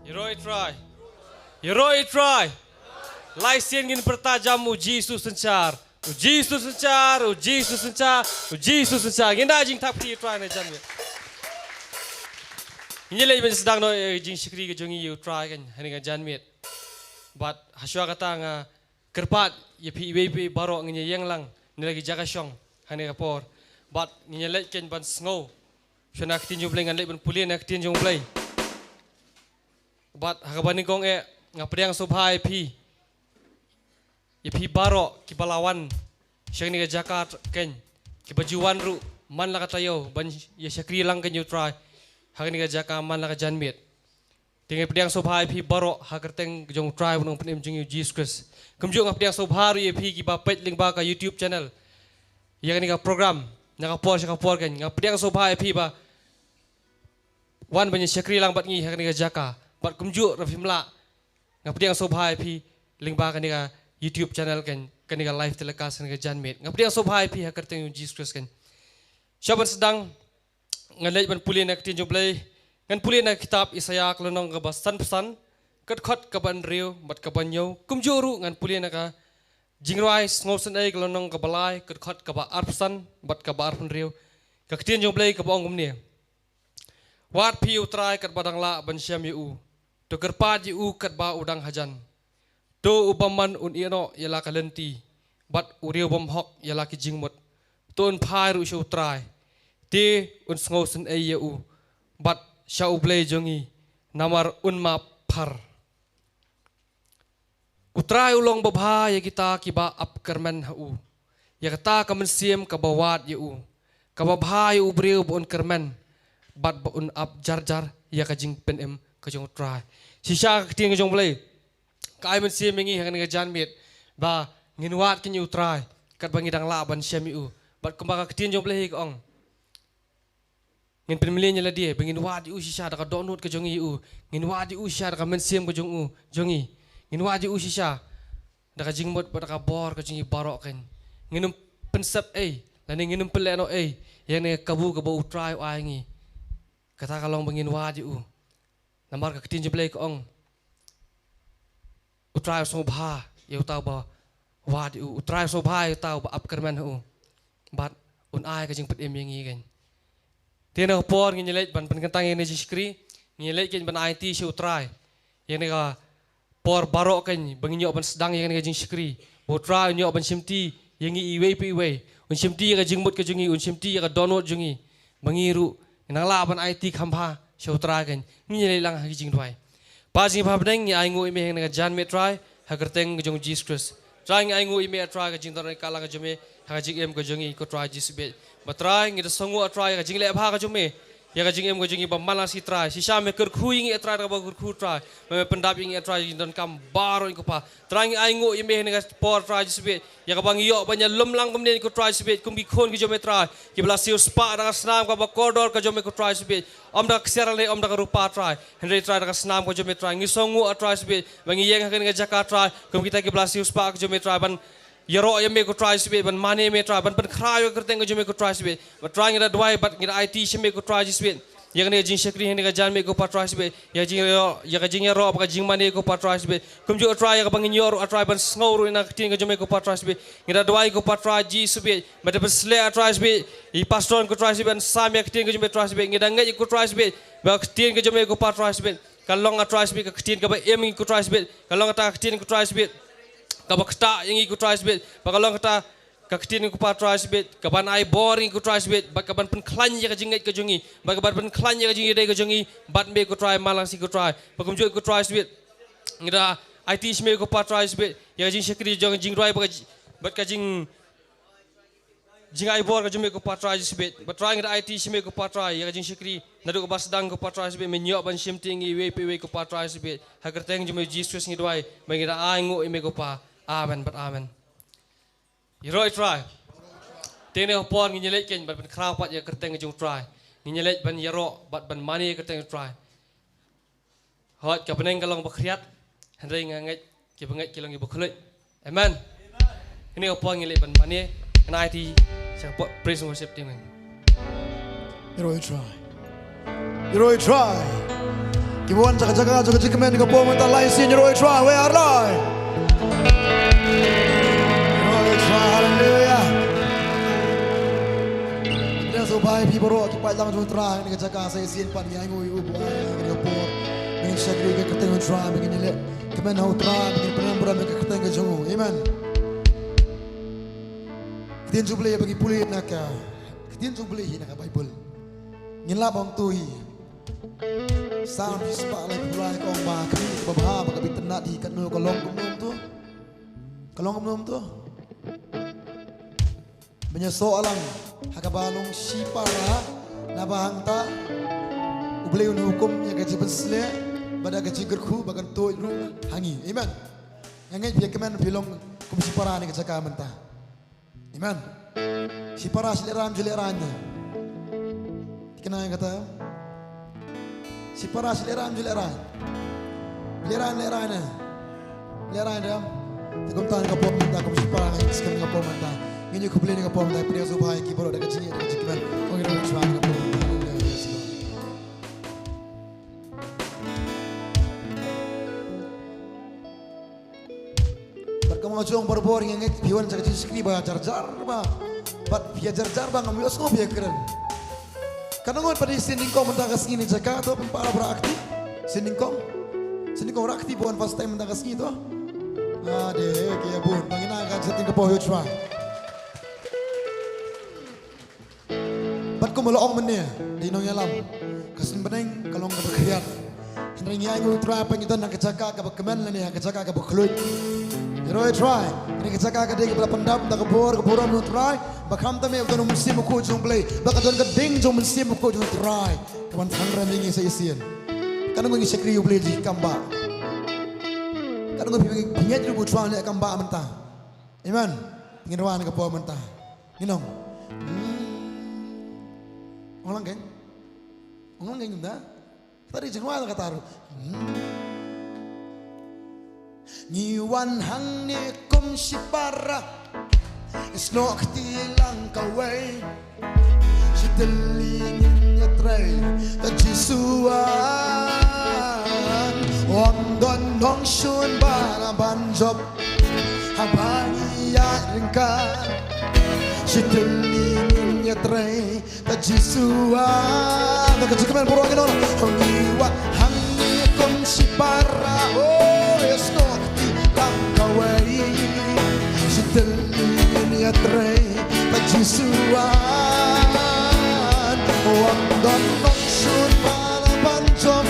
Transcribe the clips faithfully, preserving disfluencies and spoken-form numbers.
Ïaroh ïa u Trai. Ïaroh ïa u Trai. Lai sien ngin pyrta jam, U Jisu synshar. U Jisu synshar, U Jisu synshar, U Jisu synshar. Ngin da jingthap kti ïa u Trai na janmiet. Ngin ïa leit ban sdang noh ïa ka jingshakri ka jong ngi ïa u Trai kan ha kane ka janmiet. Bad hashwa kata nga kyrpad ïa phi iwei pa iwei baroh, ngin ïa ïeng lang na la ki jaka shong ha kane ka por. Bad ngin ïa leit kan ban sngew shwa na ka ktien jong U Blei, ngan leit ban pule na ka ktien jong U Blei. Bad ha kaba nyngkong eh nga pdiang sngewbha ïa phi, ïa phi baroh kiba la wan sha kane ka jaka kan, kiba ju wan ruh man la ka taïew ban ïa shakri lang kan ïa u Trai ha kane ka jaka man la ka janmiet. Te nga pdiang sngewbha ïa phi baroh ha ka kyrteng jong u Trai bad u Nongpynim jong ngi U Jisu Khrist. Kumjuh nga pdiang sngewbha ruh ïa phi kiba peit lyngba ka YouTube channel ïa kane ka program na ka por sha ka por kan. Nga pdiang sngewbha ïa phi ba wan ban ïa shakri lang bad ngi ha kane ka jaka. Bad kumjuh ruh phim lah, nga pdiang sngewbha ïa phi lyngba kane ka YouTube channel kan, kane ka live telecast kane ka janmiet. Nga pdiang sngewbha ïa phi ha ka kyrteng U Jisu Khrist kan. Sha ban sdang, ngan leit ban pule na ka ktien jong U Blei. Ngan pule na ka kitab Isaïah ka lynnong kaba sanphew san, ka dkhot kaba hynriew bad kaba hynñiew. Kumjuh ruh ngan pule na ka Jingrwai Sngewsynei ka lynnong kaba lai, ka dkhot kaba arphew san bad kaba arphew hynriew. Ka ktien jong U Blei kaba ong kumne: Wad phi ïa u Trai katba dang lah ban shem ïa u. To kyrpad ïa u katba u dang hajan. To u bymman un ïehnoh ïa la ka lynti, bad u riewbymhok ïa la ki jingmut. To un phai ruh sha u Trai, te un sngewsynei ïa u, bad sha U Blei jong ngi, namar un map phar. U Trai u long babha ïa kita kiba ap kyrmen ha u, ïa kata ka mynsiem kaba wad ïa u. Kaba bha ïa u briew ba un kyrmen bad ba un ap jarjar ïa ka jingpynim ka jong u Trai. Shisha ka ktien ka jong U Blei ka ai mynsiem ïa ngi ha kane ka janmiet ba ngin wad kin ïa u Trai katba ngi dang lah ban shem ïa u. Bad kumba ka ktien jong U Blei ka ong, ngin pynmlien ïa lade ba ngin wad ïa u shisha da ka dohnud ka jong ngi ïa u. Ngin wad ïa u shisha da ka mynsiem ka jong u, jong ngi. Ngin wad ïa u shisha da ka jingmut bad da ka bor ka jong ngi baroh kan. Ngin ym pynsep ei lane ngin ym pynlehnoh ei ïa kane ka kabu kaba u Trai u ai ngi. Kata ka long ba ngin wad ïa u. Namar ka ktien jong U Blei ka ong, u Trai u sngewbha ïa uta uba wad ïa u. U Trai u sngewbha ïa uta uba ap kyrmen ha u, bad un ai ka jingpynim ïa ngi kan. Te na ka por ngin ïa leit ban pynkyntang ïa kane ka jingshakri, ngin ïa leit kan ban aiti sha u Trai ïa kane ka por baroh kan ba ngin ïoh ban sdang ïa kane ka jingshakri. Ba u Trai un ïoh ban shimti ïa ngi iwei pa iwei, un shimti ïa ka jingmut ka jong ngi, un shimti ïa ka dohnud jong ngi, ba ngi ruh ngin nang lah ban aiti kham bha sha u Trai kan. Ngin ïa leit lang ha ka jingduwai. Pa jong ngi ba ha bneng, ngi ainguh ïa me ha kane ka janmiet Trai, ha ka kyrteng ka jong u Jisu Khrist. Trai ngi ainguh ïa me ah Trai ka jingdon ryngkat lang ka jong me ha ka jingim ka jong ngi ko Trai Jisu beit. Bad Trai ngi da sngewnguh ah Trai ka jingleh bha ka jong me ïa ka jingim ka jong ngi ba man la shi Trai. Shisha me kyrkhu ïa ngi ah Trai da kaba kyrkhu Trai. Me, me pyndap ïa ngi ah Trai jingdonkam baroh ko Pa. Trai ngi ainguh ïa me ha kane ka por Trai Jisu beit, ïa kaba ngi ïoh ban ïalum lang kumne ko Trai Jisu beit kum ki khun ki jong me Trai, kiba la siewspah da ka snam kaba kordor ka jong me ko Trai Jisu beit. Ym da ka ksiar lane ym da ka rupa Trai, hynrei Trai da ka snam ka jong me Trai. Ngi sngewnguh ah Trai Jisu beit ba ngi ïeng ha kane ka jaka Trai kum kita kiba la siewspah ka jong me Trai ban ïaroh ïa me ko Trai Jisu beit, ban mane me Trai, ban pynkhraw ïa ka kyrteng ka jong me ko Trai Jisu beit. Bad Trai ngi da duwai bad ngi da aiti sha me ko Trai Jisu beit ïa kane ka jingshakri ha kane ka janmiet ko Pa Trai Jisu beit, ïa ka jingïaroh, ïa ka jingïaroh bad ka jingmane ko Pa Trai Jisu beit. Kumjuh ah Trai ïa kaba ngin ïoh ruh ah Trai ban sngew ruh ïa ka ktien ka jong me ko Pa Trai Jisu beit. Ngi da duwai ko Pa Trai Jisu beit ba da pynsleh ah Trai Jisu beit ïa i pastor ko Trai Jisu beit ban sam ïa ka ktien ka jong me Trai Jisu beit. Ngi da ngeit ko Trai Jisu beit ba ka ktien ka jong me ko Pa Trai Jisu beit ka long ah Trai Jisu beit ka ktien kaba im ïa ngi ko Trai Jisu beit, ka long kata ka ktien ko Trai Jisu beit kaba ktah ïa ngi ko Trai Jisu beit, ba ka long kata ka ktien ko Pa Trai Jisu beit kaban ai bor ïa ngi ko Trai Jisu beit, bad kaban pynkhlaiñ ïa ka jingngeit ka jong ngi, bad kaban pynkhlaiñ ïa ka jingïadei ka jong ngi bad me ko Trai man la shi ko Trai. Bad kumjuh ko Trai Jisu beit ngi da aiti sha me ko Pa Trai Jisu beit ïa ka jingshakri jong ka jingduwai bad ka ji-, bad ka jing jingai bor ka jong me ko Pa Trai Jisu beit. Bad Trai ngi da aiti sha me ko Pa Trai ïa ka jingshakri naduh kaba sdang ko Pa Trai Jisu beit, me ïoh ban shimti ïa ngi iwei pa iwei ko Pa Trai Jisu beit. Ha ka kyrteng jong me Jisu Khrist ngi duwai bad ngi da ainguh ïa me ko Pa. Amen bad amen. Ïaroh ïa u Trai. Te na ka por ngin ïa leit kan ban pynkhraw pat ïa ka kyrteng ka jong u Trai. Ngin ïa leit ban ïaroh bad ban mane ïa ka kyrteng u Trai. Hooid ka bneng ka long ba khriat, hynrei nga ngeit kiba ngeit ki long kiba khluit. Amen. Kane ka por ngin leit ban mane, ngan aiti sha ka praise and worship team. Ïaroh ïa u Trai. Ïaroh ïa u Trai. Ki wan jaka jaka jaka jingkmen ka por mynta lai sin roi try we ar lai. Roi try, hallelujah. Kita so bai pi baro ki pai lang jong try ni ka jaka sa sin pan ngi ai ngui u bu ai ni ka por. Ngin shakri ka kyrteng try ngin le. Kmen hau try ngin pynam bra ka kyrteng ka jong. Amen. Ktien jong Blei ba ngi pule na ka. Ktien jong Blei hi na ka Bible. Ngin lap ong tu hi. Salm shispah laiphew lai ka ong ba ka mih kaba bha ba ka bit tynnat hi katno ka long kumno to. Ka long kumno to. Ba ngi ïasoh lang ha kaba long shipara naba hangta U Blei un hukum ïa ka jingpynshlur bad ka jingkyrkhu ba kan tuid ruh ha ngi. Amen. Nga ngeit phi ïa kmen phi long kum shipara ne ka jaka mynta. Amen. Shipara shi lehrain, shi lehrain ne. Tikna kata. Shipara shi lehrain, shi lehrain. Lehrain, lehrain ne. Lehrain ne. Te kumta ne ka por mynta, kum shipara ne, skem ne ka por mynta. Ngin ïa khublei ne ka por mynta, pynïasoh bha ïa ki baroh da ka jingïeit, da ka jingkmen. Kong ïa ka por mynta. Hallelujah. Yes, Lord. Bad kumba nga ong barabor nga ngeit phi wan jaka jingshakri ba jar jar ba. Bad phi jar jar ba ngam ïohsngew phi kren. Katno ngut pat i sien nyngkong mynta ka sngi ne jaka to pynpara ba ra akti. Sien nyngkong. Sien nyngkong ra akti ba wan first time mynta ka sngi to. Ade ki ïa bun. Tang ina ka jingkren ka por ïoh chwa. Bad kumba la ong mynne da i nongïalam, ka sngi bneng ka long kaba khriat. Hynrei ngi ainguh U Trai ba ngi don ha ka jaka kaba kmen lane ha ka jaka kaba khluit. Hynrei U Trai, kane ka jaka ka dei kaba la pyndap da ka bor ka burom U Trai. Ba khamtam eh ba don U Mynsiem Bakhuid jong U Blei, ba ka don ka ding jong U Mynsiem Bakhuid jong U Trai ka ban pynrem ïa ngi sa shisien. Katno ngut ngi shakri U Blei jingkam ba. Katno ngut phi ngeit ruh ba U Trai leh kam ba mynta. Amen. Ngin wan ka por mynta. Ngin ong. Hmm. Ong lang keiñ. Ong lang keiñ da. Kata dei jingwan kata ruh. Hmm. Ngi wan hangne kum shipara. Ïasnoh kti lang kawei. Shi tylli ngin ïatrei. Ta Jisu wan. Ym don nongshun ba lah ban jop. Haba ngi ïaid ryngkat, shi tylli ngin ïatrei, ta Jisu wan. Da ka jingkmen baroh ngin ong, ngi wan hangne kum shipara, oh, ïasnoh kti lang kawei. Shi tylli ngin ïatrei, ta Jisu wan. Ym don nongshun ba lah ban jop,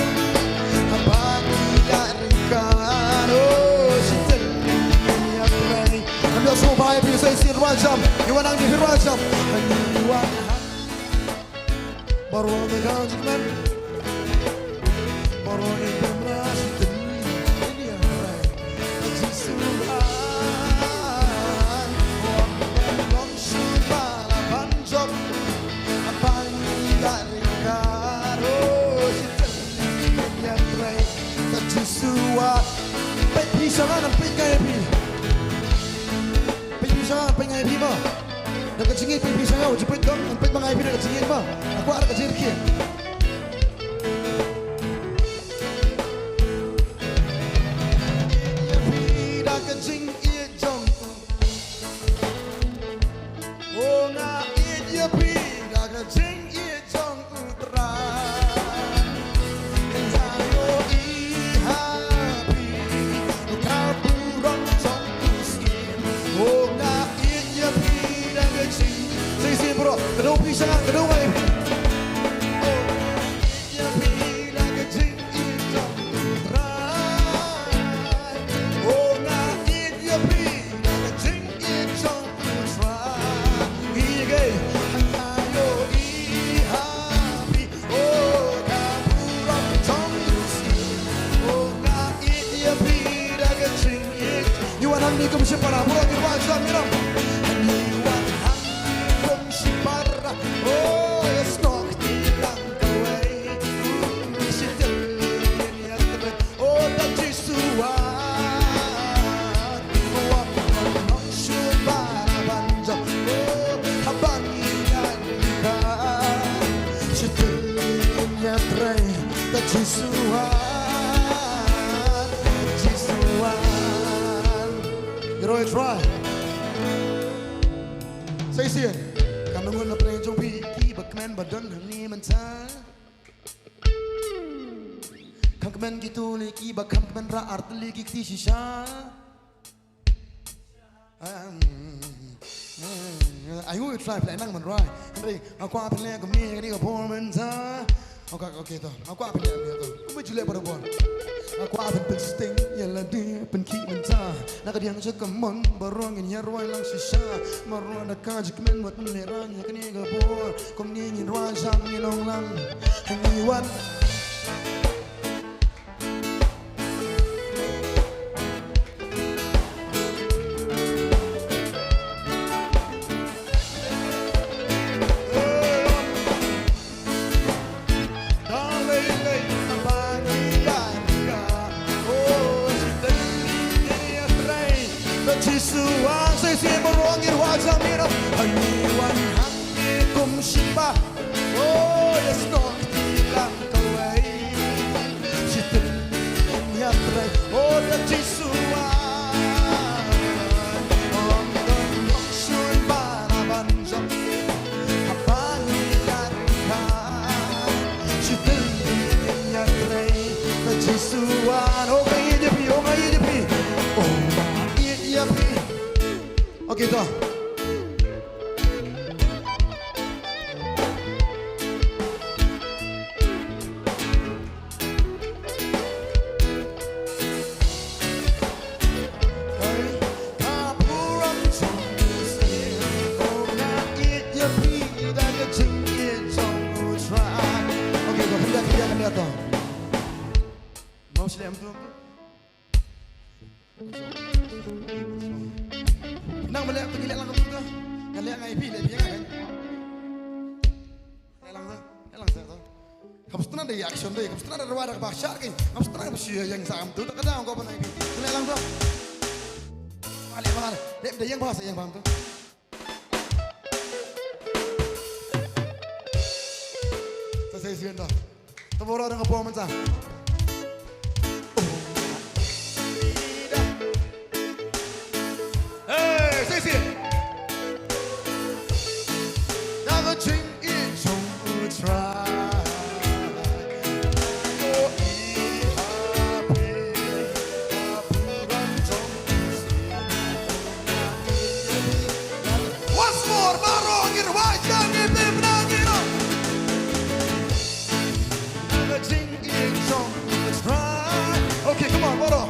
haba ngi ïaid ryngkat, oh, shi tylli ngin ïatrei. Ngan ïohsngew bha ïa phi sa shisien, rwai jam. Ngi wan hangne, phi rwai jam. Ngi wan hangne. Baroh ngi kynmaw jingkmen. Baroh ngi kynmaw shi tylli ngin ïatrei. Jisu wan. Ym don nongshun ba lah ban jop. Haba ngi ïaid ryngkat, oh, shi tylli ngin ïatrei. Ta Jisu wan. Peit phi sha ngan, peit nga ïa phi. Peit phi sha ngan, peit nga ïa phi mo. Da ka jingïeit peit phi sha nga, u jingpeit dang, peit ma nga ïa phi da ka jingïeit mo. Nga kwah da ka jingïeit. Ïa phi da ka jingïeit jong u. Oh, nga ïeit ïa phi da ka jingïeit jong u Trai. Nga ïohi ha phi, ka burom jong u Syiem. Oh, nga ïeit ïa phi da ka jing. Sa shisien baroh, ka dei phi sha nga, ka dei nga ïa phi. Oh, nga ïeit ïa phi da ka jingïeit jong u Trai. Oh, nga ïeit ïa phi da ka jingïeit jong Oh, ta Jisu wan, wan nongshun ba lah ban jop. Oh, haba ngi ïaid ryngkat, shi tylli ngin ïatrei. Ta Jisu wan, Try. Sa shisien. Kam nang ngun na pdeng jong phi kiba kmen ba don hangne mynta. Kam kmen kito lei kiba kam kmen ra ar tylli ki kti shisha. Um, um, ai ngu try pla nang man rai. Hynrei nga kwah pynleh kumne kane ka por mynta. Okay, okay to. Nga kwah pynleh kumne to. Kumba ju leh barabor. Nga kwah pyn pynsting ïa lade pynkhih mynta. Na ka diang jong ka mon baroh ngin ïa rwai lang shisha. Baroh da ka jingkmen wat ngin leh rang ïa kane ka por. Kumne ngin rwai jam ngin ong lang. Hangne wan. Jisu wan, sa shisien baroh ngin rwai jam ïa u. Hangne wan hangne kum shynrang. Oh, yes, Lord, ki lang kawei. Shi tylli ngin ïatrei, oh, da Jisu wan. Ong don long shun ba la ban jop. Haba ngi ïatrei, shi tylli ngin ïatrei, da Jisu wan. Oh, nga ïeit ïa phi, oh, nga ïeit ïa phi. Oh, nga ïeit ïa phi. Okay, to. Nang mleh tu ngi leh lang tu. Nga leh ngai phi leh phi ngai. Leh lang tu. Leh lang tu. Kam sngewthuh da action dei, kam sngewthuh da rwai da ba shah ki. Kam sngewthuh da ba shu ïeng sa am tu. Da ka dang ko ban ngai phi. Leh lang tu. Leh ba leh da ïeng ba sa ïeng ba tu. Sa sa sien da. Te baroh dang ka por mynta. Hey, sa sien. Dang ka jingïeit jong U Trai. Once more, baroh ngin rwai jam ngin pynbna ngin ong. Okay, come on, baroh.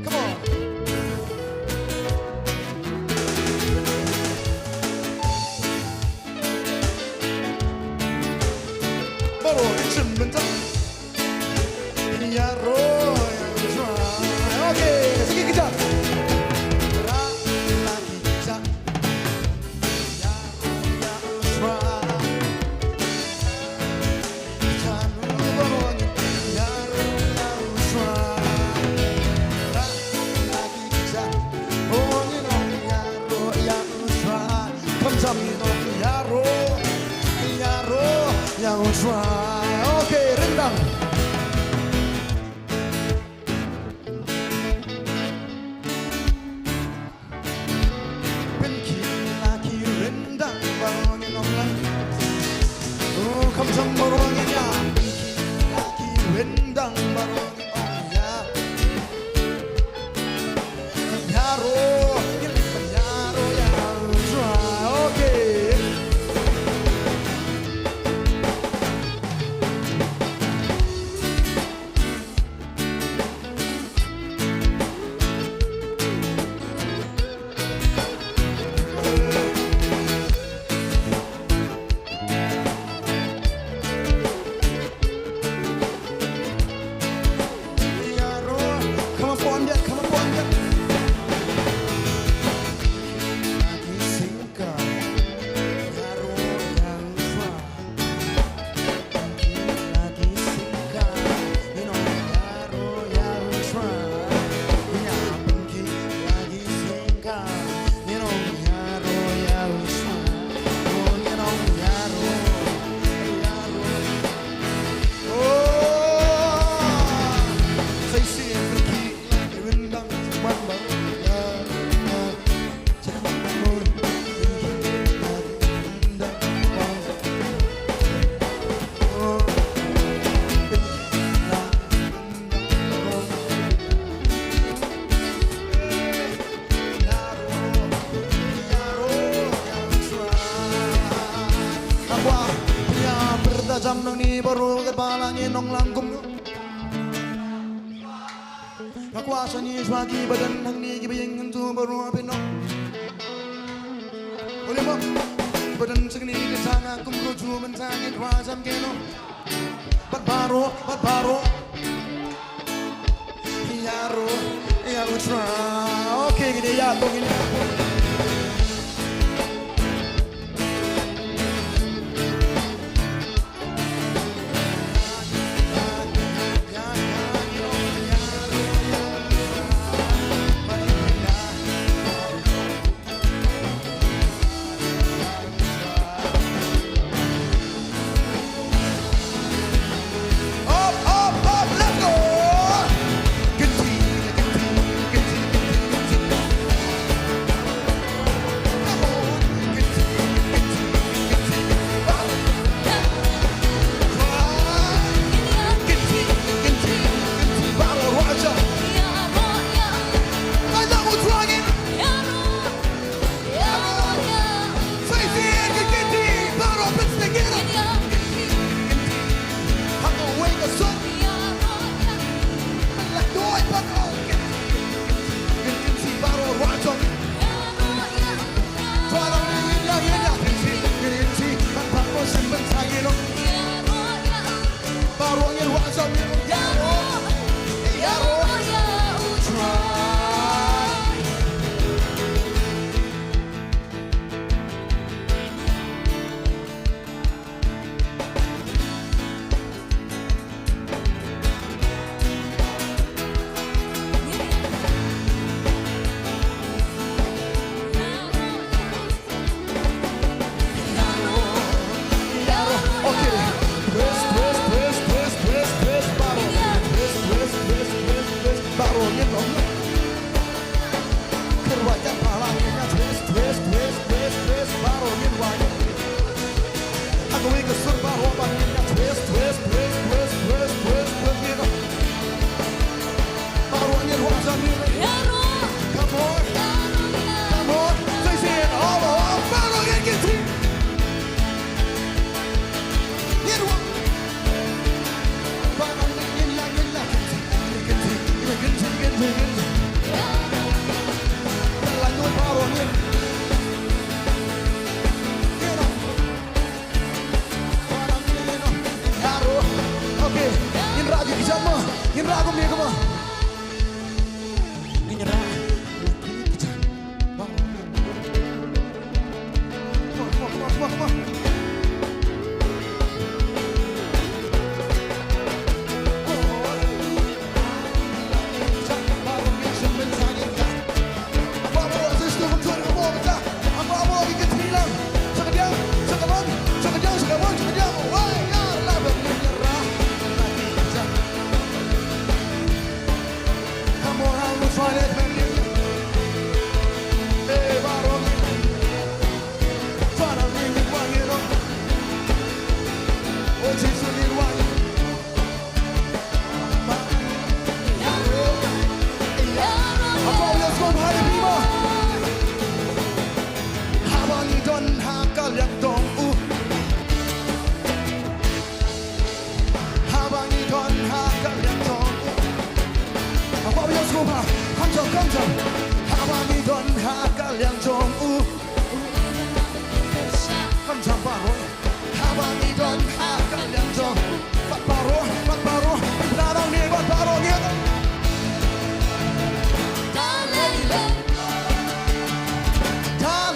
Come on. Baroh, ïa shim bynta. Ïaroh, ïaroh. Okay, sikit kejap. Ïaroh, ïaroh. Okay, ryndang. Kwah phi ïa pyrta jam nangne baroh katba la ngi nonglang kumno. Nga kwah sha ngi shuwa kiba don hangne kiba ïeng hangto baroh phi nong. Ule mo. Ba don sha ngi ka sha nga kumno ju mynta ngi kwah jam kino. Bad baroh, bad baroh. Ïaroh, ïaroh try. Okay, ngin ïa to ngin ïa to. Up, up, up, let's go! Kynti, kynti, kynti, kynti, kynti. Come on, kynti, kynti, kynti, kynti. Baroh. Kynti, kynti, kynti, kynti. Baroh, Roger. Right now, we're trying. Okay. Twist, twist, twist, twist, twist, twist, baroh. Twist, twist, twist, twist, twist, baroh. Kyrwa ïa ka la ngin ïa twist, twist, twist, twist, twist, baroh ngin wa ïa. Ha kawei ka sur baroh ba ngin ïa twist, twist, twist, twist, twist, twist, ngin ïa. Baroh ngin wa ïa ngin. Come on. Come on. Say, say it all along. Baroh ngin ïa twist. Ngin wa. Okay, ngin rah ki kjat mo, ngin rah kumne kumno. Ngin rah. Haba ngi don ha ka liang jong u. Haba ngi don ha ka liang jong u. Haba ngi don ha ka liang jong u. Kham jam baroh. Haba ngi don ha ka liang jong u. Bad baroh, bad baroh. Nangne bad baroh ngi. Ta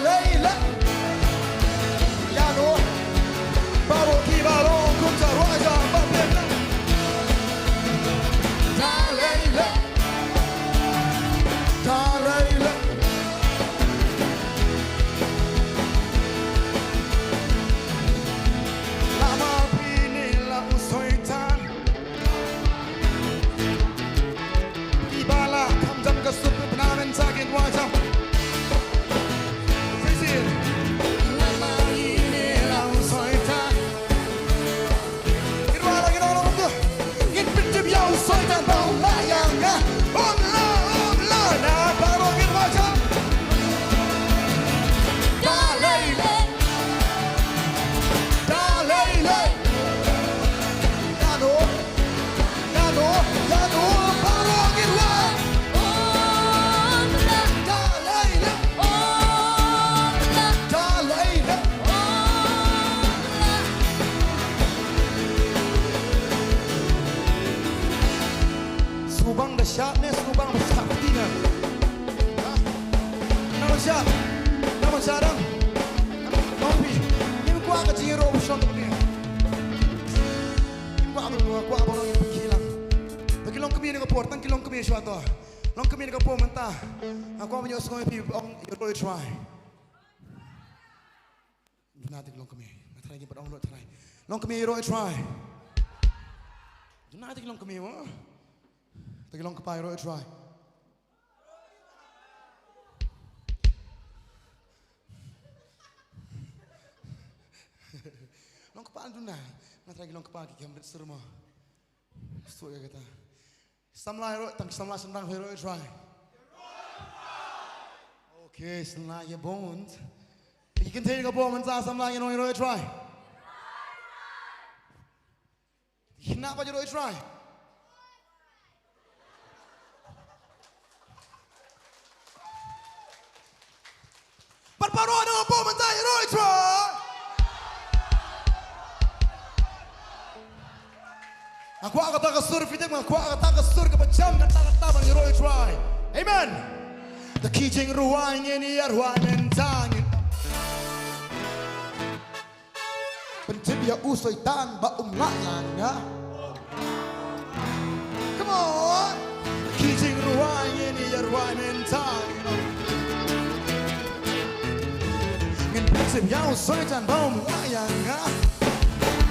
lei lei. Ïa no. Baroh ki baroh kum sa ruh ïa ba pek. Ta lei lei. Ta lei lei. Lama Por tang ki longkmie shuwa to. Longkmie ka por mynta. Nga kwah ban ïohsngew ïa phi ong ïaroh ïa u Trai. Duna te ki longkmie. Nga tharai ngim pat ong lut tharai. Longkmie ïaroh ïa u Trai. Duna te ki longkmie mo. Te ki longkpa ïaroh ïa u Trai. Longkpa duna. Nga tharai ki longkpa ki kam rit sur mo. Suk ïa kata. Samla ïaroh, tang samla sngewdang ïaroh ïa u Trai. Okay, samla ïa bun. Ki kynthei ka bun mynta samla ïa u Trai. Ki khynnah pat ïaroh ïa u Trai. Bad baroh na ka bun mynta ïaroh ïa u Trai. Nga kwah kata ka sur, phi tip, nga kwah kata ka sur kaba jam kata kata ban ïaroh ïa u Trai. Amen. Da ki jingrwai ngin ïa rwai mynta ngin pyntip ïa u Soitan ba um lah ïa nga. Come on. Ki jingrwai ngin ïa rwai mynta. Ngin pyntip ïa u Soitan ba um lah ïa nga.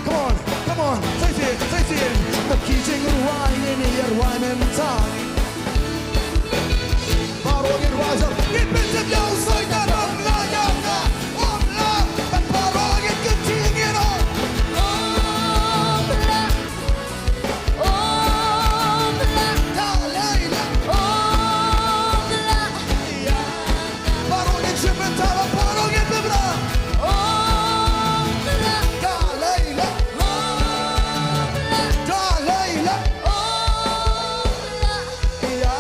Come on, come on, sa shisien, sa shisien. Ki jingrwai ngin ïa rwai mynta. Baroh ngin rwai sa, ngin pyntip ïa u Soitan ba um lah ïa nga. Um lah, bad baroh ngin kyntiew ngin ong. Um lah, um lah, da lei lei. Um lah, ïa. Baroh ngin shim bynta, baroh ngin bynta. Um lah, da lei lei. Um lah, da lei lei. Um lah, ïa.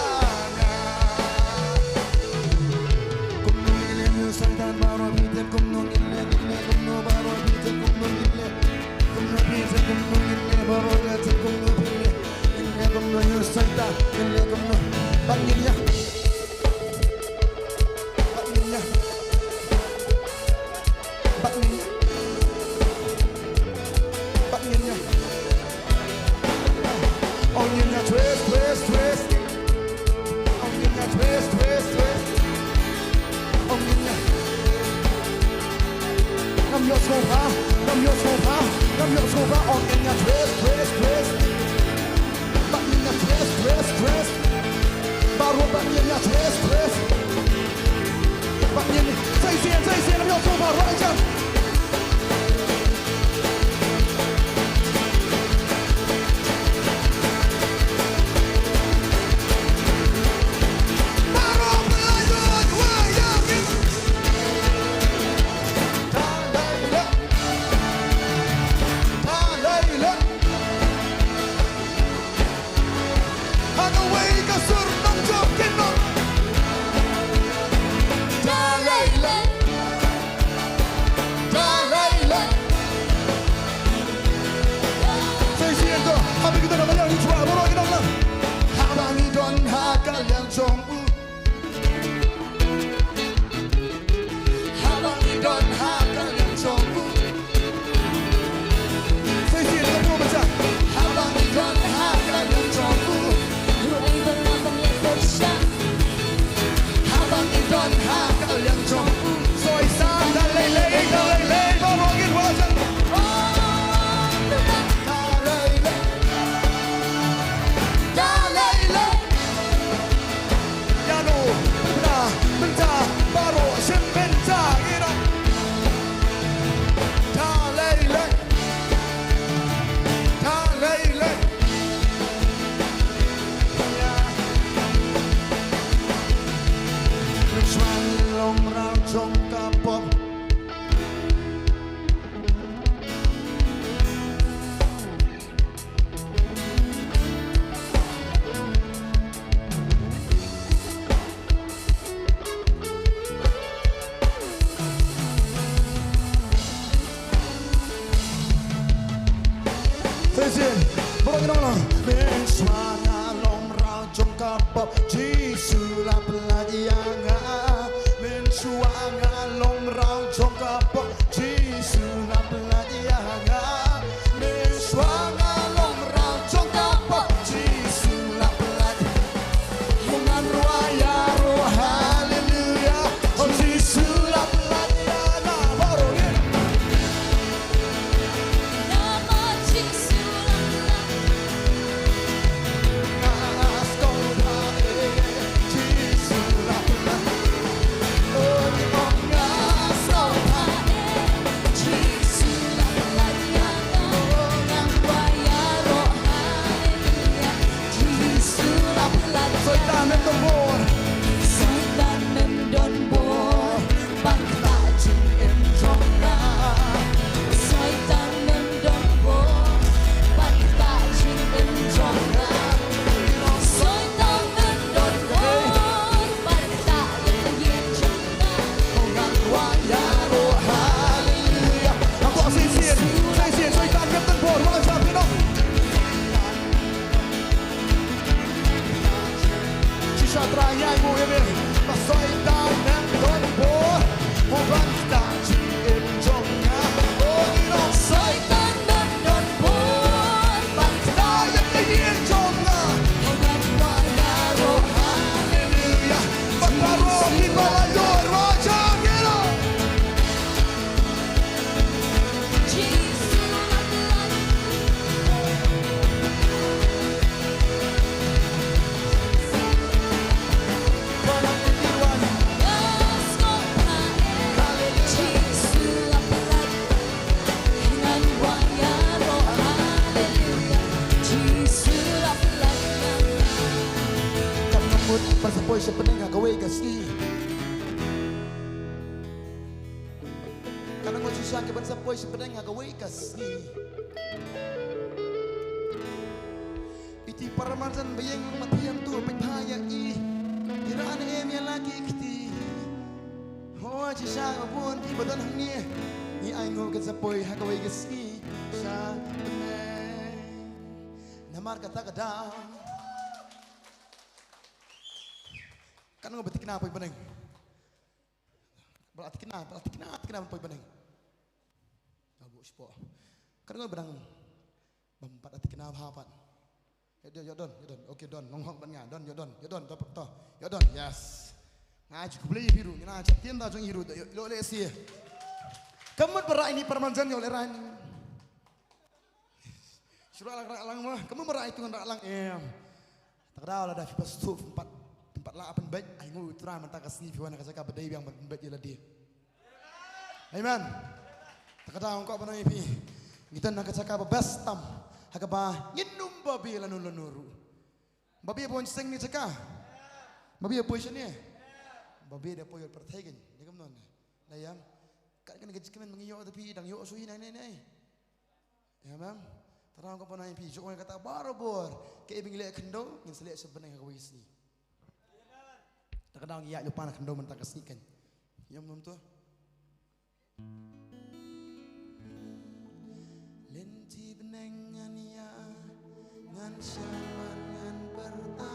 Kumno ngin leh ïa u Soitan baroh bitar, kumno ngin leh, ngin leh, kumno baroh bitar, kumno ngin leh. Kumno bitar, kumno ngin leh, baroh bitar, kumno ngin leh. Ngin leh kumno ïa u Soitan, ngin leh kumno. Bad ngin ïa. Bad ngin ïa. Bad ngin ïa. Bad ngin ïa. Ong ngin ïa twist, twist, twist. Ong ngin ïa twist, twist, twist. Ong ngin ïa. Ngam ïohsngew bha, ngam ïohsngew bha, ngam ïohsngew bha. Ong ngin ïa twist, twist, twist. Bad ngin ïa twist, twist, twist. Baroh bad ngin ïa twist, twist. Bad ngin, sa shisien, sa shisien, ngam ïohsngew bha, right hand. Baroh bad ngin ïa twist. Ha kawei ka sur nongjoh ki nong. Da lei lei. Da lei lei. Sa shisien to, ha phi ki don ha ka liang jong u Trai, baroh ki nong lang. Haba ngi don ha ka liang jong u. Haba ngi don ha ka liang jong u. Sa shisien ka bor ba jia. Haba ngi don ha ka liang jong u. Ruh ei ba ngam ban leh pyrshah. Haba ngi don ha ka liang jong u. Soi sa da lei lei, da lei lei, baroh ngin wad. Oh, da lei lei. Da lei lei. Ïano, bynta, bynta, baroh shim bynta, ïa no. Da lei lei. Da lei lei. Ïa. Mynshuwa long raw jong ka pop. Sa shisien, baroh ngin ong lang. Mynshuwa nga long raw jong ka pop, Jisu la pynlait ïa nga. Mynshuwa nga long raw jong ka pop, Jisu la pynlait ïa nga. Mynshuwa nga long raw jong ka pop, Jisu la pynlait Sha bneng ha kawei ka sngi. Ka nang ong shisha ki ban sa poi sha bneng ha kawei ka sngi. Iti paramarjan ba ïeng mat ïeng tu peit pha ïa i. Ira ne em ïa la ki kti. Ho shisha ba bun ki ba don hangne. Ngi ai nguh kan sa poi ha kawei ka sngi. Sha bneng. Namar kata ka daw. Kan ngo ba thikna poi bneng. Ba la thikna, ba la thikna, thikna poi bneng. Ka bu spo. Kan ngo ba dang bam pat thikna bha pat. Ïa don, ïa don, ïa don. Okay, don. Long hok ban nga. Don, ïa don, ïa don. To, to. Ïa don. Yes. Nga ju khublei phi ruh, nga na chat tien da jong i ruh, ïa lo le si. Ka mut ba rai ni paramarjan ïa le rai ni. Shu rak lang, rak lang ma. Ka mut ba rai tu ngan rak lang em. Ta ka daw lada phi pas tu pynpat, pynpat lah pynbeit. Ai nguh Trai mynta ka sngi phi wan ha ka jaka ba dei biang ban pynbeit ïa lade. Amen. Ta ka daw ngam kwah ban ong ïa phi. Ngi don ha ka jaka ba best tam. Ha kaba ngin ym babe lano lano ruh. Babe ba wan seng ne jaka. Babe poi shane. Babe da poi ïa pyrthei kan. Dei kumno ne. Da ïam. Kat kan ka jingkmen ma ngi ïoh da phi dang ïoh shuh hi nai nai nai. Amen. Ta ka daw ngam kwah ban ong ïa phi. Jong kata barabor. Kaei ba ngi leh khyndew ngin sa leh sha bneng ha kawei ka sngi. Ta ka daw ngi ïa ïoh pan khyndew mynta ka sngi kan. Ïam num tu. Lynti bneng ngan ïa, ngan shad bad ngan pyrta.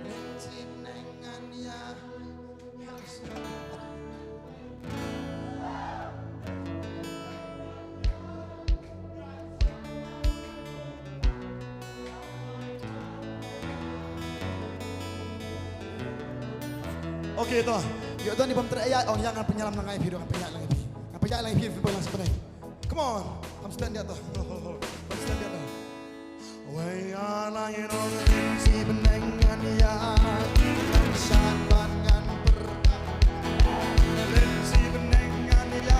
Lynti bneng ngan ïa. Okay to. Ïoh don i bym treh ïa ong ïa ngan pynïalam lang ïa phi ruh, ngan pynïalam lang ïa phi. Ngan pynïalam lang ïa phi, phi pynlang sha bneng. Come on. Bam stand ïa to. Bam stand ïa to. Wei ïa la ïa nong lynti bneng ngan ïa. Ngan shad bad ngan pyrta. Lynti bneng ngan ïa.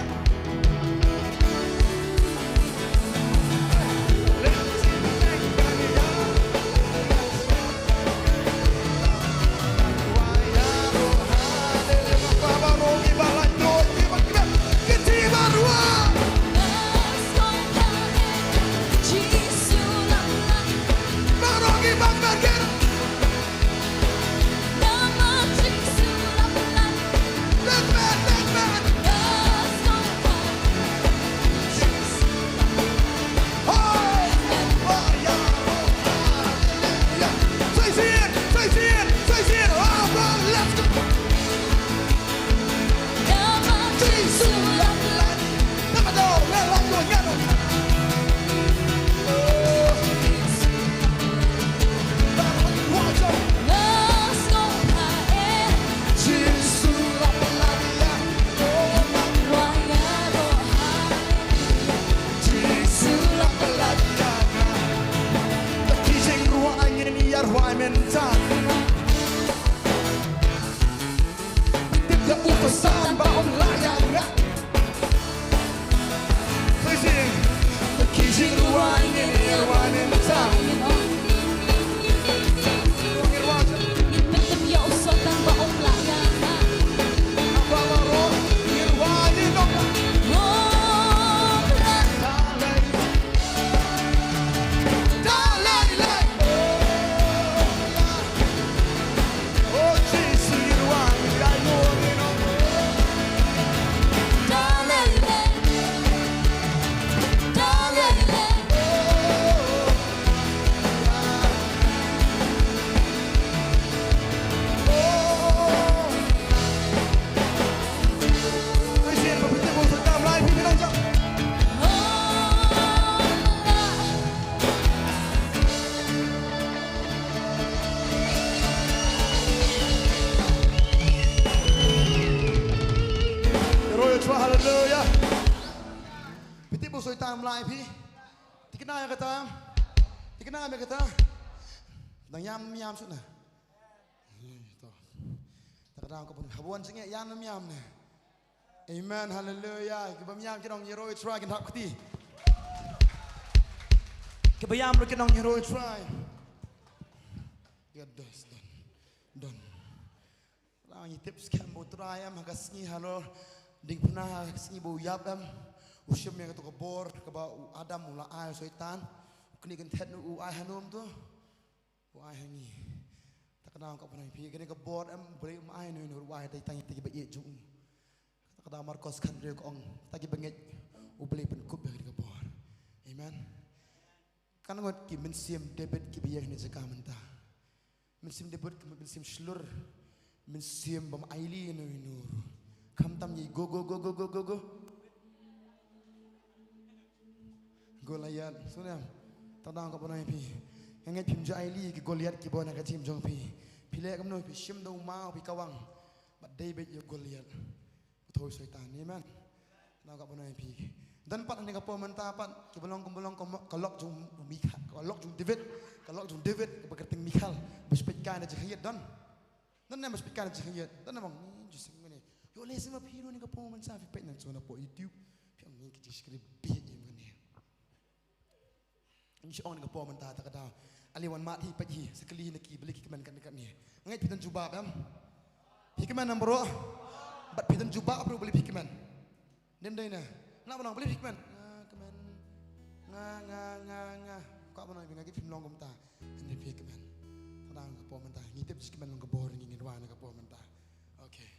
Hallelujah. Phi tip u soi tam lai phi. Thikna ïa kata. Thikna ïa kata. Dang ïam ïam shuh na. To. Ta ka daw ka bun, haba wan jingeh ïam ïam ne. Amen, hallelujah. Kiba ym ïam ki nong ïa roi Trai kin hap kti. Kiba ïam ruh ki nong ïa roi Trai. Ïa dos don. Don. Ngi tip skhem ba U Trai em ha ka sngi halor diengphna, ha ka sngi ba u ïap em, u shim ïa kato ka bor kaba u Adam u la ai ha u Soitan. U knieh kynthet u ai ha no to? U ai ha ngi. Ta ka daw ka pynai phi, kane ka bor em, U Blei um ai noh ïa no, u ai tang ïa kita kiba ïeit jong u. Ta ka daw Markos khathynriew ka ong, kita kiba ngeit U Blei pynkup ïa kane ka bor. Amen. Katno ngut ki mynsiem David kiba ïeng ha kane ka jaka mynta? Mynsiem David ka mut mynsiem shlur, mynsiem bym ailad ïa no ïa no ruh. Khamtam ïa i Go, Go, Go, Go, Go, Go, Go. Goliath, sngewthuh em? Ta ka daw ka pynai phi. Nga ngeit phim ju ailad ïa ki Goliath kiba wan ha ka jingim jong phi. Phi leh kumno, phi shim da u maw, phi kawang. Bad David ïa u Goliath. U thoh u Soitan, amen. Nang ka bynta phi. Don pat ha kane ka por mynta pat, kiba long, kiba long ka mo-, ka lok jong u Mikal, ka lok jong u David, ka lok jong u David, kaba kyrteng Mikal, ba shu peit kai na jingkhynñiat, don. Don ne ba shu peit kai na jingkhynñiat, don ne ba ong, "Ni ju seng mane." Ïoh leh shisha ma phi ruh ha kane ka por mynta phi peit nangta na poh YouTube, phi ong, "Ni ki jingshakri beit ïa mane." Ngi shu ong ha kane ka por mynta, ta ka daw. Ale wan mad hi, peit hi, sa kylli na ki, balei ki kmen katne katne. Nga ngeit phi don jubab, em? Phi kmen em baroh? Bad phi don jubab ruh balei phi kmen. Ym dei ne? Nang ba ong balei phi kmen. Nga kmen. Nga, nga, nga, nga. Ka ba ong phi, nga ngeit phim long kumta. Hynrei phi kmen. Ta ka daw ha kane ka por mynta. Ngi tip shi kmen long ka bor, ngi, ngi rwai ha kane ka por mynta. Okay.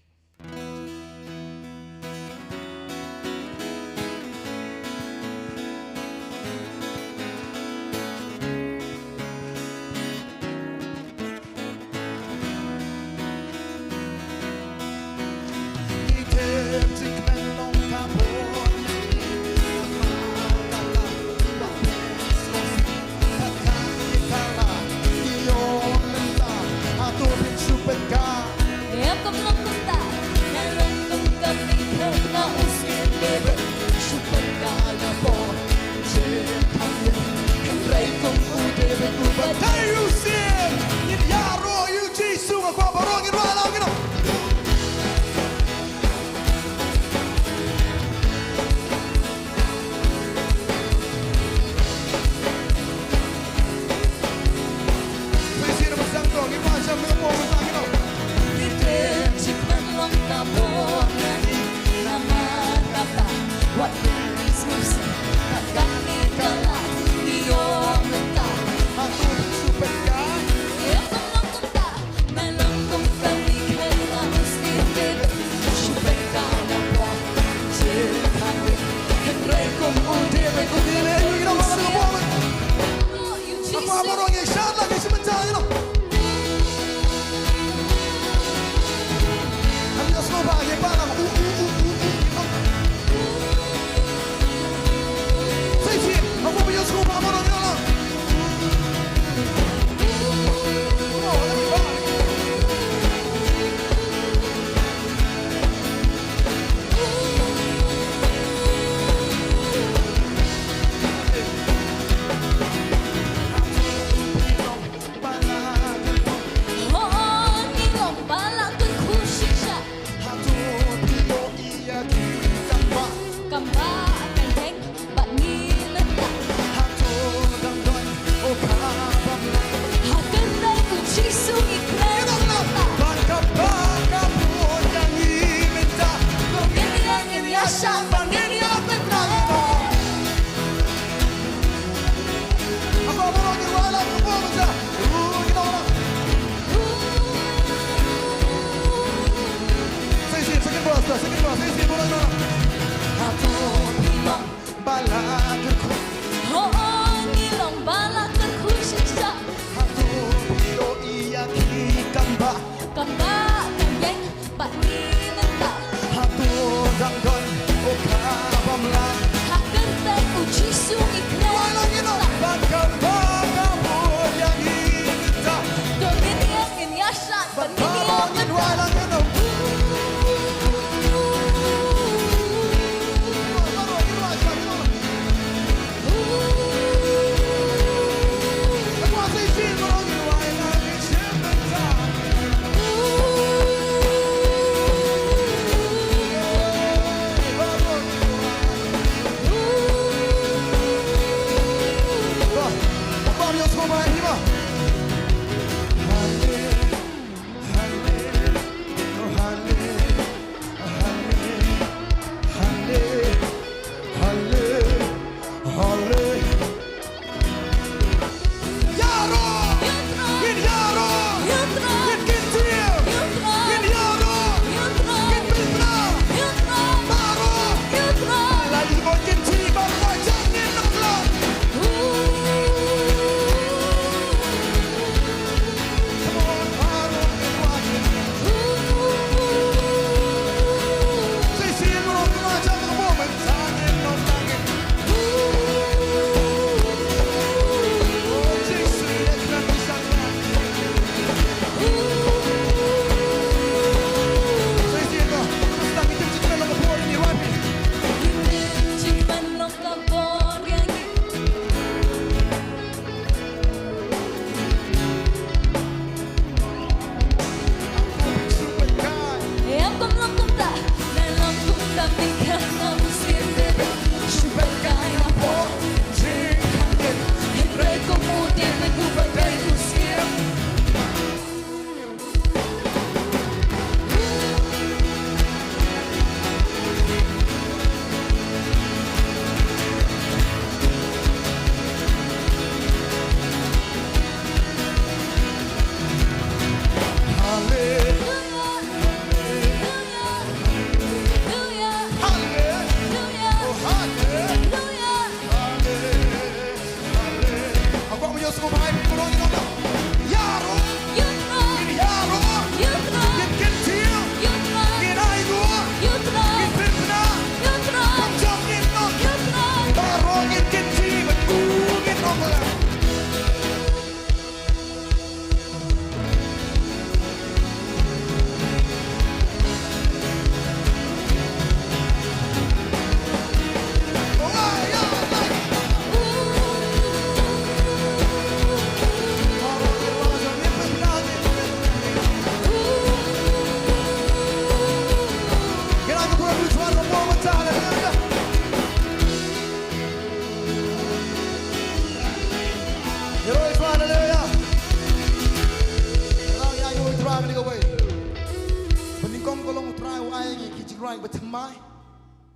thymmai.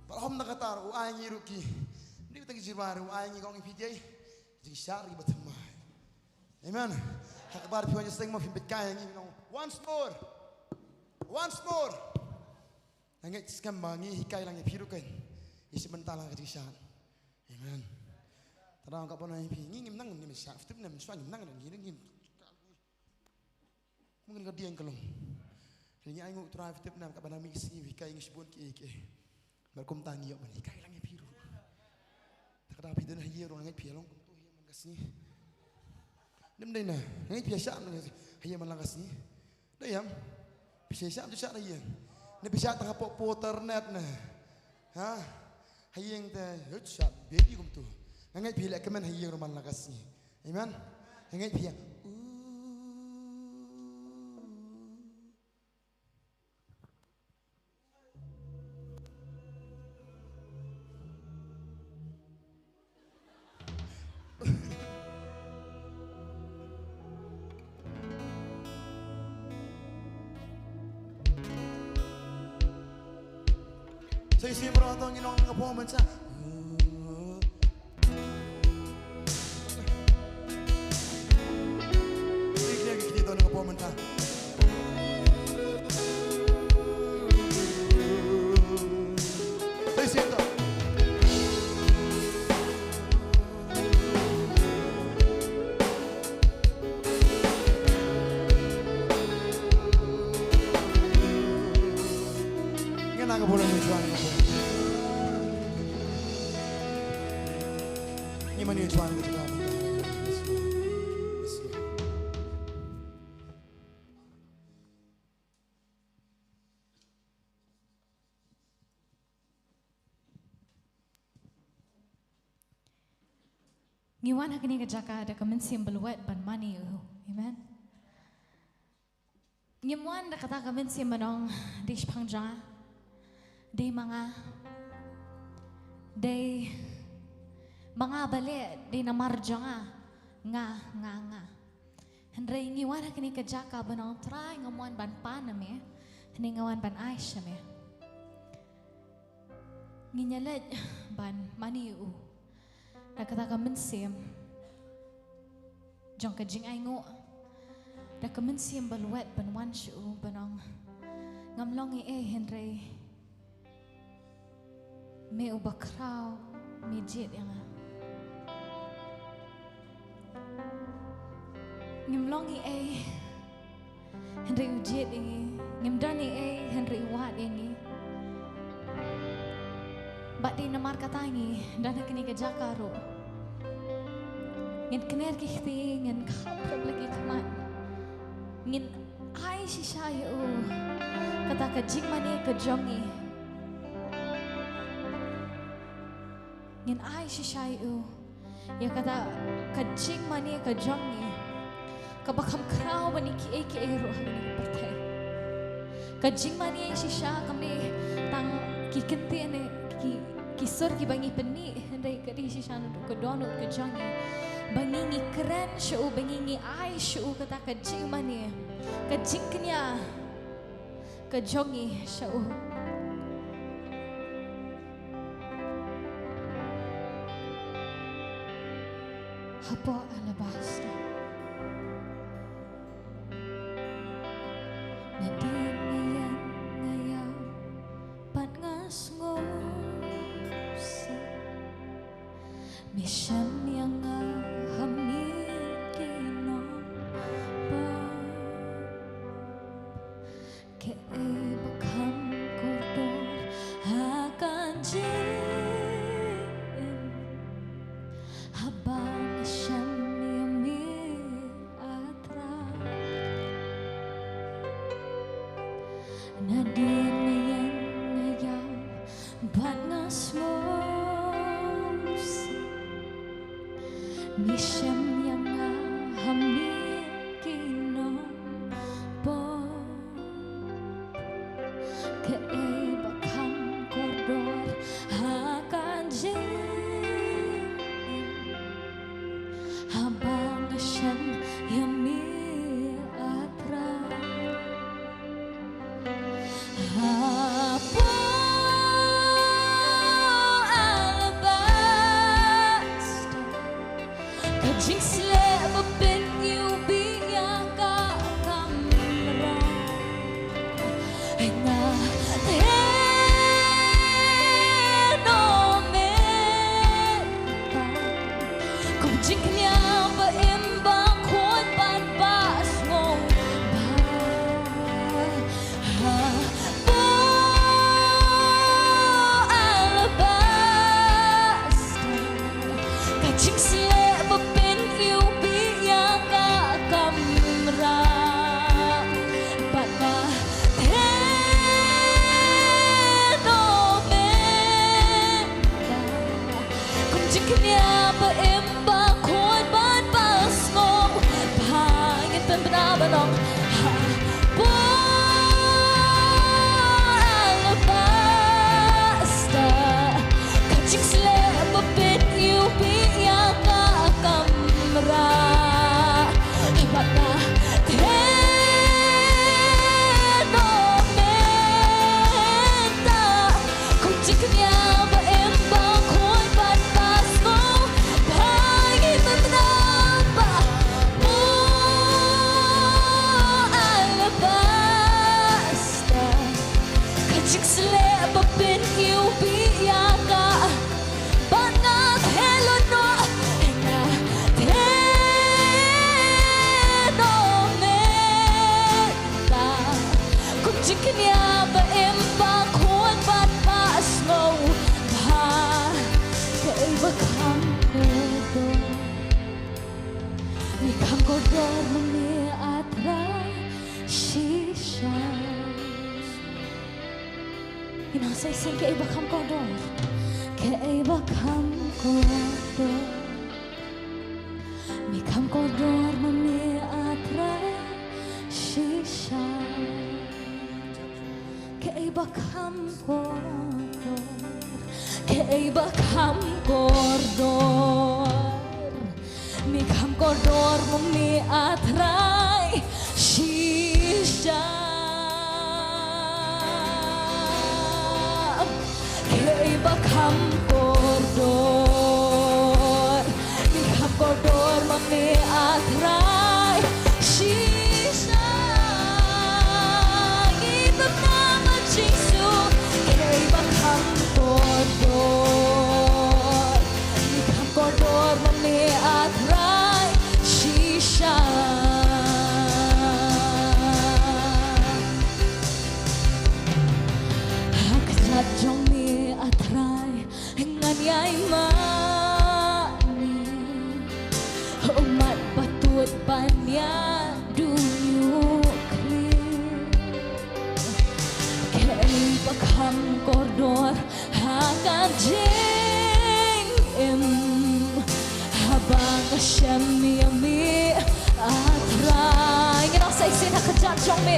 Bad hom na kata ruh u ai ngi ruh ki, ym dei tang ki jingrwai ruh, u ai ngi, ong ïa phi dei jingshad ruh kiba thymmai. Amen. Ha kaba phi wan ïaseng mo, phin peit kai ïa ngi, ngi ong, "Once more. Once more." Nga ngeit skhem ba ngi hikai lang ïa phi ruh, kan ïa shim bynta lang ka jingshad. Amen. Te dang ka ban ïa phi, ngi ngim nang, ngim shah, tip ne, ngim shah, ngim nang, ngim, ngim. Mungkin ka dieng ka long. Ngi ai nguh Trai, tip ne, ka ban nang mih sngi, hikai ngi shibun ki, ki. Mar kumta ngi ïoh ban hikai lang ïa phi ruh. Te ka dang phi don ha ïing ruh, nga ngeit phi long kumto ha ïing man ka sngi. Ym dei na, nga ngeit phi shah na ha ïing man la ka sngi. Dei ïam. Phi shah, phi shah na ïing. Ne phi shah tang hapoh internet ne. Ha? Ha ïing te, hut shah, baby kumto. Nga ngeit phi leh kmen ha ïing ruh man la ka sngi. Amen. Nga ngeit phi. Sa shisien baroh to ngin ong ka por mynta. Ngin ong ka por mynta. Sa shisien to. Ngin ong ka por mynta, ka por. Ngi mane ïa u Trai ka jaka. Ngi wan ha kane ka jaka da ka mynsiem ba lwet ban mane ïa u. Amen. Ngim wan da kata ka mynsiem ban ong, dei shaphang jong nga, dei ma nga, dei ma nga balei, dei namar jong nga, nga, nga, nga. Hynrei ngi wan ha kane ka jaka ban ong, Trai, ngam wan ban pan na me, hynrei nga wan ban ai sha me. Ngin ïa leit ban mane ïa u da kata ka mynsiem jong ka jingainguh, da ka mynsiem ba lwet ban wan sha u ban ong, ngam long ei ei hynrei me uba khraw, me jied ïa nga. Ngim long ei ei hynrei u jied ïa ngi. Ngim don ei ei hynrei u wad ïa ngi. Bad dei namar kata ngi don ha kane ka jaka ruh. Ngin kner ki kti, ngin khap la ki khmat. Ngin ai shisha ïa u kata ka jingmane ka jong ngi. Ngin ai shisha ïa u ïa kata ka jingmane ka jong ngi, kaba kham khraw ban ïa kiei kiei ruh ha kane ka pyrthei. Ka jingmane shisha kam dei tang ki kyntien ne ki, ki sur kiba ngi pyni, hynrei ka dei shisha naduh ka dohnud ka jong ngi, ba ngi ngi kren sha u, ba ngi ngi ai sha u kata ka jingmane, ka jingkñia ka jong ngi sha u. Hapoh alabaster. Nadien nga ïeng nga ïaw bad nga sngewsih. Me shem ïa nga ha miet ki nongpop. Kaei ba kham kordor ha ka jingim, haba nga shem ïa me, ah Trai. Nadien nga ïeng nga ïaw bad nga sngewsih. Me shem ïa nga ha miet ki nongpop. Kaei ba kham kordor ha ka jingim, haba nga shem ïa me, ah Trai. Haba Jingsleh ba pynïubih ïa ka kamra. Nga ong mynta, kum jingkñia ba im ba khuid bad ba sngewbha. Ha, oh, alabaster. Ka jingsleh ba pynïubih ïa ka kamra. Bad nga ong mynta, kum jingkñia ba im ba khuid bad ba sngewbha. Ngin pynbna ban ong, ha, oh, alabaster. Ka jingsleh ba pynïubih ïa ka kamra. Bad nga ong mynta, kum jingkñia ba im ba khuid bad ba sngewbha. Ngi pynbna ba, oh, alabaster. Ka jingsleh ba pynïubih ïa ka. Bad nga ong mynta, nga ong mynta, kum jingkñia ba im ba khuid bad ba sngewbha. Kaei ba kham kordor? Me kham kordor ma me, A Trai, shisha. Ngin ong sa shisien, kaei ba kham kordor? Kaei ba kham kordor? Me kham kordor ma me, A Trai, shisha. Kaei ba kham kordor? Kaei ba kham kordor? Me kham kordor ma me, A Trai, shisha. Kaei ba kham kordor? Me kham kordor ma me, A Trai, shisha. Ngi pynbna ma Jisu. Kaei ba kham kordor? Me kham kordor ma me, A Trai, shisha. Ha kjat jong me, A Trai, ngan ïai mane. Ummat ba tuid ban ïaid duh ïuh khlieh. Kaei ba kham kordor ha ka jingim, haba nga shem ïa me, A Trai? Ngin ong sa shisien, ha kjat jong me,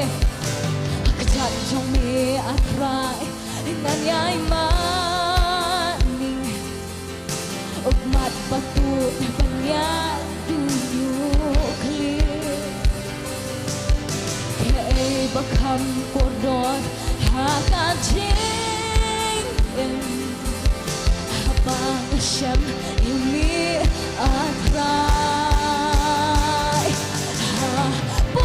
ha kjat jong me, A Trai, ngan ïai mane. Ummat ba tuid ban ïaid duh ïuh khlieh. Kaei ba kham kordor ha ka jingim, haba nga shem ïa me, A Trai? Ha, oh,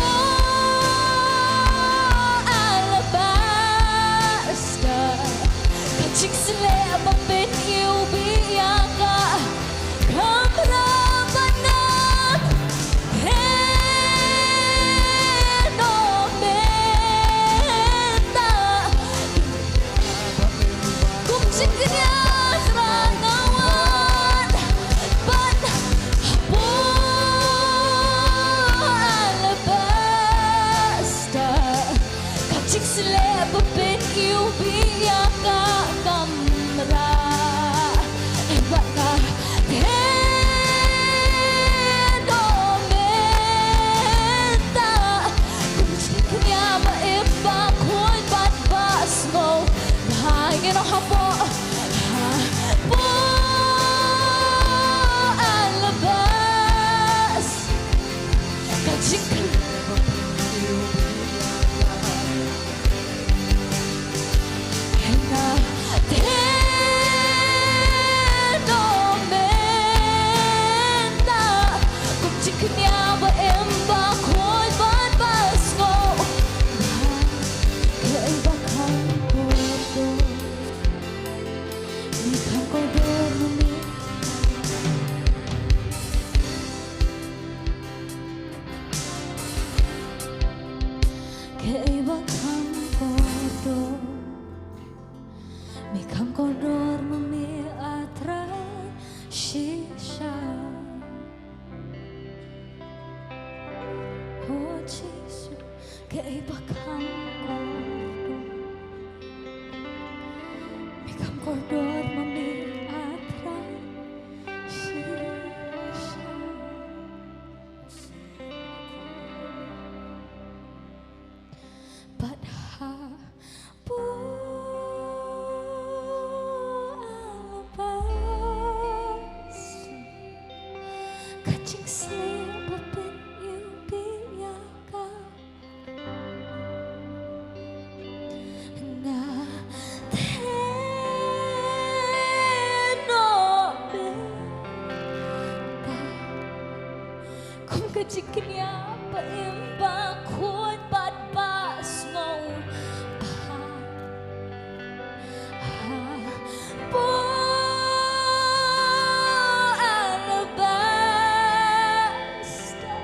alabaster. Ka jingsleh ba pynïubih ïa ka kamra. Bad nga ong mynta, kum jingkñia, Trai, nga wan. Shisha. O Jisu, kaei ba kham kordor. Me kham kordor ma me, A Trai. Shisha. Bad ha bor alabaster, ka jingsleh ba pynïohi ïa ka. Nga theh noh mynta kum ka jingkñia ba im, ba khuid bad ba sngewbha. Ha bor alabaster,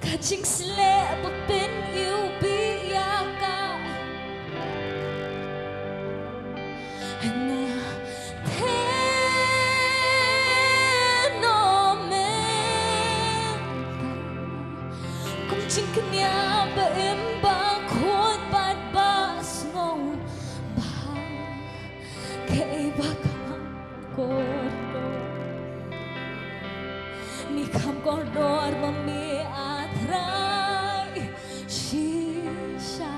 ka jingsleh ba pynïohi ïa ka. Nga theh noh mynta kum jingkñia ba im, ba khuid bad ba sngewbha. Kaei ba kham kordor. Me kham kordor ma me, A Trai. Shisha.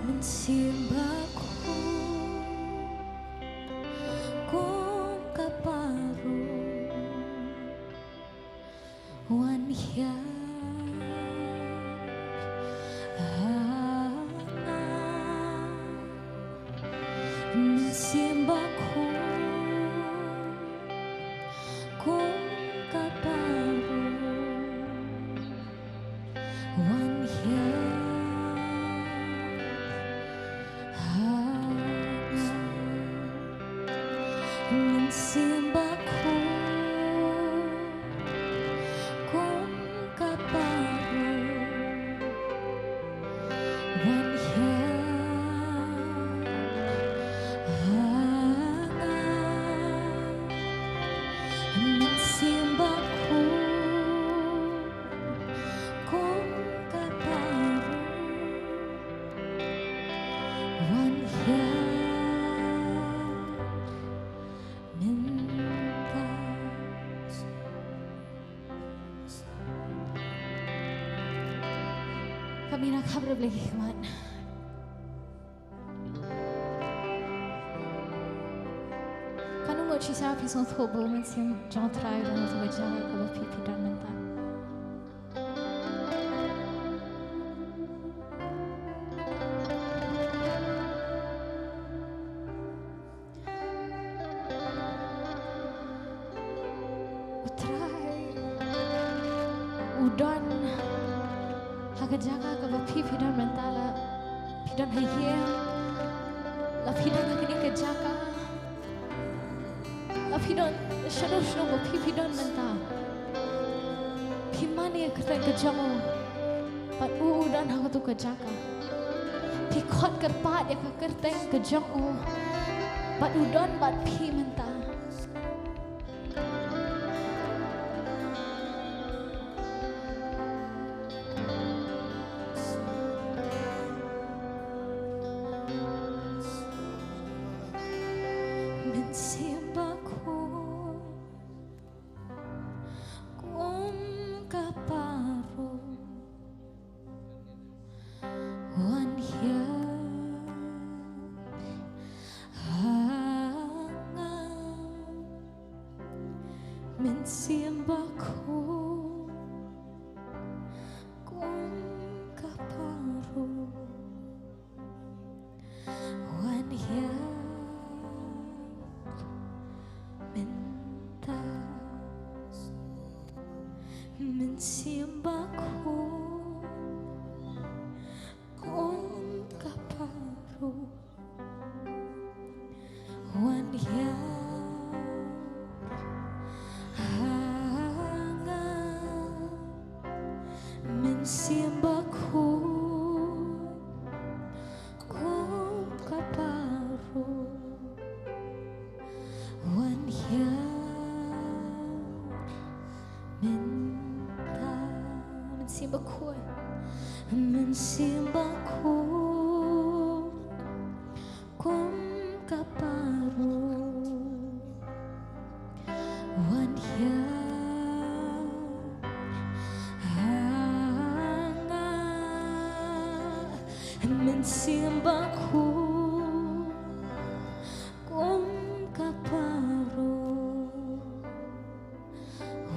Mynsiem bakhuid kum ka parun, wan hiar ha nga. Mynsiem bakhuid kum ka parun, wan hiar ha nga. Mynsiem bakhuid kum ka parun, wan hiar ha nga. Mynsiem bakhuid kum ka parun, wan hiar mynta. Khamtam ïa ka khmat, Blei ki khmat. Katno ngut shisha phi sngewthuh ba u Mynsiem jong U Trai u don ha ka jaka kaba phi, phi don mynta? U Trai u don ha ka jaka kaba phi, phi don mynta, la phi don ha ïing, la phi don ha kane ka jaka, la phi don shano shano ba phi, phi don mynta. Phi mane ïa ka kyrteng ka jong u, bad u, u don ha kato ka jaka. Phi khot kyrpad ïa ka kyrteng ka jong u, bad u don bad phi mynta. Mynsiem bakhuid kum ka parun, wan hiar ha nga. Mynsiem bakhuid kum ka parun, wan hiar mynta. Mynsiem bakhuid kum ka parun, wan hiar ha nga. Mynsiem Bakhuid kum ka paralok wan hiar ha nga. Mynsiem Bakhuid kum ka paralok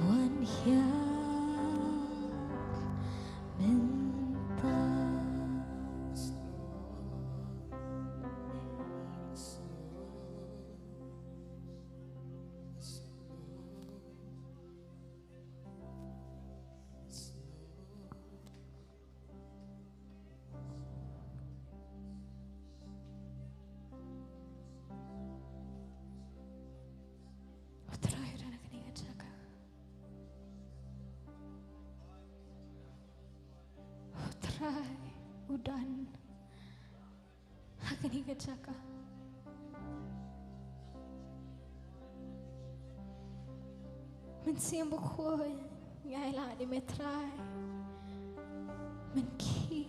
wan hiar mynta. U Trai u don ha kane ka jaka. U Trai u don ha kane ka jaka. Mynsiem Bakhuid, ngi ailad ïa me Trai. Men khih.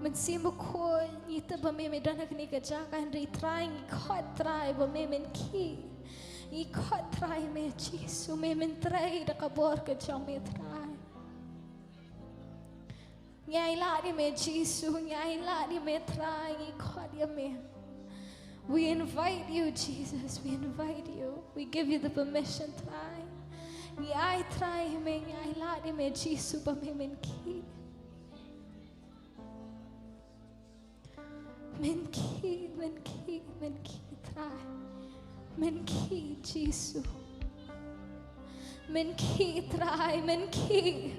Mynsiem Bakhuid, ngi tip ba me me don ha kane ka jaka, hynrei Trai ngi khot Trai ba me men khih. Ngi khot Trai me Jisu, me men trei da ka bor ka jong me Trai. Ngi ailad ïa me Jisu, ngi ailad ïa me Trai, ngi khot ïa me. We invite you, Jesus, we invite you. We give you the permission, Trai. Ngi ai Trai ïa me, ngi ailad ïa me Jisu ba me men khih. Men khih, men khih, men khih Trai. Men khih Jisu. Men khih Trai, men khih.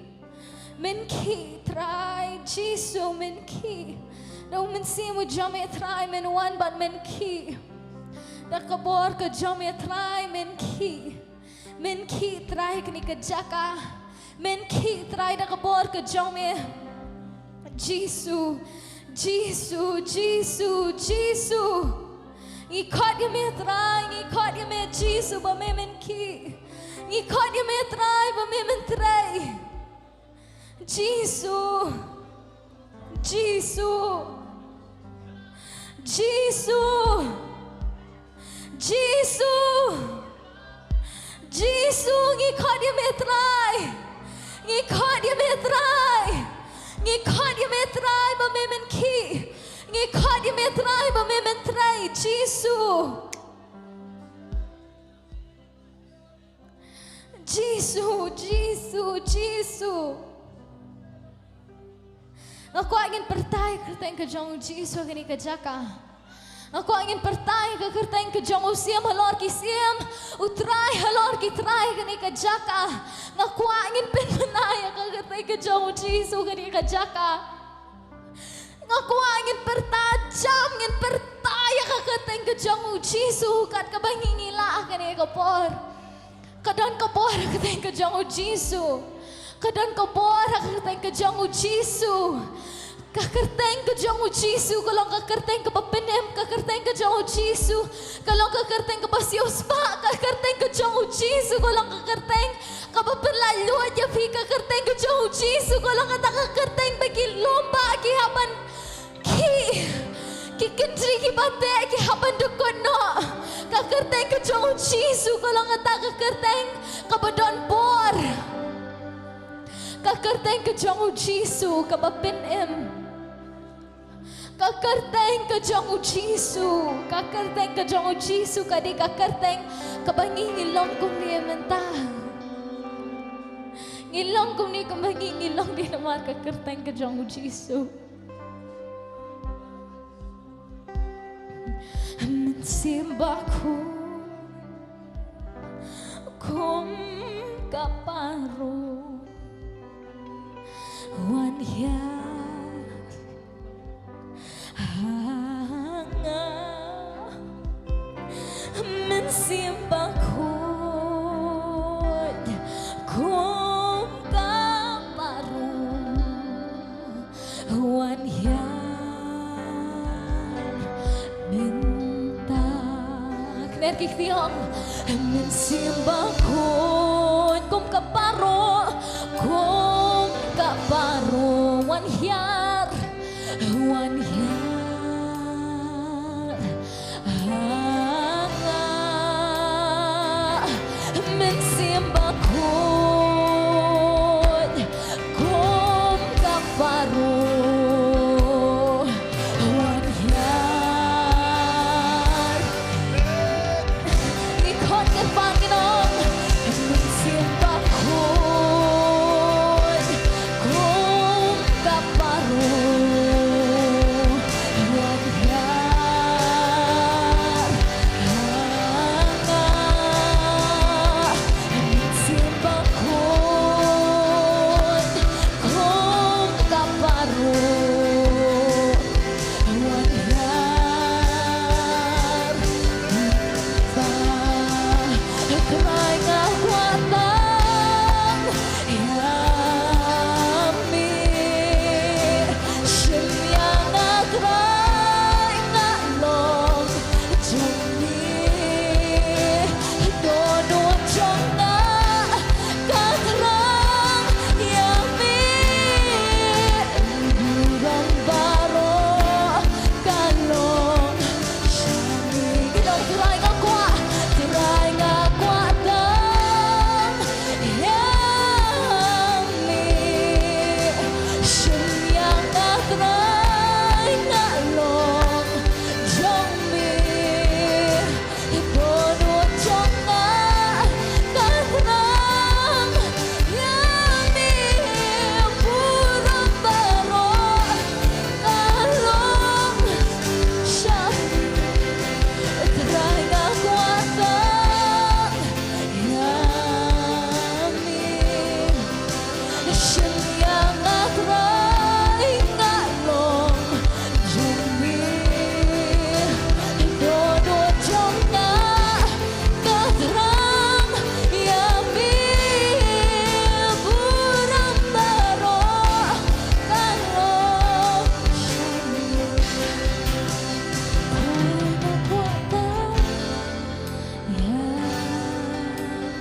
Men khih Trai, Jisu men khih. Da u Mynsiem u jong me Trai men wan bad men khih. Da ka bor ka jong me Trai men khih. Men khih Trai kane ka jaka. Men khih Trai da ka bor ka jong me. Jisu, Jisu, Jisu, Jisu. Ngi khot ïa me Trai, ngi khot ïa me Jisu ba me men khih. Ngi khot ïa me Trai ba me men trei. Jisu. Jisu. Jisu. Jisu. Jisu, ngi khot ïa me Trai. Ngi khot ïa me Trai. Ngi khot ïa me Trai ba me men khih. Ngi khot ïa me Trai ba me men trei. Jisu. Jisu, Jisu, Jisu. Nga kwah ngin pyrta ïa ka kyrteng ka jong u Jisu ha kane ka jaka. Nga kwah ngin pyrta ïa ka kyrteng ka jong u Siem halor ki siem, u Trai halor ki trai ha kane ka jaka. Nga kwah ngin pynbna ïa ka kyrteng ka jong u Jisu ha kane ka jaka. Nga kwah ngin pyrta jam, ngin pyrta ïa ka kyrteng ka jong u Jisu kat kaba ngi ngi lah ha kane ka por. Ka don ka bor ha ka kyrteng ka jong u Jisu. Ka don ka bor ha ka kyrteng ka jong u Jisu. Ka kyrteng ka jong u Jisu ka long ka kyrteng kaba pynim, ka kyrteng ka jong u Jisu ka long ka kyrteng kaba siewspah, ka kyrteng ka jong u Jisu ka long ka kyrteng kaba pynlait luid ïa phi, ka kyrteng ka jong u Jisu ka long kata ka kyrteng ba ki lum ba ki hap ban khih, ki kynthei kiba teh ki hap ban dukut noh. Ka kyrteng ka jong u Jisu ka long kata ka kyrteng kaba don bor. Ka kyrteng ka jong u Jisu kaba pynim. Ka kyrteng ka jong u Jisu, ka kyrteng ka jong u Jisu ka dei ka kyrteng kaba ngi ngi long kumne mynta. Ngi long kumne kumba ngi ngi long dei namar ka kyrteng ka jong u Jisu. Mynsiem Bakhuid kum ka paralok wan hiar ha nga. Mynsiem Bakhuid kum ka paralok wan hiar mynta. Kner ki ktien. Mynsiem Bakhuid kum ka paralok, kum Hiar, wan hiar ha nga, Mynsiem Bakhuid, kum ka paro, wan hiar. Ngi khot kyrpad ngi ong, Mynsiem Bakhuid, kum ka paro, wan hiar ha nga. Mynsiem Bakhuid, kum ka paro, wan hiar. Ba, Trai nga kwah tang ïa me. Shim ïa nga Trai, nga long jong me. Dohnud jong nga ka thrang ïa me. Burom baroh ka long sha me. Ngi ong, Trai nga kwah, Trai nga kwah tang ïa me. Shim ïa nga Trai, nga long jong me. Dohnud jong nga ka thrang ïa me. Burom baroh ka long sha me. Trai nga kwah tang ïa me. Shim ïa nga Trai, nga long jong me. Dohnud jong nga ka thrang ïa me. Burom baroh ka long sha me. Trai nga kwah tang ïa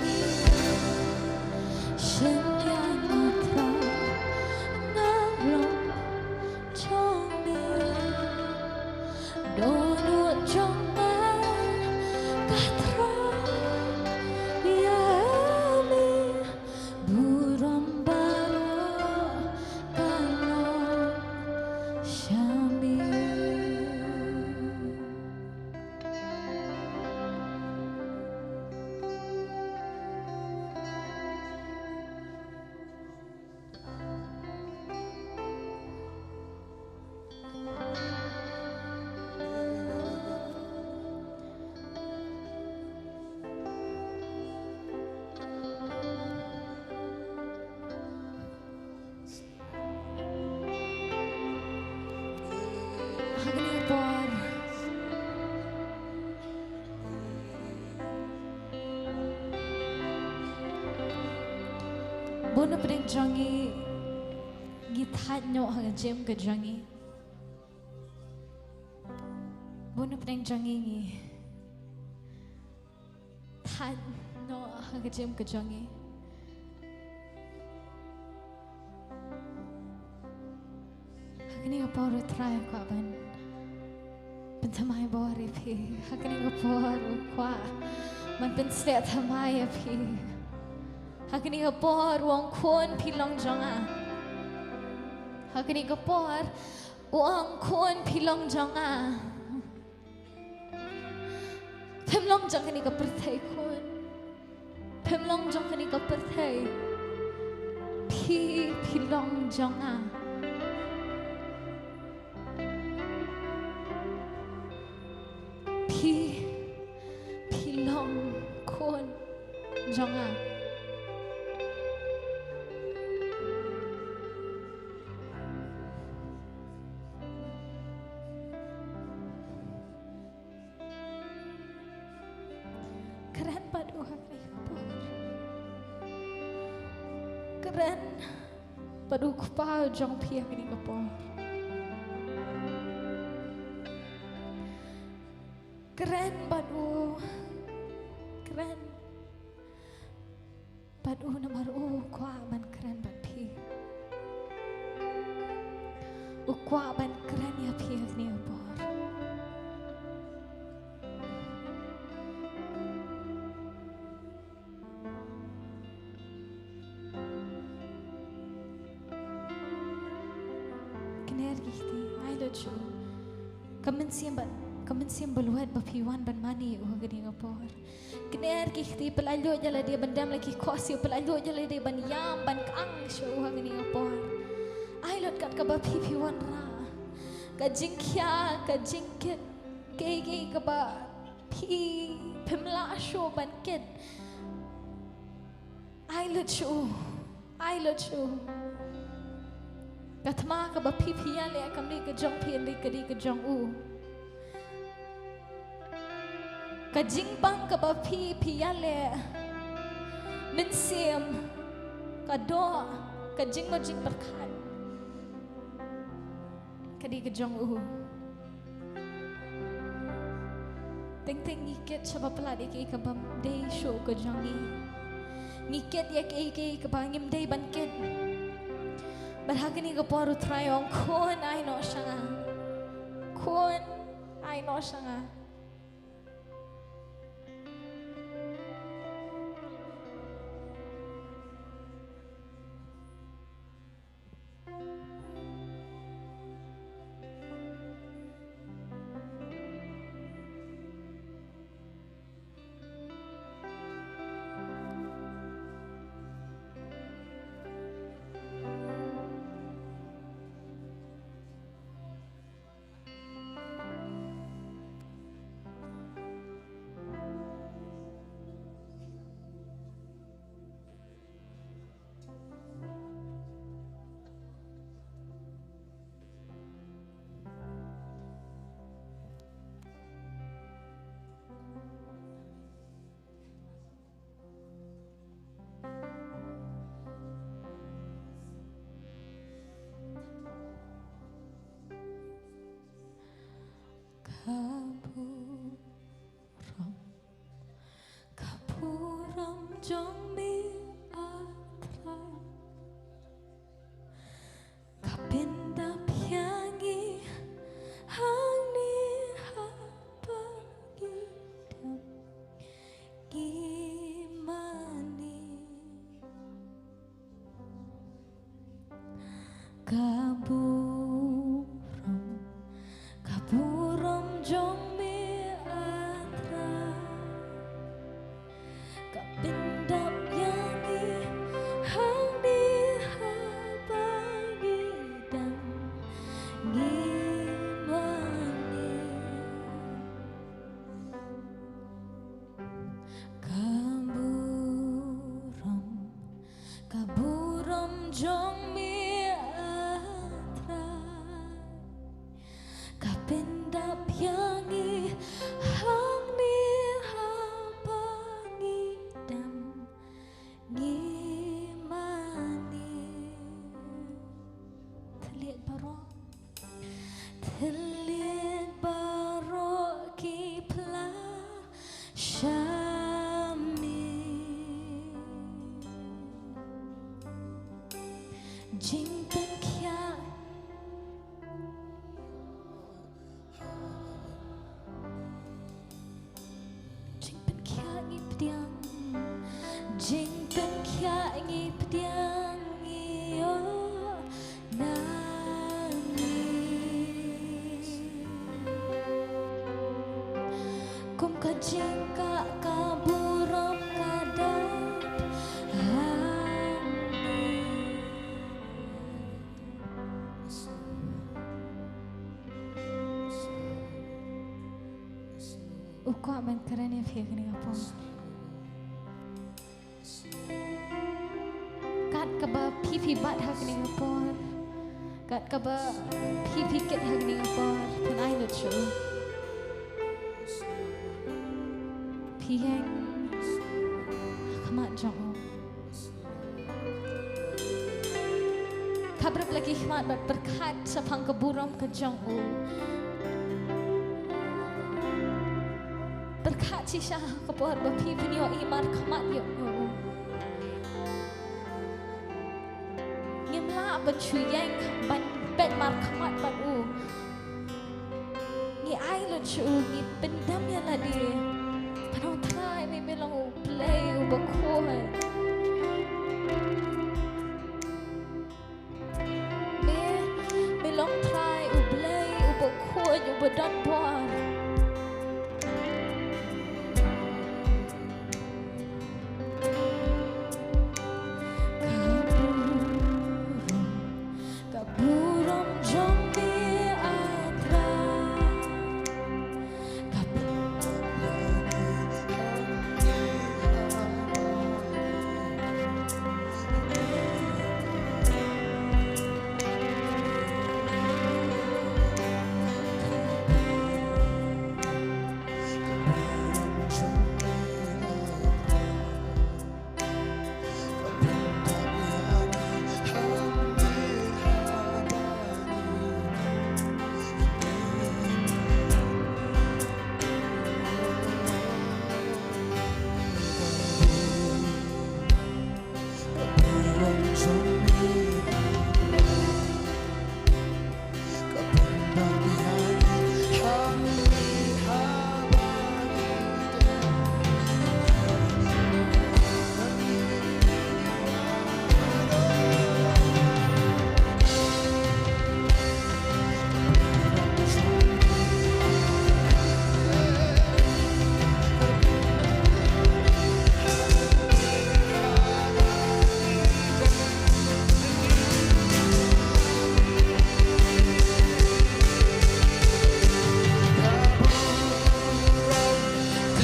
me. Shim ïa nga Trai, nga long jong me. Dohnud jong nga ka thrang ïa me. Burom baroh ka long sha me. Ha kane ka por, bun na pdeng jong ngi ngi thait noh ha ka jingim ka jong ngi. Bun na pdeng jong ngi ngi thait noh ha ka jingim ka jong ngi. Ha kane ka por, Trai, kwah ban pynthymmai bor ïa phi. Ha kane ka por kwah ban pynshlur thymmai ïa phi. Ha kane ka por, u ong, Khun, phi long jong nga. Ha kane ka por, u ong, Khun, phi long jong nga. Phim long jong kane ka pyrthei, Khun. Phim long jong kane ka pyrthei. Phi, phi long jong nga. Phi, phi long khun jong nga. Kren bad u ha kane ka por. Kren bad u Kpa jong phi ha kane ka por. Kren bad u. Kren bad u namar u kwah ban kren bad phi. Kwah ban kren ïa phi ha kane ka por. Kner ki kti, ai lut shuh. Ka mynsiem ba, ka mynsiem ba lwet ba phi wan ban mane ïa u ha kane ka por. Kner ki kti, pyllait lut ïa lade ban dem la ki khohsiew, pyllait lut ïa lade ban ïam, ban khang shuh ha kane ka por. Ai lut kat kaba phi phi wanrah. Ka jingkhia, ka jingkit, kaei kaei kaba phi phim lah shuh ban kit. Ai lut shuh. Ai lut shuh. Ka thma kaba phi phi ïaleh kam dei ka jong phi, dei ka dei ka jong u. Ka jingbang kaba phi phi ïaleh. Mynsiem. Ka doh. Ka jingmut jingpyrkhat. Ka dei ka jong u. Teng teng ngi kit shaba palat ïa kaei kabym dei shuh ka jong ngi. Ngi kit ïa kaei kaei kaba ngim dei ban kit. Bad ha kane ka por u Trai u ong khun ai noh sha nga. Khun ai noh sha nga. Ka burom, ka burom jong me, A Trai. Ka pyndap ïa ngi hangne ha ba ngi dang ngi mane. Ka burom, ka burom jong me, A Trai. Ka pyndap ïa ngi hangne ha ba ngi dang ngi mane. Ka burom, ka burom jong me, A Trai. Ka pyndap ïa ngi hangne ha ba ngi dang ngi mane. Thylliej baroh. Thylliej baroh ki phla sha me. Jingpynkhiah. Jingpynkhiah ngi pdiang. Jingpynkhiah ngi pdiang, ngi ïoh na me. Kum ka jingkah ka burom ka dap ha me. U kwah ban kren ïa phi ha kane ka por. Kat kaba phi phi bat ha kane ka por. Kat kaba phi phi kit ha kane ka por. Phin ai lut shuh. Phi ïeng ha khmat jong u. Khapbrip la ki khmat bad pyrkhat shaphang ka burom ka jong u. Pyrkhat shisha ha ka por ba phi phin ïohi markhmat ïa u. Ngim lah ban shu ïeng ban peit ar khmat bad u. Ngi ai lut sha u, ngi pyndem ïa lade. Ba U Trai me, me long U Blei uba khuid. Me, me long Trai U Blei uba khuid, uba don bor. Ka burom, ka burom jong me, ah Trai.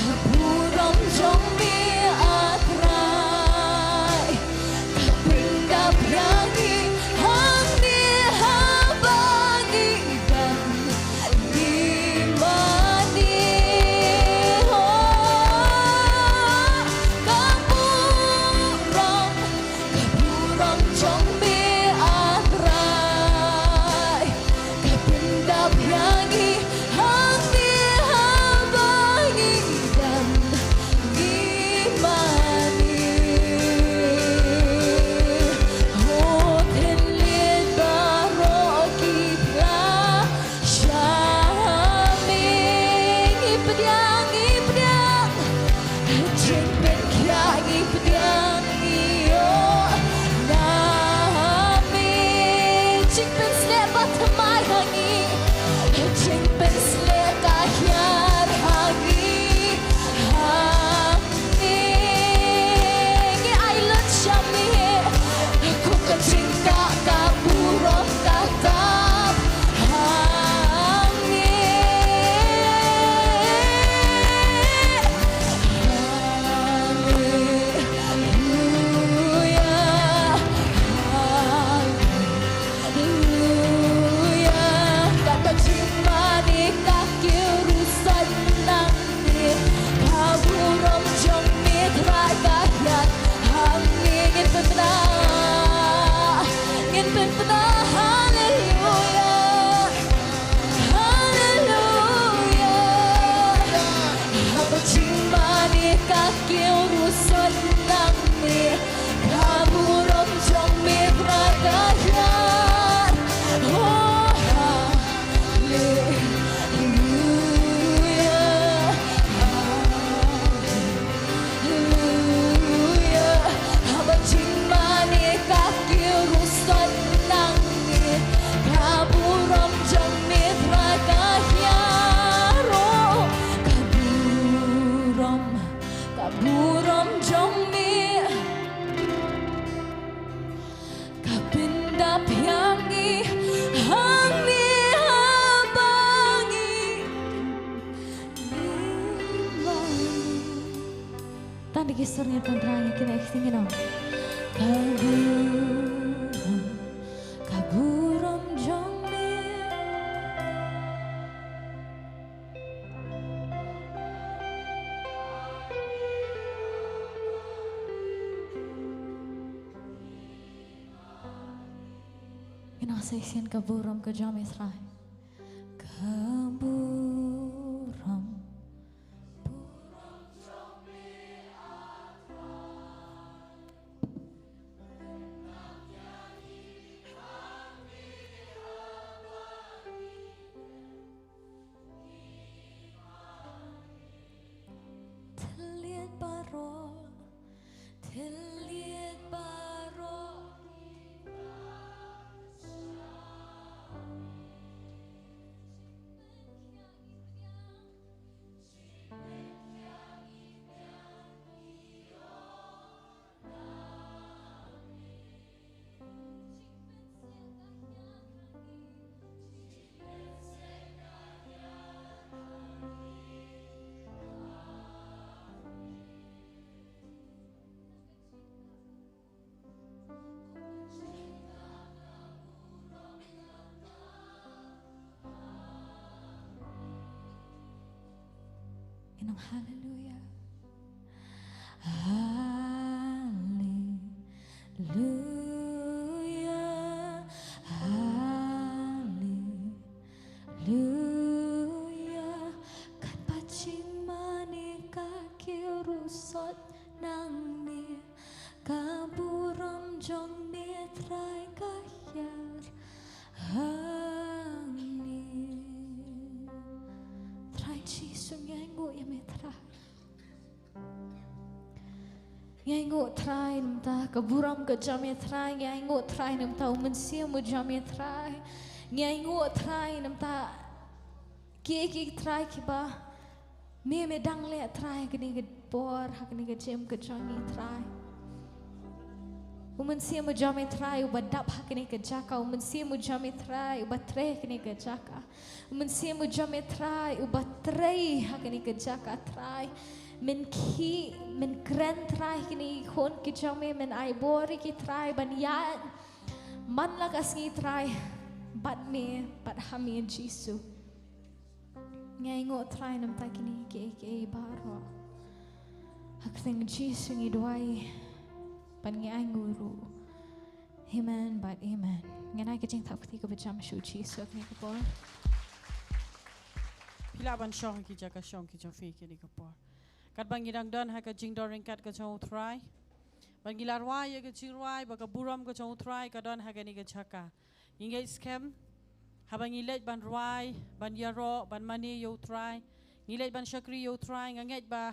Ka burom jong me, ah Trai, ka pyndap ïa ngi hangne ha ba ngi don. Ngi mane, oh, ka burom, ka burom jong me, ah Trai, ka pyndap ïa ngi hangne ha ba ngi don. Ngi mane, oh, thylliej baroh ki phla sha me. Ngi pdiang, ngi pdiang. Jingpynkhiah ngi pdiang, ngi ïoh na me. Jingpynshlur ba thymmai ha ngi. Jingpynshlur ka hiar ha ngi. Ha Ngi ai lut sha me, kum ka jingkah ka burom ka tap ha ngi. Haleluya, haleluya. Ka jingmane ka kiew ruh sot nangne. Ka burom jong me Trai ka hiar hangne. Ngin pynbna, ngin pynbna. Haleluya, haleluya. Haba jingmane ka kiew ruh sot nangne. Ka burom jong me Trai ka hiar. Oh, haleluya, haleluya. Haba jingmane ka kiew ruh sot nangne. Ka burom jong me Trai ka hiar. Oh, ka burom, ka burom jong me. Ka pyndap ïa ngi hangne ha ba ngi. Tang da ki sur ngin pynrang ïa kine ki, you know. Ka burom, ka burom jong me. Ngin ong sa shisien ka burom ka jong me Trai. Ka burom. Nang haleluya. Haleluya. Haleluya. Katba jingmane ka kiew ruh sot nangne, ka burom jong me Trai ka hiar hangne. Trai Jisu, ngi ainguh ïa me Trai. Ngi ainguh Trai namar ka burom ka jong me Trai. Ngi ainguh Trai namar u mynsiem u jong me Trai. Ngi ainguh Trai namar kiei kiei Trai kiba me, me dang leh Trai ha kane ka por, ha kane ka jingim ka jong ngi Trai. U mynsiem u jong me Trai uba dap ha kane ka jaka, u mynsiem u jong me Trai uba trei ha kane ka jaka. U mynsiem u jong me Trai uba trei ha kane ka jaka Trai. Men khih, men kren Trai ha kine ki khun ki jong me, men ai bor ïa ki Trai ban ïaid man la ka sngi Trai bad me, bad ha me Jisu. Ngi ainguh Trai namar kine kiei kiei baroh. Ha ka kyrteng Jisu ngi duwai bad ngi ainguh ruh. Amen bad amen. Ngin ai ka jingthap kti kaba jam sha u Jisu ha kane ka por. Phi lah ban shong ha ki jaka shong ki jong phi ha kane ka por. Katba ngi dang don ha ka jingdon ryngkat ka jong u Trai, ba ngi la rwai ïa ka jingrwai ba ka burom ka jong u Trai ka don ha kane ka jaka. Ngi ngeit skhem haba ngi leit ban rwai, ban ïaroh, ban mane ïa u Trai, ngi leit ban shakri ïa u Trai, nga ngeit ba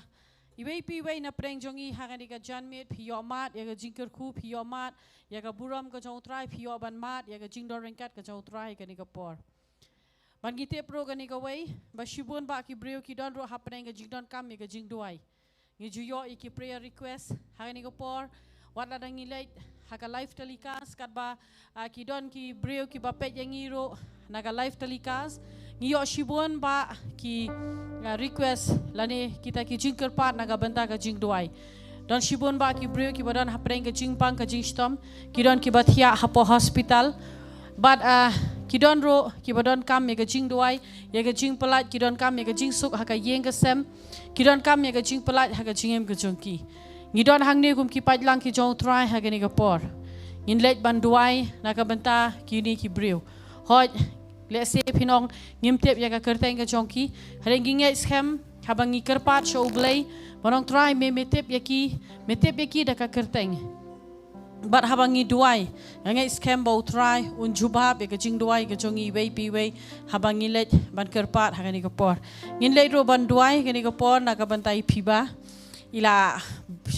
iwei pa iwei na pdeng jong ngi ha kane ka janmiet phi ïohmad ïa ka jingkyrkhu, phi ïohmad ïa ka burom ka jong u Trai, phi ïoh ban mad ïa ka jingdon ryngkat ka jong u Trai ha kane ka por. Bad ngi tip ruh kane kawei ba shibun bah ki briew ki don ruh hapdeng ka jingdonkam ïa ka jingduwai. Ngi ju ïoh ïa ki prayer request ha kane ka por. Wat la dang ngi leit ha ka live telecast katba, ah, ki don ki briew kiba peit ïa ngi ruh na ka live telecast, ngi ïoh shibun bah ki, ah, request lane kita ki jingkyrpad na ka bynta ka jingduwai. Don shibun bah ki briew kiba don hapdeng ka jingpang ka jingshitom, ki don kiba thiah hapoh hospital. Bad, ah, ki don ruh kiba donkam ïa ka jingduwai, ïa ka jingpyllait, ki donkam ïa ka jingsuk ha ka ïing ka sem, ki donkam ïa ka jingpyllait ha ka jingim ka jong ki. Ngi don hangne kum ki paidlang ki jong u Trai ha kane ka por. Ngin leit ban duwai na ka bynta kine ki briew. Hooid, lehse phin ong ngim tip ïa ka kyrteng ka jong ki. Hynrei ngi ngeit skhem haba ngi kyrpad sha u Blei, ban ong Trai me, me tip ïa ki, me tip ïa ki da ka kyrteng. Bad haba ngi duwai, nga ngeit skhem ba u Trai un jubab ïa ka jingduwai ka jong ngi iwei pa iwei haba ngi leit ban kyrpad ha kane ka por. Ngin leit ruh ban duwai ha kane ka por na ka bynta i Phiba. I la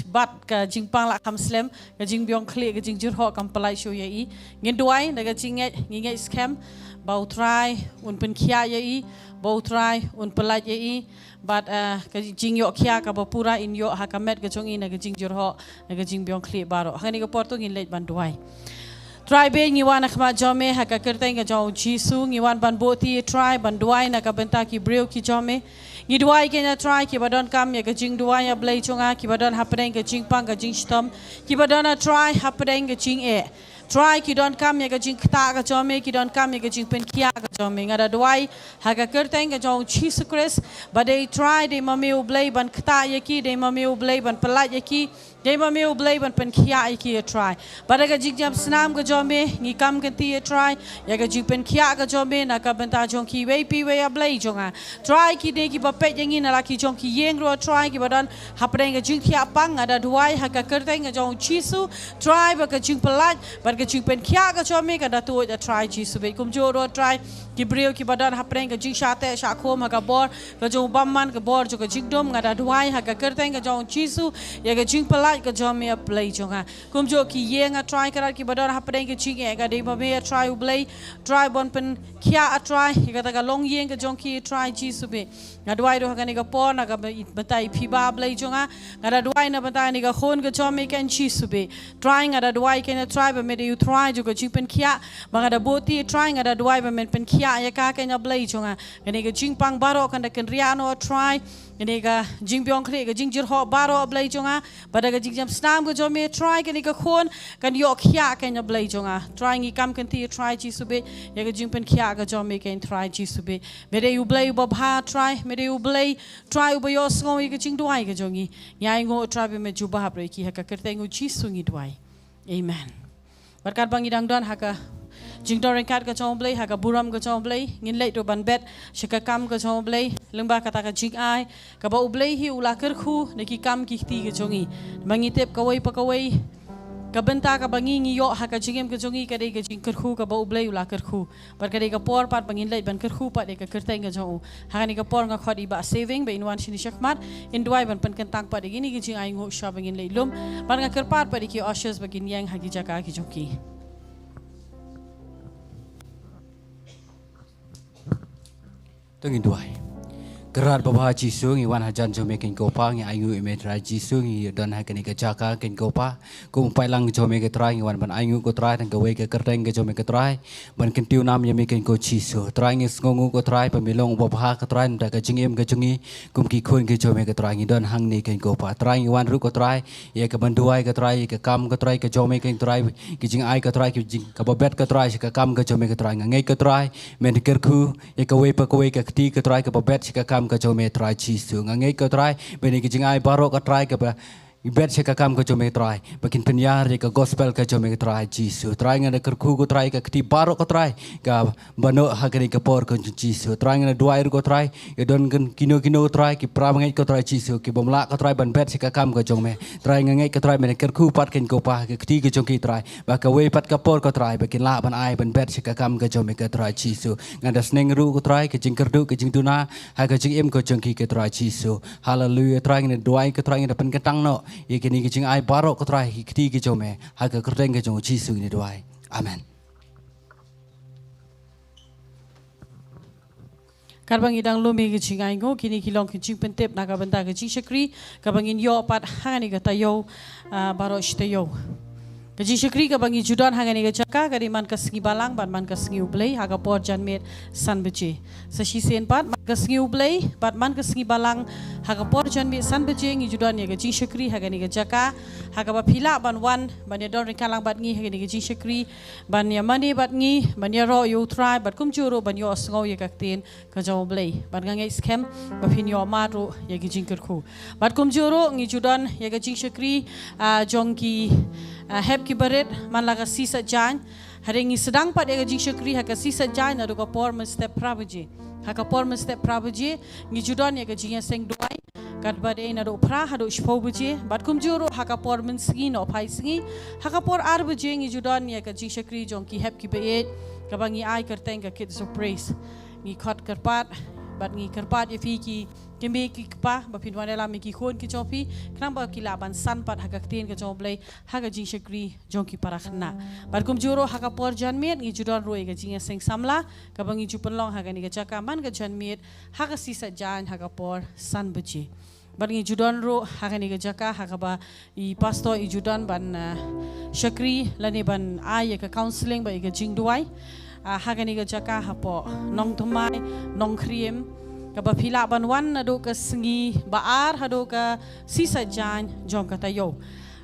bat ka jingpang la kham slem, ka jingbiang khlieh, ka jingjyrhoh kam pynlait shuh ïa i. Ngin duwai da ka jingngeit, ngi ngeit skhem ba u Trai un pynkhiah ïa i, ba u Trai un pynlait ïa i. Bad, eh, ka jingïoh khia kaba pura in ïoh ha ka met ka jong i na ka jingjyrhoh, na ka jingbiang khlieh baroh. Ha kane ka por to ngin leit ban duwai. Trai beit, ngi wan ha khmat jong me ha ka kyrteng ka jong u Jisu, ngi wan ban buh kti Trai ban duwai na ka bynta ki briew ki jong me. Ngi duwai ïa kine Trai kiba donkam ïa ka jingduwai, A Blei jong nga, kiba don hapdeng ka jingpang ka jingshitom, kiba don, A Trai, hapdeng ka jingeh. Trai, ki donkam ïa ka jingktah ka jong me, ki donkam ïa ka jingpynkhiah ka jong me. Nga da duwai ha ka kyrteng ka jong u Jisu Khrist ba dei Trai, dei ma me u Blei ban ktah ïa ki, dei ma me u Blei ban pynlait ïa ki, dei ma me u Blei ban pynkhiah ïa ki, A Trai. Bad da ka jingjam snam ka jong me ngi kam kynti, A Trai, ïa ka jingpynkhiah ka jong me na ka bynta jong kiwei pa iwei, A Blei jong nga. Trai, kine kiba peit ïa ngi na la ki jong ki ïing ruh, A Trai, kiba don hapdeng ka jingthiah pang, nga da duwai ha ka kyrteng ka jong u Jisu Trai ba ka jingpynlait bad ka jingpynkhiah ka jong me kan da tuid, A Trai Jisu beit. Kumjuh ruh, A Trai, ki briew kiba don hapdeng ka jingshah teh shah khum ha ka bor ka jong u bymman, ka bor jong ka jingdum, nga da duwai ha ka kyrteng ka jong u Jisu ïa ka jingpynlait ka jong me, A Blei jong nga. Kumjuh ki ïing, A Trai, ka rat kiba don hapdeng ka jingeh, ka dei ma me, A Trai u Blei, Trai, ban pynkhiah, A Trai, ïa kata ka longïing ka jong ki, A Trai Jisu beit. Nga duwai ruh ha kane ka por na ka bynta i Phiba, A Blei jong nga. Nga da duwai na bynta kane ka khun ka jong me, Kynrad Jisu beit. Trai, nga da duwai kane, Trai, ba me dei u Trai jong ka jingpynkhiah. Ba nga da buh kti, Trai, nga da duwai ba men pynkhiah ïa ka, Kynrad, A Blei jong nga. Kane ka jingpang baroh kan da kynriah noh, Trai. Kane ka jingbiang khlieh, ka jingjyrhoh baroh, A Blei jong nga. Bad da ka jingïam snam ka jong me, Trai, kane ka khun kan ïoh khiah kein, a Blei jong nga. Trai, ngi kam kynti, Trai Jisu beit, ïa ka jingpynkhiah ka jong me kein, Trai Jisu beit. Me dei U Blei uba bha, Trai, me dei U Blei, Trai, uba ïohsngew ïa ka jingduwai ka jong ngi. Ngi ainguh, Trai, ba me jubab ïa ki, ha ka kyrteng U Jisu ngi duwai. Amen. Bad katba ngi dang don ha ka jingdon ryngkat ka jong U Blei, ha ka burom ka jong U Blei, ngin leit ruh ban bet sha ka kam ka jong U Blei, lyngba kata ka jingai kaba U Blei hi u la kyrkhu na ki kam ki kti ka jong ngi. Ba ngi tip kawei pa kawei ka bynta kaba ngi ngi ïoh ha ka jingim ka jong ngi ka dei ka jingkyrkhu kaba U Blei u la kyrkhu. Bad ka dei ka por pat ba ngin leit ban kyrkhu pat ïa ka kyrteng ka jong u. Ha kane ka por nga khot ïa i Bah Saving ba in wan shane shakhmat, in duwai ban pynkyntang pat ïa kine ki jingainguh shuwa ba ngin leit lum. Bad nga kyrpad pat ïa ki ushers ba kin ïeng ha ki jaka ki jong ki. To ngin duwai. Kynrad babha Jisu, ngi wan hajan jong me kein ko Pa, ngi ainguh ïa me Trai Jisu, ngi don ha kane ka jaka kein ko Pa. Kum u paidlang jong me ko Trai, ngi wan ban ainguh ko Trai tang kawei ka kyrteng ka jong me ko Trai, ban kyntiew nam ïa me kein ko Jisu. Trai, ngi sngewnguh ko Trai ba me long uba bha ko Trai, na ka jingim ka jong ngi kum ki khun ki jong me ko Trai, ngi don hangne kein ko Pa. Trai, ngi wan ruh ko Trai ïa ka ban duwai ko Trai, ïa ka kam ko Trai ka jong me kein Trai, ki jingai ko Trai, ki jing, kaba bet ko Trai sha ka kam ka jong me ko Trai. Nga ngeit ko Trai men kyrkhu ïa kawei pa kawei ka kti ko Trai kaba bet sha ka kam ka jong me Trai Jisu. Nga ngeit ko Trai ba kine ki jingai baroh ko Trai kaba bet sha ka kam ka jong me Trai, ba kin pynïar ïa ka gospel ka jong me Trai Jisu. Trai, nga da kyrkhu ko Trai ka kti baroh ko Trai kaba noh ha kane ka por ko Jisu. Trai, nga da duwai ruh ko Trai, ïa don kino kino ko Trai ki para bangeit ko Trai Jisu, ki bym lah ko Trai ban bet sha ka kam ka jong me. Trai, nga ngeit ko Trai men kyrkhu pat kein ko Pa ka kti ka jong ki Trai, ba kawei pat ka por ko Trai ba kin lah ban ai ban bet sha ka kam ka jong me ko Trai Jisu. Nga da sneng ruh ko Trai ka jingkyrduh ka jingduna ha ka jingim ka jong ki ko Trai Jisu. Haleluia. Trai, ngi da duwai ko Trai, ngi da pynkyntang noh ïa kine ki jingai baroh ko Trai ha ki kti ki jong me, ha ka kyrteng ka jong u Jisu ngi da duwai. Amen. Katba ngi dang lum ïa ki jingainguh, kine ki long ki jingpyntip na ka bynta ka jingshakri kaba ngin ïoh pat ha kane ka taïew, ah, baroh shi taïew. Ka jingshakri kaba ngi ju don ha kane ka jaka ka dei man ka sngi Balang bad man ka sngi U Blei ha ka por janmiet san baje. Sa shisien pat man ka sngi U Blei bad man ka sngi Balang ha ka por janmiet san baje ngi ju don ïa ka jingshakri ha kane ka jaka, ha kaba phi lah ban wan ban ïa don ryngkat lang bad ngi ha kane ka jingshakri, ban ïa mane bad ngi, ban ïaroh ïa u Trai bad kumjuh ruh ban ïohsngew ïa ka ktien ka jong U Blei. Bad nga ngeit skhem ba phin ïoh mad ruh ïa ki jingkyrkhu. Bad kumjuh ruh ngi ju don ïa ka jingshakri, ah, jong ki, ah, hep ki barit man la ka sngi Saitjaiñ. Hynrei ngi sdang pat ïa ka jingshakri ha ka sngi Saitjaiñ naduh ka por mynstep phra baje. Ha ka por mynstep phra baje ngi ju don ïa ka jingïaseng duwai katba dei naduh phra haduh shiphew baje. Bad kumjuh ruh ha ka por mynsngi nohphai sngi ha ka por ar baje ngi ju don ïa ka jingshakri jong ki hep ki baieit kaba ngi ai kyrteng ka Kids of Praise. Ngi khot kyrpad bad ngi kyrpad ïa phi ki kmie ki kpa ba phin wan ïalam ïa ki khun ki jong phi khnang ba ki lah ban san pat ha ka ktien ka jong U Blei ha ka jingshakri jong ki para khynnah. Bad kumjuh ruh ha ka por janmiet ngi ju don ruh ïa ka jingïaseng samla kaba ngi ju pynlong ha kane ka jaka man ka janmiet ha ka sngi Saitjaiñ ha ka por san baje. Bad ngi ju don ruh ha kane ka jaka ha kaba i pastor i ju don ban, ah, shakri lane ban ai ïa ka counselling bad ïa ka jingduwai, ah, ha kane ka jaka hapoh Nongthymmai Nongkhriem, kaba phi lah ban wan naduh ka sngi Ba-ar haduh ka sngi Saitjaiñ jong ka taïew.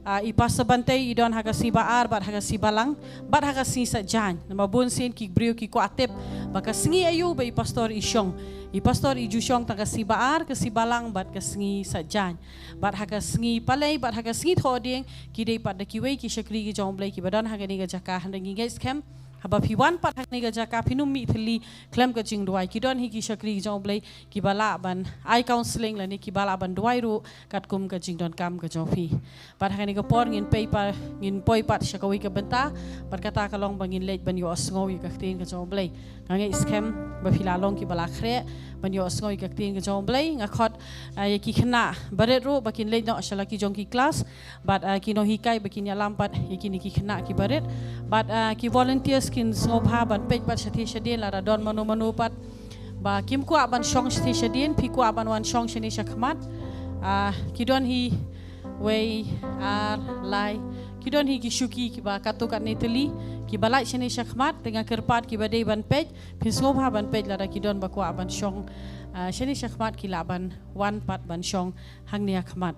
Ah, i Pastor Bantei i don ha ka sngi Ba-ar bad ha ka sngi Balang bad ha ka sngi Saitjaiñ. Namar bun sien ki briew ki kwah tip ba ka sngi aïu ba i pastor i shong. I pastor i ju shong tang ka sngi Ba-ar, ka sngi Balang bad ka sngi Saitjaiñ. Bad ha ka sngi Palei bad ha ka sngi Thohdieng ki dei pat da kiwei ki shakri ki jong U Blei kiba don ha kane ka jaka. Hynrei ngi ngeit skhem haba phi wan pat ha kane ka jaka phin ym mih thylli khlem ka jingduwai. Ki don hi ki shakri ki jong U Blei kiba lah ban ai counselling lane kiba lah ban duwai ruh katkum ka jingdonkam ka jong phi. Bad ha kane ka por ngin poi pat, ngin poi pat sha kawei ka bynta bad kata ka long ba ngin leit ban ïohsngew ïa ka ktien ka jong U Blei. Nga ngeit skhem ba phi la long kiba la khreh ban ïohsngew ïa ka ktien ka jong U Blei. Nga khot, ah, ïa ki khynnah barit ruh ba kin leit noh sha la ki jong ki klas. Bad, ah, ki nonghikai ba kin ïalam pat ïa kine ki khynnah ki barit. Bad, ah, ki volunteers kin sngewbha ban peit pat shatei shadien lada don mano mano pat ba kim kwah ban shong shatei shadien, phi kwah ban wan shong shane shakhmat. Ah, ki don hi wei, ar, lai. Ki don hi ki shuki kiba katto katne tylli kiba lait shane shakhmat, te nga kyrpad kiba dei ban peit phin sngewbha ban peit lada ki don ba kwah ban shong, ah, shane shakhmat ki lah ban wan pat ban shong hangne hakhmat.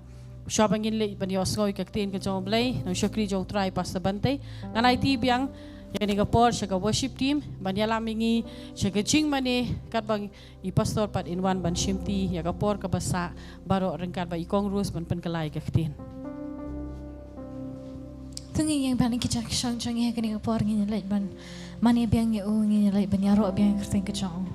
Shuwa ba ngin leit ban ïohsngew ïa ka ktien ka jong U Blei na u shakri jong U Trai Pastor Bante, ngan aiti biang ïa kane ka por sha ka worship team ban ïalam ïa ngi sha ka jingmane katba i pastor pat in wan ban shimti ïa ka por kaba sah baroh ryngkat bad i Kong Rose ban pynkylla ïa ka ktien. To ngin ïeng bad ki jingkyrshan jong ngi ha kane ka por, ngin ïa leit ban mane biang ïa u, ngin ïa leit ban ïaroh biang ïa ka ktien ka jong u.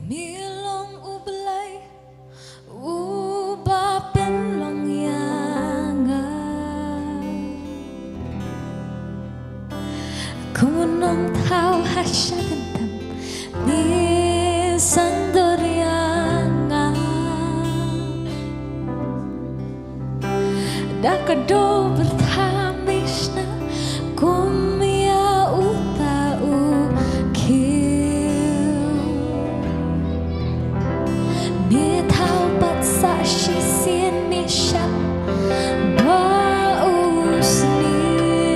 Me long U Blei uba pynlong ïa nga. Kum u nongthaw ha sha kyntem me sngewdur ïa nga. Da ka doh pyrthei me shna kum ïa uta u khiew. Me thaw pat sa shisien, me shad ba u sniew.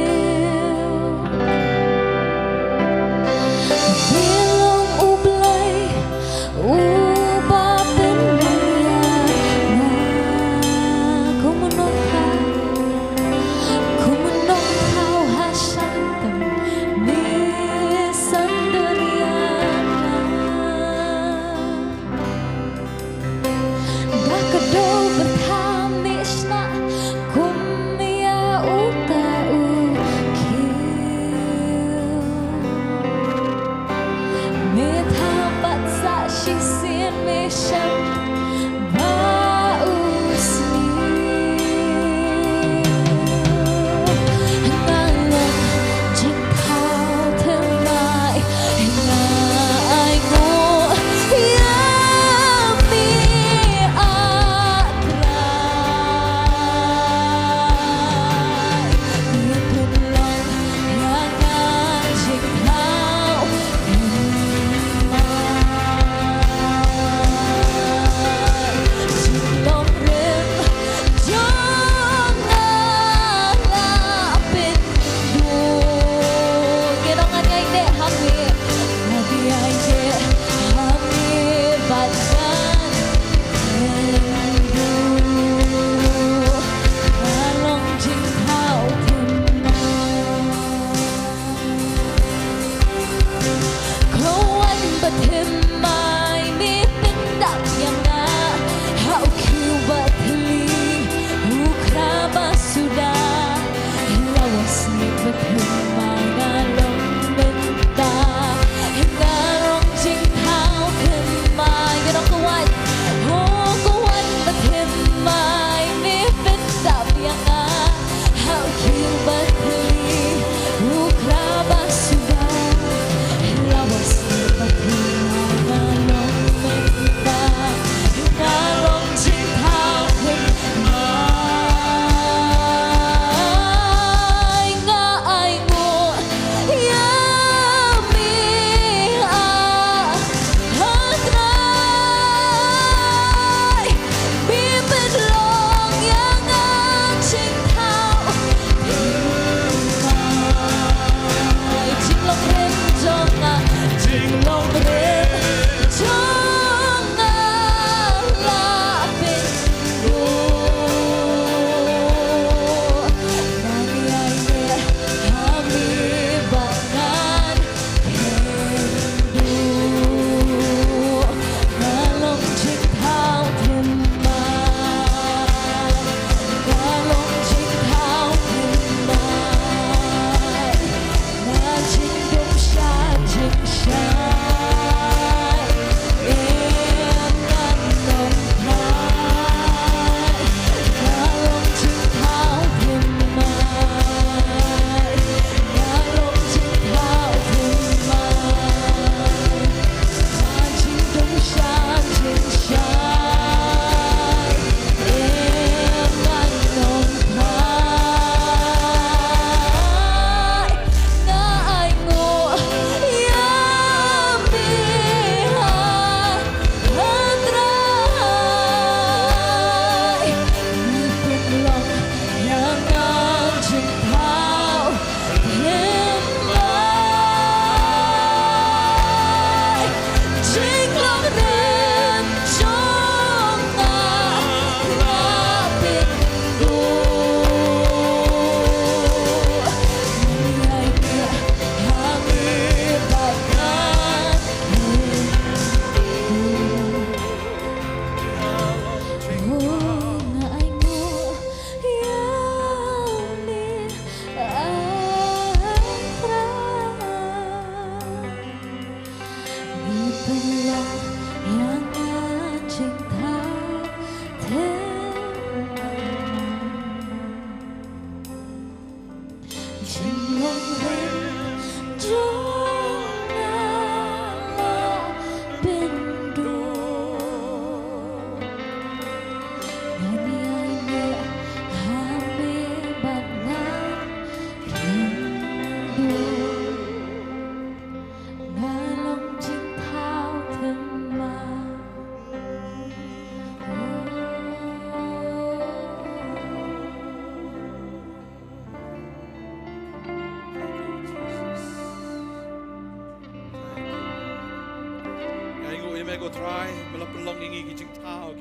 Me long U Blei uba pynlong ïa nga. Kum u nongthaw,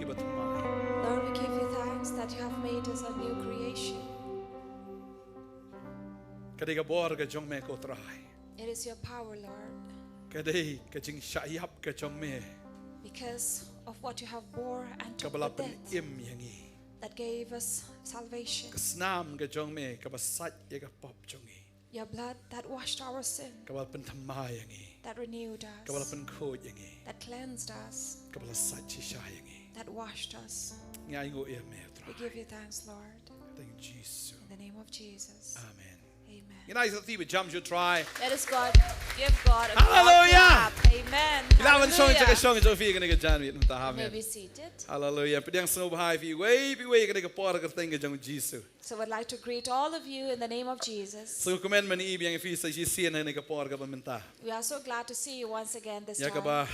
kiba thymmai. Lord, we give you thanks that you have made us a new creation. Ka dei ka bor ka jong me ko Trai. It is your power, Lord. Ka dei ka jingshah ïap ka jong me. Because of what you have bore and took the death. Kaba la pynim ïa ngi. That gave us salvation. Ka snam ka jong me kaba sait ïa ka pop jong ngi. Your blood that washed our sin. Kaba la pynthymmai ïa ngi. That renewed us. Kaba la pynkhuid ïa ngi. That cleansed us. Kaba la sait shisha ïa ngi. That washed us. Ngi ainguh ïa me Trai. We give you thanks, Lord. Thank you, Jesus. In the name of Jesus. Amen. Amen. Ngin ai sa ti ba jam sha u Trai. Let us God, give God a Hallelujah! Clap. Amen. Ki la ban shong ïa ka shong jong phi kane ka janmiet mynta. Amen. You may be seated. Hallelujah. Pdiang sngewbha ïa phi iwei pa iwei kane ka por kyrteng ka jong u Jisu. So I'd like to greet all of you in the name of Jesus. Sngewkmen ban ïohi biang ïa phi sa shisien ha kane ka por kaba mynta. We are so glad to see you once again this time. Ïa kaba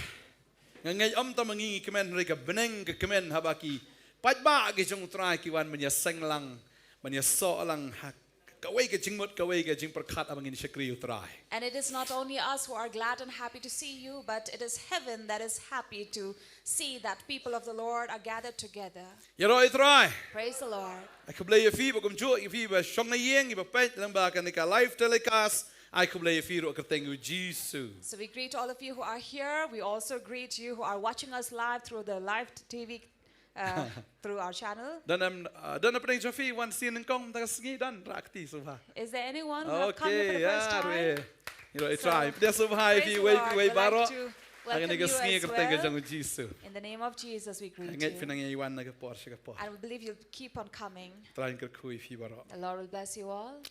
nga ngeit ym tang ma ngi ngi kmen hynrei ka bneng ka kmen haba ki paidbah ki jong u Trai ki wan ban ïaseng lang, ban ïasoh lang ha kawei ka jingmut, kawei ka jingpyrkhat haba ngin shakri u Trai. And it is not only us who are glad and happy to see you, but it is heaven that is happy to see that people of the Lord are gathered together. Ïaroh ïa u Trai. Praise the Lord. Ai khublei ïa phi ba kumjuh ïa phi ba shong na ïing, ïa ba peit lyngba kane ka live telecast. Ai khublei ïa phi ruh ha ka kyrteng u Jisu. So we greet all of you who are here. We also greet you who are watching us live through the live T V, uh, through our channel. Don em, uh, don em pdeng jong phi wan sien nyngkong mynta ka sngi, don, rah kti sngewbha. Is there anyone who have come here for the first time? Okay, ïaroh ïa u Trai. Pdiang sngewbha ïa phi iwei pa iwei baroh. Praise the Lord. We'd like to welcome you as well. Ha kane ka sngi ha ka kyrteng ka jong u Jisu. In the name of Jesus we greet you. Nga ngeit phi nang ïai wan na ka por sha ka por. And we believe you'll keep on coming. Trai un kyrkhu ïa phi baroh. The Lord will bless you all.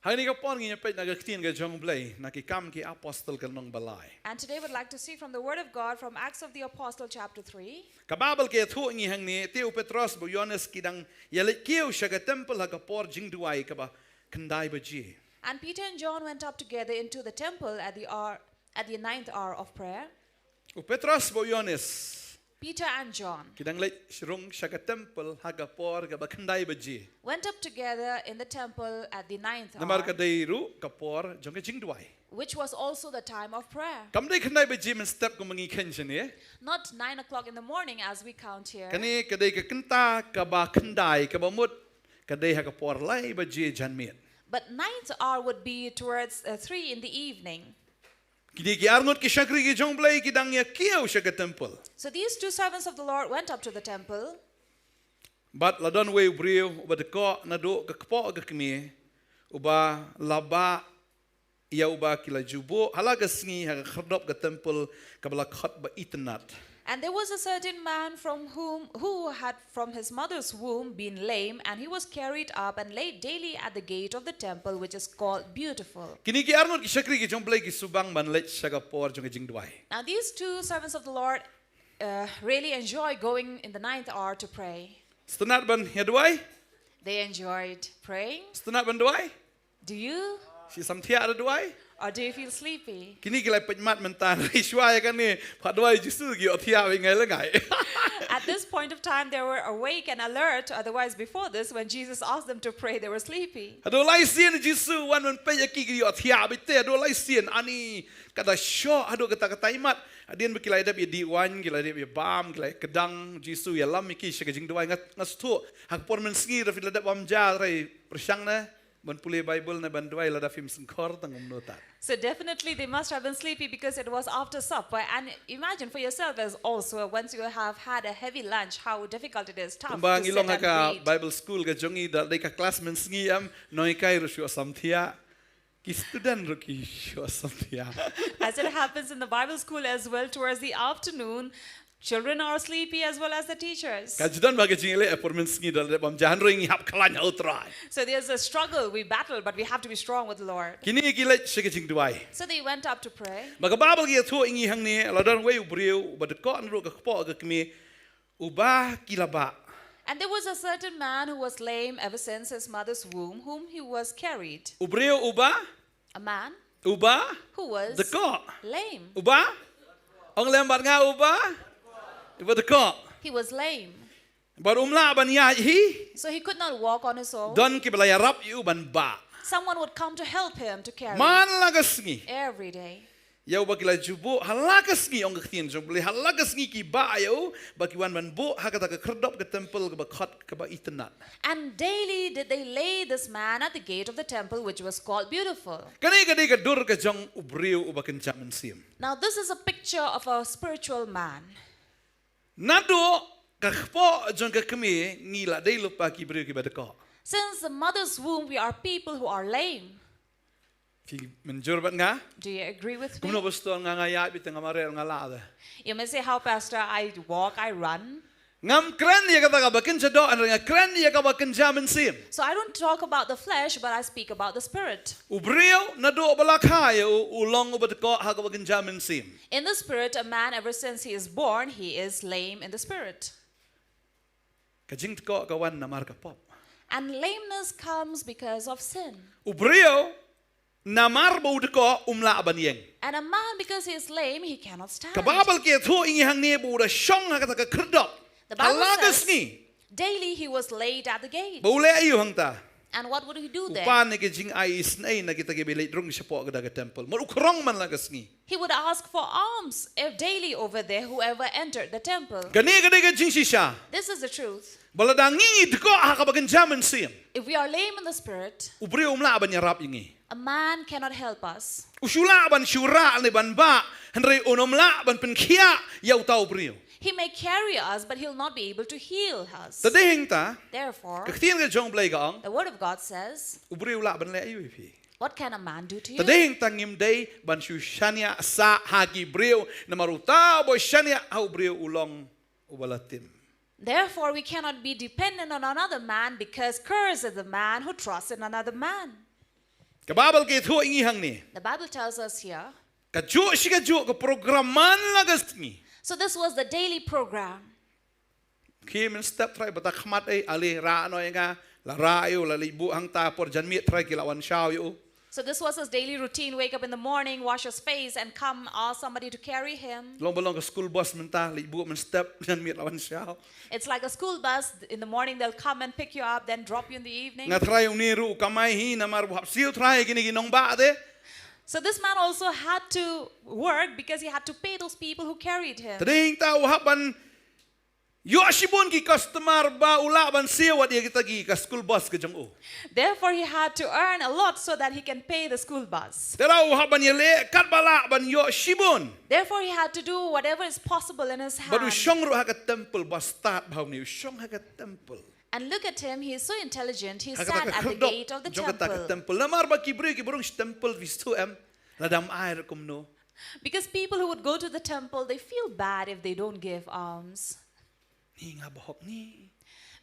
Ha kane ka por ngin ïa peit na ka ktien ka jong u Blei na Ki Kam ki Apostol ka lynnong ba lai. And today we'd like to see from the Word of God from Acts of the Apostle chapter three. Ka Baibl ka ïathuh ïa ngi hangne, te u Petros bad u Ïoannis ki dang ïaleit kiew sha ka temple ha ka por jingduwai kaba khyndai baje. And Peter and John went up together into the temple at the hour, at the ninth hour of prayer. U Petros bad u Ïoannis. Peter and John. Ki dang leit rung sha ka temple ha ka por kaba khyndai baje. Went up together in the temple at the ninth hour. Namar ka dei ruh ka por jong ka jingduwai. Which was also the time of prayer. Kam dei khyndai baje mynstep kum ma ngi kheiñ shane. Not nine o'clock in the morning as we count here. Kane ka dei ka kynta kaba khyndai kaba mut ka dei ha ka por lai baje janmiet. But ninth hour would be towards, uh, three in the evening. Kine ki arngut ki shakri ki jong u Blei ki dang ïa kiew sha ka temple. So these two servants of the Lord went up to the temple. Bad la don uwei u briew uba dkoh naduh ka kpoh ka kmie, uba la bah, ïa uba ki la ju buh ha la ka sngi ha ka khyrdop ka temple kaba la khot ba itynnad. And there was a certain man from whom, who had from his mother's womb been lame, and he was carried up and laid daily at the gate of the temple, which is called Beautiful. Kine ki arngut ki shakri ki jong u Blei ki shu bang ban leit sha ka por jong ka jingduwai. Now these two servants of the Lord, uh, really enjoy going in the ninth hour to pray. Sngewtynnad ban ïa duwai? They enjoyed praying. Sngewtynnad ban duwai? Do you? Shi samthiah da duwai? Or do you feel sleepy? Kine ki la peit mat mynta, hynrei shuwa ïa kane, phah duwai Jisu ki ïohthiah beit ngai la ngai. At this point of time, they were awake and alert. Otherwise, before this, when Jesus asked them to pray, they were sleepy. Haduh lai sien Jisu wan ban peit ïa ki ki ïohthiah beit te, haduh lai sien, ani ka da shoh haduh katta katta i mat. Hadien ba ki la dep ïa dih waiñ, ki la dep ïa bam, ki la ïa kdang, Jisu ïalam ïa ki sha ka jingduwai. Nga, nga sngewthuh ha ka por mynsngi lada phi la dep bam ja, trai pyrshang ne ban pule Baibl ne ban duwai lada phim sngewkhor tang kumno tad. So definitely they must have been sleepy because it was after supper. And imagine for yourself as also, once you have had a heavy lunch, how difficult it is, tough to sit and read. Kumba ngi long ha ka Bible school ka jong ngi, da dei ka klas mynsngi em, nonghikai ruh shu samthiah. Ki student ruh ki shu samthiah. As it happens in the Bible school as well, towards the afternoon, children are sleepy as well as the teachers. Ka ju don bha ka jingïaleh ha por mynsngi da lade bam ja, hynrei ngi hap khlaiñ ha u Trai. So there's a struggle, we battle, but we have to be strong with the Lord. Kine ki leit sha ka jingduwai. So they went up to pray. Bad ka Baibl ka ïathuh ïa ngi hangne, la don uwei u briew uba dkoh naduh ka kpoh ka kmie, uba ki la bah. And there was a certain man who was lame ever since his mother's womb, whom he was carried. U briew uba? A man. Uba? Who was? Dkoh. Lame. Uba? Ong lem bad nga uba? Uba dkoh. He was lame. Bad um lah ban ïaid hi. So he could not walk on his own. Don kiba la ïarap ïa u ban bah. Someone would come to help him to carry. Man la ka sngi. Every day. ïa u ba ki la ju buh ha la ka sngi, ong ka ktien jong U Blei, ha la ka sngi ki bah ïa u ba ki wan ban buh ha kata ka khyrdop ka temple kaba khot kaba itynnad. And daily did they lay this man at the gate of the temple, which was called Beautiful. Kane ka dei ka dur ka jong u briew uba kynja mynsiem. Now, this is a picture of a spiritual man. Naduh ka kpoh jong ka kmie ngi la dei lypa ki briew kiba dkoh. Since the mother's womb, we are people who are lame. Phi mynjur bad nga? Do you agree with me? Kumno, Pastor, nga, nga ïaid beit, nga mareh, nga lah de. You may say, "How, Pastor, I walk, I run." Ngam kren ïa kata kaba kynja doh, hynrei nga kren ïa kaba kynja mynsiem. So I don't talk about the flesh, but I speak about the spirit. U briew naduh ba la kha ïa u, u long uba dkoh ha kaba kynja mynsiem. In the spirit, a man, ever since he is born, he is lame in the spirit. Ka jingdkoh ka wan namar ka pop. And lameness comes because of sin. U briew namar ba u dkoh um lah ban ïeng. And a man, because he is lame, he cannot stand. Ka Baibl ka ïathuh ïa ngi hangne ba u da shong ha kata ka khyrdop. The Bible says, ha la ka sngi, daily he was laid at the gate. Ba u leh aïu hangta? And what would he do there? U pan ïa ka jingai isynei na kita kiba leit rung shapoh kata ka temple. Namar u khrong man la ka sngi. He would ask for alms if daily over there, whoever entered the temple. Kane ka dei ka jingshisha. This is the truth. Ba lada ngi ngi dkoh ha kaba kynja mynsiem, if we are lame in the spirit, u briew um lah ban ïarap ïa ngi. A man cannot help us. U shu lah ban shu rah ne ban bah, hynrei um lah ban pynkhiah ïa uta u briew. He may carry us, but he'll not be able to heal us. Te dei hangta, therefore, ka ktien ka jong U Blei ka ong, the word of God says, u briew lah ban leh aïu ïa phi? What can a man do to you? Te dei hangta ngim dei ban shu shaniah sah ha ki briew, namar uta uba shaniah ha u briew u long uba la tim. Therefore, we cannot be dependent on another man, because cursed is the man who trusts in another man. Ka Baibl ka ïathuh ïa ngi hangne. The Bible tells us here. Kajuh shi kajuh ka program man la ka sngi. So this was the daily program. Khie mynstep trai bad ta khmat ei, ale rah noh ïa nga, la rah ïa u, la leit buh hangta, por janmiet trai ki la wan shaw ïa u. So this was his daily routine, wake up in the morning, wash his face, and come ask somebody to carry him. Long ba long ka school bus mynta, leit buh mynstep, janmiet la wan shaw. It's like a school bus. In the morning, they'll come and pick you up, then drop you in the evening. Nga trai une ruh u kamai hi, namar u hap siew trai kine ki nongbah te. So this man also had to work because he had to pay those people who carried him. Te dei hangta u hap ban ïoh shibun ki customer ba u lah ban siew wat ïa kita ki ka school bus ka jong u. Therefore, he had to earn a lot so that he can pay the school bus. Te la u hap ban ïaleh katba lah ban ïoh shibun. Therefore, he had to do whatever is possible in his hand. Bad u shong ruh ha ka temple, ba stad bha une, u shong ha ka temple. And look at him, he is so intelligent. He sat at the gate of the temple. Ha kata ka khyrdop jong kata ka temple. Namar ba ki briew kiba rung sha temple, phi sngewthuh em, lada ym ai ruh kumno. Because people who would go to the temple, they feel bad if they don't give alms. Ni nga bahok ni.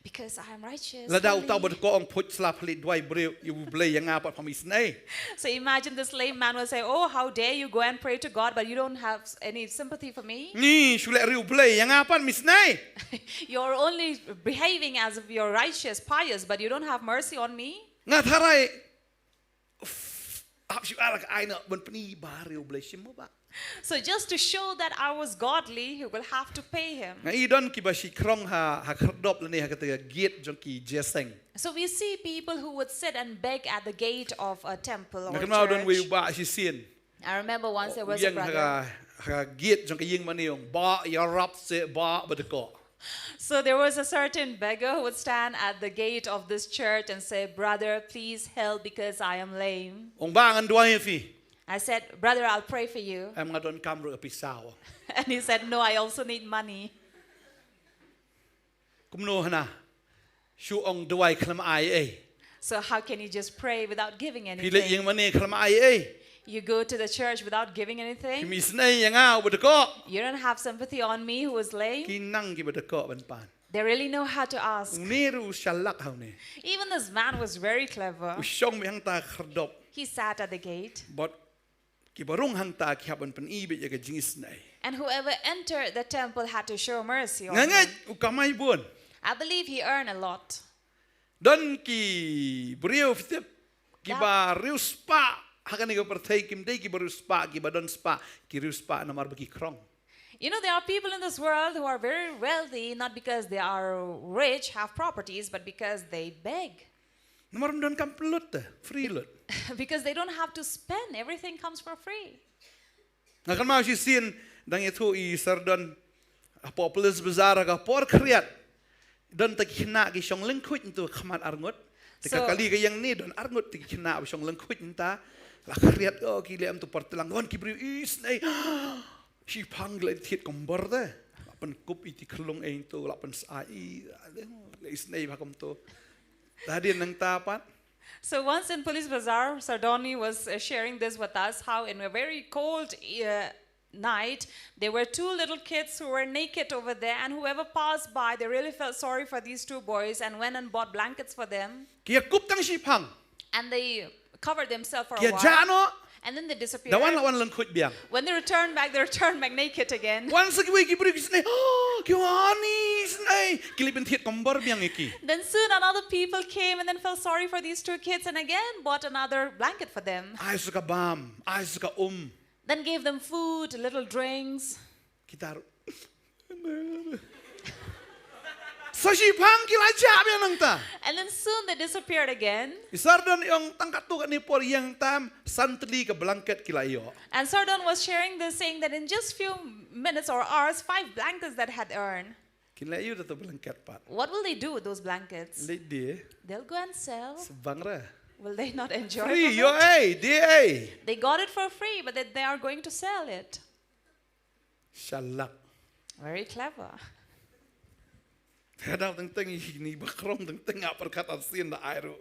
Because I am righteous, holy. Lada uta u ba dkoh ong, phuit sla phi leit duwai briew, ïa u Blei ïa nga pat pham isynei. So imagine this lame man will say, "Oh, how dare you go and pray to God, but you don't have any sympathy for me?" Ni, shu leh ri u Blei ïa nga pat pham isynei. You're only behaving as if you're righteous, pious, but you don't have mercy on me. Nga tharai, hap shu ai la ka ai noh ban pyni ba ri u Blei shim mo ba. So just to show that I was godly, he will have to pay him. Nga i don kiba shi khrong ha, ha khyrdop lane ha kata ka gate jong ki jingïaseng. So we see people who would sit and beg at the gate of a temple or a church. Nga kynmaw don wei u bah shisien. I remember once there was a brother. U ïeng ha ka, ha ka gate jong ka ïing mane, ong, "Bah, ïarap seh, bah, ba dkoh." So there was a certain beggar who would stand at the gate of this church and say, "Brother, please help because I am lame." Ong, "Bah, ngan duwai ïa phi." I said, "Brother, I'll pray for you." "Em, nga donkam ruh ïa pisa." And he said, "No, I also need money." Kumno hana? Shu ong duwai khlem ai ei. So how can you just pray without giving anything? Phi leit ïing mane khlem ai ei. You go to the church without giving anything. Phim isynei ïa nga uba dkoh. You don't have sympathy on me who is lame. Ki nang kiba dkoh ban pan. They really know how to ask. Une ruh u shalak ha une. Even this man was very clever. U shong beit hangta khyrdop. He sat at the gate. Bad kiba rung hangta ki hap ban pyni beit ïa ka jingisynei. And whoever entered the temple had to show mercy on him. Nga ngeit u kamai bun. I believe he earned a lot. Don ki briew, phi tip, kiba riewspah ha kane ka pyrthei, kim dei kiba riewspah, kiba don spah, ki riewspah namar ba ki khrong. You know, there are people in this world who are very wealthy, not because they are rich, have properties, but because they beg. Namar ym donkam pynlut te, free lut. Because they don't have to spend, everything comes for free. Nga kynmaw shisien dang ïathuh i Sir Don hapoh Police Bazar ha ka por khriat. Don ta ki khynnah ki shong lyngkhuid hangto ha khmat arngut. Te ka kali ka ïing ne don arngut, te ki khynnah ba shong lyngkhuid hangta. La khriat, oh, ki leh hangto por tlang, wan ki briew, isynei. Shiphang, ki la thied kombor te. La pynkup ïa ki khyllung ei hangto, la pynshai, la isynei bha kumto. Te hadien nangta pat. So once in Police Bazar, Sir Donny was uh, sharing this with us, how in a very cold uh, night, there were two little kids who were naked over there, and whoever passed by, they really felt sorry for these two boys and went and bought blankets for them. Ki ïa kup tang shiphang. And they covered themselves for a while. Ki ïa jah noh. And then they disappeared. Da wan la wan lyngkhuid biang. When they returned back, they returned back naked again. Wan sa kiwei ki briew ki snei. Oh, ki wan i snei. Ki la pynthied kombor biang ïa ki. Then soon another people came and then felt sorry for these two kids and again bought another blanket for them. Ai sa ka bam, ai sa ka um. Then gave them food, little drinks. Kita ruh. Sa shiphang ki la jah biang nangta. And then soon they disappeared again. I Sir Don i ong tang katto katne por ïeng tam, san tylli ka blanket ki la ïoh. And Sir Don was sharing this, saying that in just few minutes or hours, five blankets that had earned. Kin leh aiu da tu blanket pat? What will they do with those blankets? Leh die. They'll go and sell. Sbang ra. Will they not enjoy from it? Free, ïoh ei, die ei. They got it for free, but they, they are going to sell it. Shalak. Very clever. Ka dau teng teng i ni ba krong teng teng nga pyrkhat ar sien da ai ruh.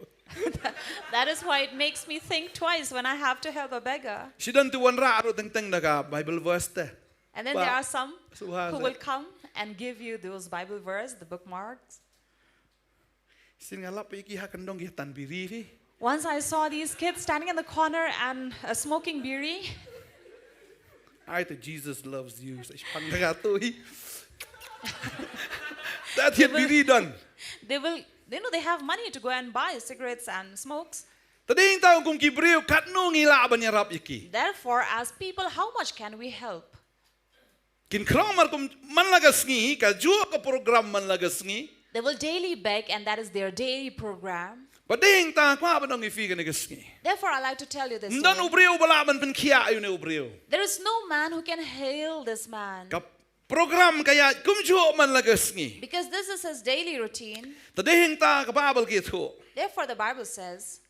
That is why it makes me think twice when I have to help a beggar. Shi don tu wanrah ruh teng teng da ka Bible verse te. And then there are some who will come and give you those Bible verse, the bookmarks. Sien nga lap ïa ki ha kyndong ki tan biri hi. Once I saw these kids standing in the corner and uh, smoking biri. Ai te Jesus loves you. Sa shiphang ka tu hi. Ta thied biri don. They will, you know, they have money to go and buy cigarettes and smokes. Ta dei tang kum ki briew katno ngi lah ban ïarap ïa ki. Therefore, as people, how much can we help? Kin khraw mar kum man la ka sngi, ka juh ka program man la ka sngi. They will daily beg, and that is their daily program. Ba dei tang kwah ban ong ïa phi kane ka sngi. Therefore, I like to tell you this. Ym don u briew ba lah ban pynkhiah ïa une u briew. There is no man who can heal this man. Ka program ka ïaid kumjuh man la ka sngi. Because this is his daily routine. Ta dei tang ka Bible ka ïathuh. Therefore, the Bible says.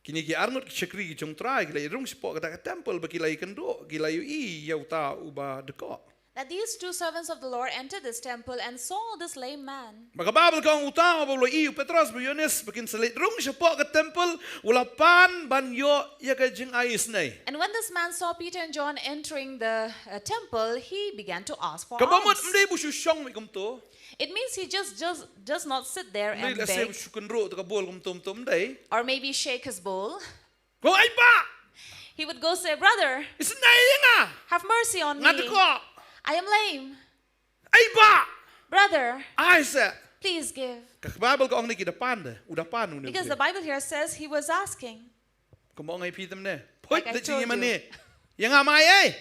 Kine ki arngut ki shakri ki jong Trai ki la ïa rung shapoh kata ka temple ba ki la ïa kynduh, ki la ïohi ïa uta uba dkoh. That these two servants of the Lord entered this temple and saw this lame man. Ba ka Bible ka ong uta uba u la ïohi u Petros bad u Ïoannis ba kin sa leit rung shapoh ka temple u la pan ban ïoh ïa ka jingai isynei. And when this man saw Peter and John entering the uh, temple, he began to ask for alms. Kaba mut ym dei ba u shu shong mih kumto. It means he just, just does not sit there and beg. Ym dei lehse u shu kynruh te ka bowl kumto kumto, ym dei. Or maybe shake his bowl. Ko ai ba. He would go say, "Brother, isynei ïa nga. Have mercy on me. Nga dkoh. I am lame. Ai ba. Brother, ai se. Please give." Ka Bible ka ong ne ki da pan de, u da pan une. Because the Bible here says he was asking. Kumba ong ai phi te mynne. Phoit da jingmane. Ïa nga ym ai ei.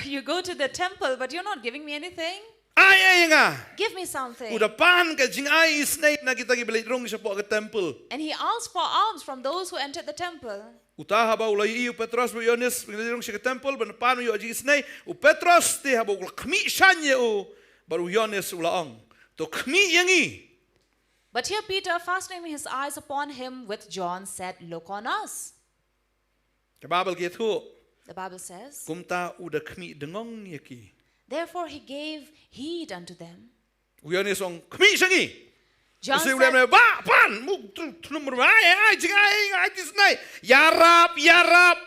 You go to the temple, but you're not giving me anything. Ai ei ïa nga. Give me something. U da pan ka jingai isynei na kita kiba leit rung shapoh ka temple. And he asked for alms from those who entered the temple. Uta haba u la ïohi u Petros bad u Ïoannis ba kin leit rung sha ka temple ban pan ban ïoh jingisynei, u Petros te haba u la khmih shaiñ ïa u bad u Ïoannis u la ong, "To khmih ïa ngi." But here Peter, fastening his eyes upon him with John, said, "Look on us." Ka Bible ka ïathuh. The Bible says, kumta u da khmih dngong ïa ki. Therefore he gave heed unto them. U Ïoannis u ong, "Khmih sha ngi." John said, "Ba pan mu trum ai ai jingai ai isynei. Ïarap, ïarap."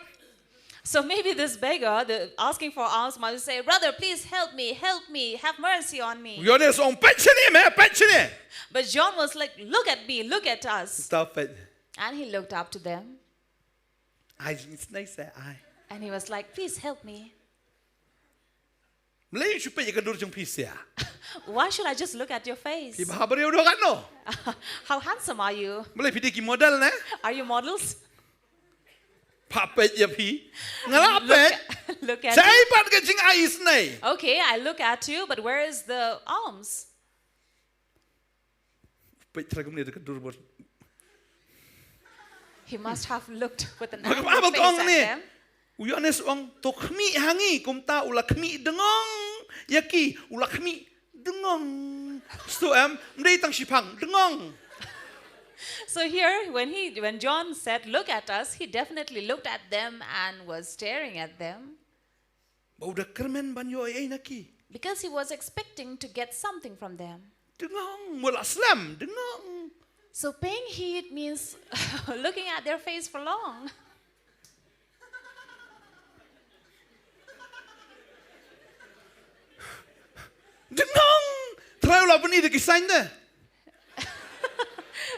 So maybe this beggar, the, asking for alms, might say, "Brother, please help me, help me, have mercy on me." U Ïoannis u ong, "Peit shane me, peit shane." But John was like, "Look at me, look at us." Uta peit. And he looked up to them. Ai jingisynei se ai. And he was like, "Please help me." Balei shu peit ïa ka dur jong phi sha? Why should I just look at your face? Phi bha briew doh katno? How handsome are you? Balei phi dei ki model ne? Are you models? Pha peit ïa phi. Nga la peit. Look at you. Sa ei pat ka jingai isynei? Okay, I look at you, but where is the alms? Peit trai kumne da ka dur bor. He must have looked with an angry face at them. U Ïoannis u ong, to khmih ha ngi, kumta u la khmih dngong ïa ki, u la khmih dngong. Sngewthuh em, ym dei tang shiphang, dngong. So here, when he, when John said, "Look at us," he definitely looked at them and was staring at them Ba u da kyrmen ban ïoh ei na ki. Because he was expecting to get something from them. Dngong, mula slem, dngong. So paying heed means looking at their face for long. Dngong. Trai u la pyni da ki sign de.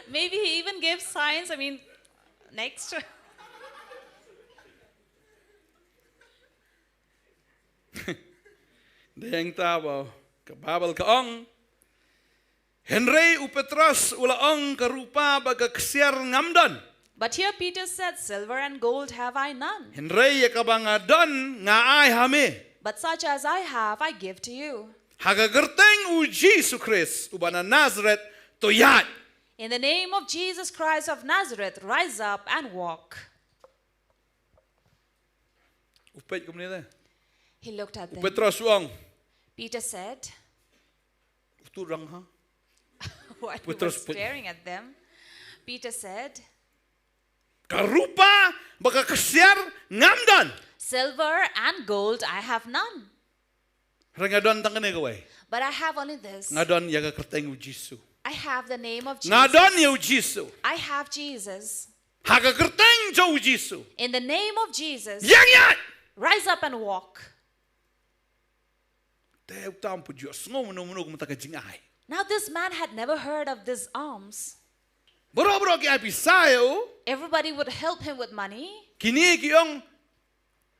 Maybe he even gave signs. I mean, next. Deng ta ba ka Bible ka ong. Hynrei u Petros u la ong, ka rupa bad ka ksiar ngam don. But here Peter said, "Silver and gold have I none. Hynrei ïa kaba nga don nga ai ha me. But such as I have I give to you. Ha ka kyrteng u Jisu Khrist uba na Nazareth, to ïaid." In the name of Jesus Christ of Nazareth, rise up and walk. U peit kumne de. He looked at them. U Petros u ong. Peter said. U tu rang ha. While he was staring at them, Peter said, "Ka rupa bad ka ksiar ngam don. Silver and gold I have none. Hynrei nga don tang kane kawei. But I have only this. Nga don ïa ka kyrteng u Jisu. I have the name of Jesus. Nga don ïa u Jisu. I have Jesus. Ha ka kyrteng jong u Jisu. In the name of Jesus. Ïeng ïaid. Rise up and walk. Te uta um pat ju sngew mano mano kumta ka jingai. Now this man had never heard of these alms. Baroh baroh ki ai pisa ïa u. Everybody would help him with money. Kine ki ong,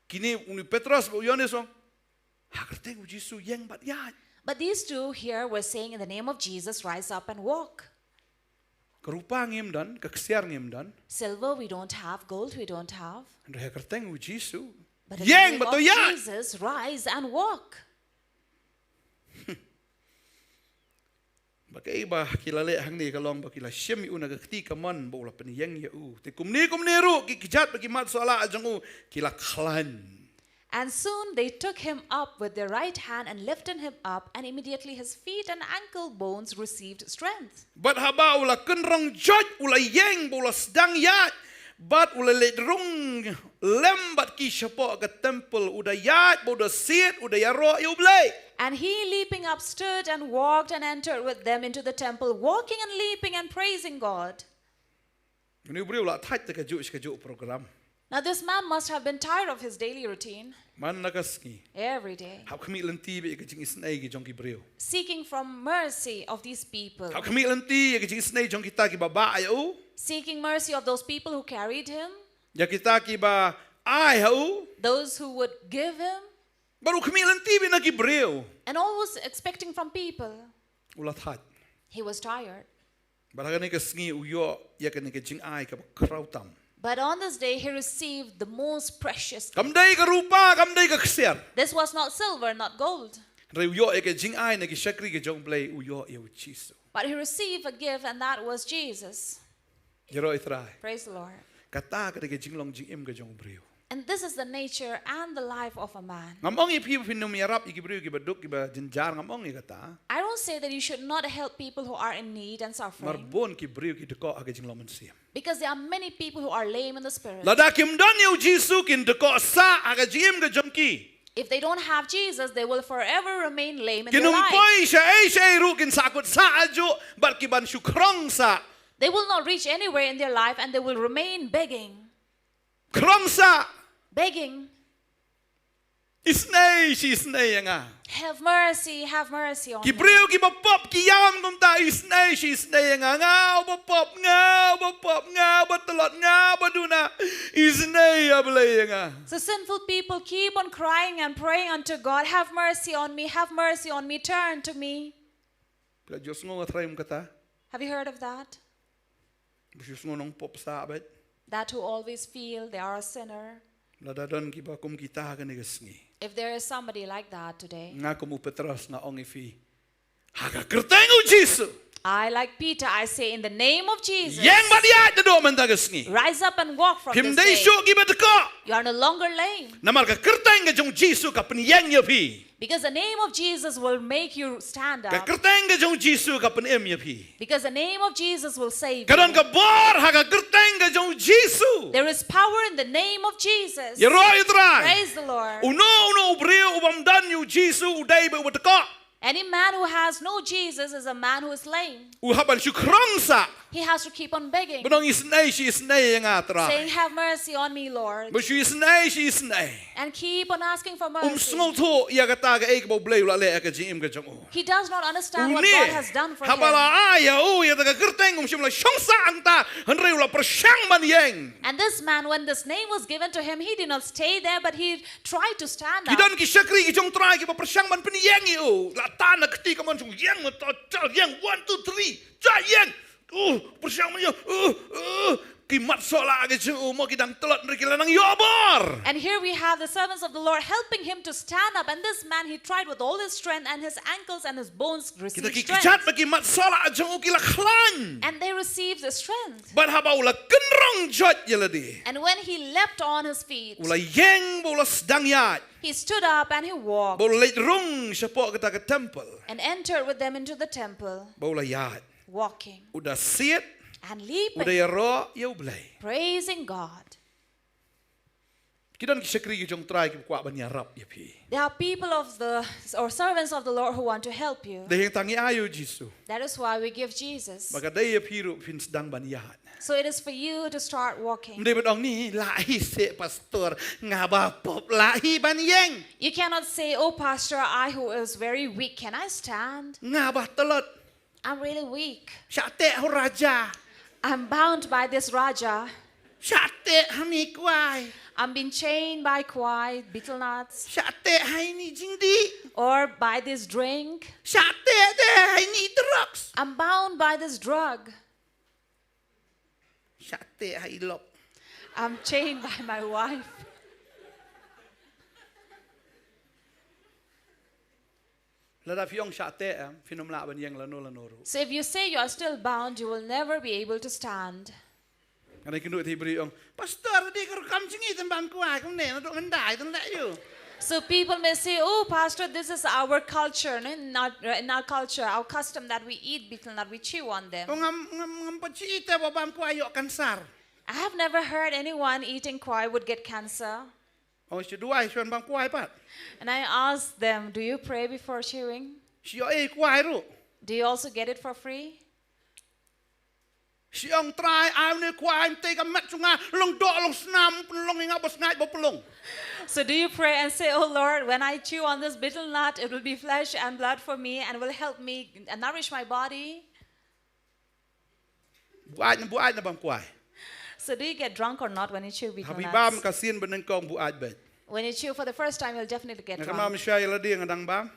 kine u Petros bad u Ïoannis u ong, ha ka kyrteng u Jisu ïeng bad ïaid. But these two here were saying, "In the name of Jesus, rise up and walk." Ka rupa ngim don, ka ksiar ngim don. Silver we don't have, gold we don't have. Hynrei ha ka kyrteng u Jisu, ïeng bad to ïaid. But in the name of Jesus, rise and walk. Ba kaei ba ki la leh hangne ka long ba ki la shim ïa u na ka kti kamon ba u la pynïeng ïa u. Te kumne kumne ruh ki kjat bad ki mat sohlah jong u ki la khlaiñ. And soon they took him up with their right hand and lifted him up, and immediately his feet and ankle bones received strength. Bad haba u la kynrong joit u la ïeng bad u la sdang ïaid, bad u la leit rung lem bad ki shapoh ka temple, u da ïaid bad u da siat, u da ïaroh ïa U Blei. And he, leaping up, stood and walked and entered with them into the temple, walking and leaping and praising God. Une u briew u la thait da kajuh shi kajuh program. Now this man must have been tired of his daily routine. Man la ka sngi. Every day. Hap khmih lynti bad ïa ka jingisynei ki jong ki briew. Seeking for mercy of these people. Hap khmih lynti ïa ka jingisynei jong kita kiba bah ïa u. Seeking mercy of those people who carried him. Ïa kita kiba ai ha u. Those who would give him. Bad u khmih lynti bad na ki briew. And always expecting from people. U la thait. He was tired. Bad ha kane ka sngi u ïoh ïa kane ka jingai kaba khraw tam. But on this day he received the most precious gift. Kam dei ka rupa, kam dei ka ksiar. This was not silver, not gold. Hynrei u ïoh ïa ka jingai na ki shakri ka jong U Blei, u ïoh ïa u Jisu. But he received a gift, and that was Jesus. Ïaroh ïa Trai. Praise the Lord. Kata ka dei ka jinglong jingim ka jong u briew. And this is the nature and the life of a man. Ngam ong ïa phi ba phin ym ïarap ïa ki briew kiba duk kiba jynjar, ngam ong ïa kata. I don't say that you should not help people who are in need and suffering. Namar bun ki briew ki dkoh ha ka jinglong mynsiem. Because there are many people who are lame in the spirit. Lada kim don ïa u Jisu kin dkoh sah ha ka jingim ka jong ki. If they don't have Jesus, they will forever remain lame in their life. Kin ym poi shaei shaei ruh, kin sahkut sah ajuh bad ki ban shu khrong sah. They will not reach anywhere in their life and they will remain begging. Khrong sah. Begging. Isynei, shi isynei ïa nga. Have mercy, have mercy on me. Ki briew kiba pop ki ïam kumta, isynei, shi isynei ïa nga. Nga uba pop, nga uba pop, nga uba tlot, nga uba duna. Isynei, A Blei, ïa nga. So sinful people keep on crying and praying unto God, "Have mercy on me, have mercy on me, turn to me." Phi la ju sngew nga trai kum kata? Have you heard of that? Ba shu sngew nongpop sah beit. That who always feel they are a sinner. Lada don kiba kum kita ha kane ka sngi. If there is somebody like that today. Nga kum u Petros nga ong ïa phi, ha ka kyrteng u Jisu. I, like Peter, I say, in the name of Jesus, ïeng bad ïaid naduh mynta ka sngi. Rise up and walk from Phim this dei day. Shuh kiba teh koh. You are no longer lame. Namar ka kyrteng ka jong u Jisu ka pynïeng ïa phi. Because the name of Jesus will make you stand Ka up. Kyrteng ka jong u Jisu ka pynim ïa phi. Because the name of Jesus will save Ka don you. Ka bor ha ka kyrteng ka jong u Jisu. There is power in the name of Jesus. Ïaroh ïa u Trai. Praise the Lord. Uno uno u briew u bym don ïa u Jisu u dei bad uba teh koh. Any man who has no Jesus is a man who is lame. U hap ban shu khrong sah. He has to keep on begging, Ban ong isynei shi isynei ïa nga Trai. Saying, "Have mercy on me, Lord." Ban shu isynei shi isynei. And keep on asking for Um mercy. Sngewthuh ïa kata kaei kaba u Blei u la leh ha ka jingim ka jong u. He does not understand what Une, God has done for haba la him. ai ïa u ïa kata ka kyrteng um shym la shong sah hangta, hynrei u la pyrshang ban ïeng. And this man, when this name was given to him, he did not stay there, but he tried to stand Ki up. don ki shakri ki jong u Trai kiba pyrshang ban pynïeng ïa u. La tan na kti ka mon shong ïeng, ma to, to, ïeng, one, two, three, cha ïeng. Uh, pyrshang ban ïeng. Uh, uh. Ki mat sohlah ki jong u, mo, ki dang tlot, hynrei ki la nang ïoh bor. And here we have the servants of the Lord helping him to stand up. And this man, he tried with all his strength, and his ankles and his bones Kita received ki strength. Kjat bad ki mat sohlah jong u ki la khlaiñ. And they received the strength. Bad haba u la kynrong joit ïa lade, And when he leapt on his feet, u la ïeng bad u la sdang ïaid. He stood up and he walked Bad u la leit rung shapoh kata ka temple. And entered with them into the temple, Bad u la ïaid. Walking U da siat. And U da leaping, ïaroh ïa u Blei. Praising God. Ki don ki shakri ki jong u Trai kiba kwah ban ïarap ïa phi. There are people of the or servants of the Lord who want to help you. Dei hangta ngi ai ïa u Jisu. That is why we give Jesus. Ba ka dei ïa phi ruh phin sdang ban ïaid. So it is for you to start Ym walking. dei ban ong, ni lah hi seh pastor, nga ba pop lah hi ban ïeng. You cannot say, "Oh, Pastor, I who is very weak, can I stand? Nga ba tlot. I'm really weak. Shah teh ha u raja. I'm bound by this Raja. Shah teh ha ine i kwai. I'm being chained by kwai, betel nuts. Shah teh ha ine i jingdih. Or by this drink. Shah teh teh ha ine i drugs. I'm bound by this drug. Shah teh ha i lok. I'm chained by my wife." Lada phi ong shah teh, em, phin ym lah ban ïeng lano lano ruh. So if you say you are still bound, you will never be able to stand. Nga dang ïakynduh ïa i briew, i ong, "Pastor, dei ka rukom jong ngi ban bam kwai kumne, naduh mynta i don leh ïa u." So people may say, "Oh, Pastor, this is our culture, no? In our, in our culture, our custom that we eat betel nut, we chew on them." Ong, "Ngam, ngam, ngam pat shu i te ba bam kwai ïoh cancer." I have never heard anyone eating kwai would get cancer. Ong, "Shu duwai shuwa ban bam kwai pat?" And I asked them, "Do you pray before chewing? Shu ïoh ei kwai ruh?" Do you also get it for free?" Shu ong, "Trai, ai une u kwai, ym tei ka met jong nga, long doh long snam, pynlong ïa nga ba sngaid ba pynlong." So do you pray and say, "Oh Lord, when I chew on this betel nut, it will be flesh and blood for me and will help me and nourish my body"? Buaid na, buaid na bam kwai. So do you get drunk or not when you chew betel Haba i bam nuts? ka sien banyngkong buaid beit. When you chew for the first time, you'll definitely get Nga kynmaw drunk. mynshwa ïa lade nga dang bam.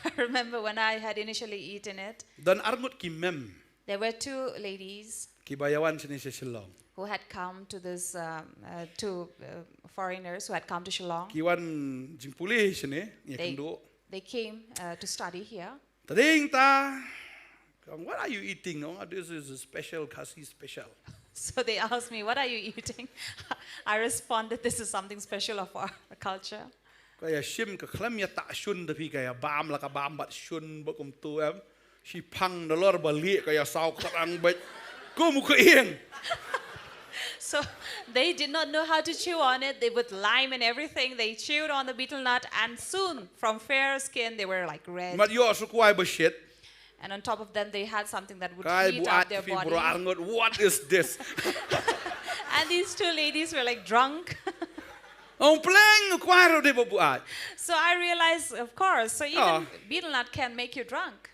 I remember when I had initially eaten it. Don arngut ki mem. There were two ladies Kiba ïawan shane sha Shillong. who had come to this, um, uh, two uh, foreigners who had come to Shillong. Ki wan jingpule shane, nga They, ïakynduh. they came uh, to study here. Tading ta. Ka ong, "What are you eating?" Ong, "This is a special Khasi special." So they asked me, "What are you eating?" I responded, "This is something special of our culture." Ka ïa shim ka khlem ïa tah shun da phi, ka ïa bam la ka bam bad shun bad kumtu, em. Shi phang da lor ba lieh ka ïa saw khrang beit. Kum u ka ïeng. So they did not know how to chew on it. They put lime and everything. They chewed on the betel nut, and soon, from fair skin, they were like red. Mat ïoh shu kwai ba shit. And on top of them, they had something that would Kai heat buaid up their phi bro body. Arngut, "What is this?" And these two ladies were like drunk. Ong, "Pleng u kwai ruh dei ba buaid." So I realized, of course, so even Oh. betel nut can make you drunk.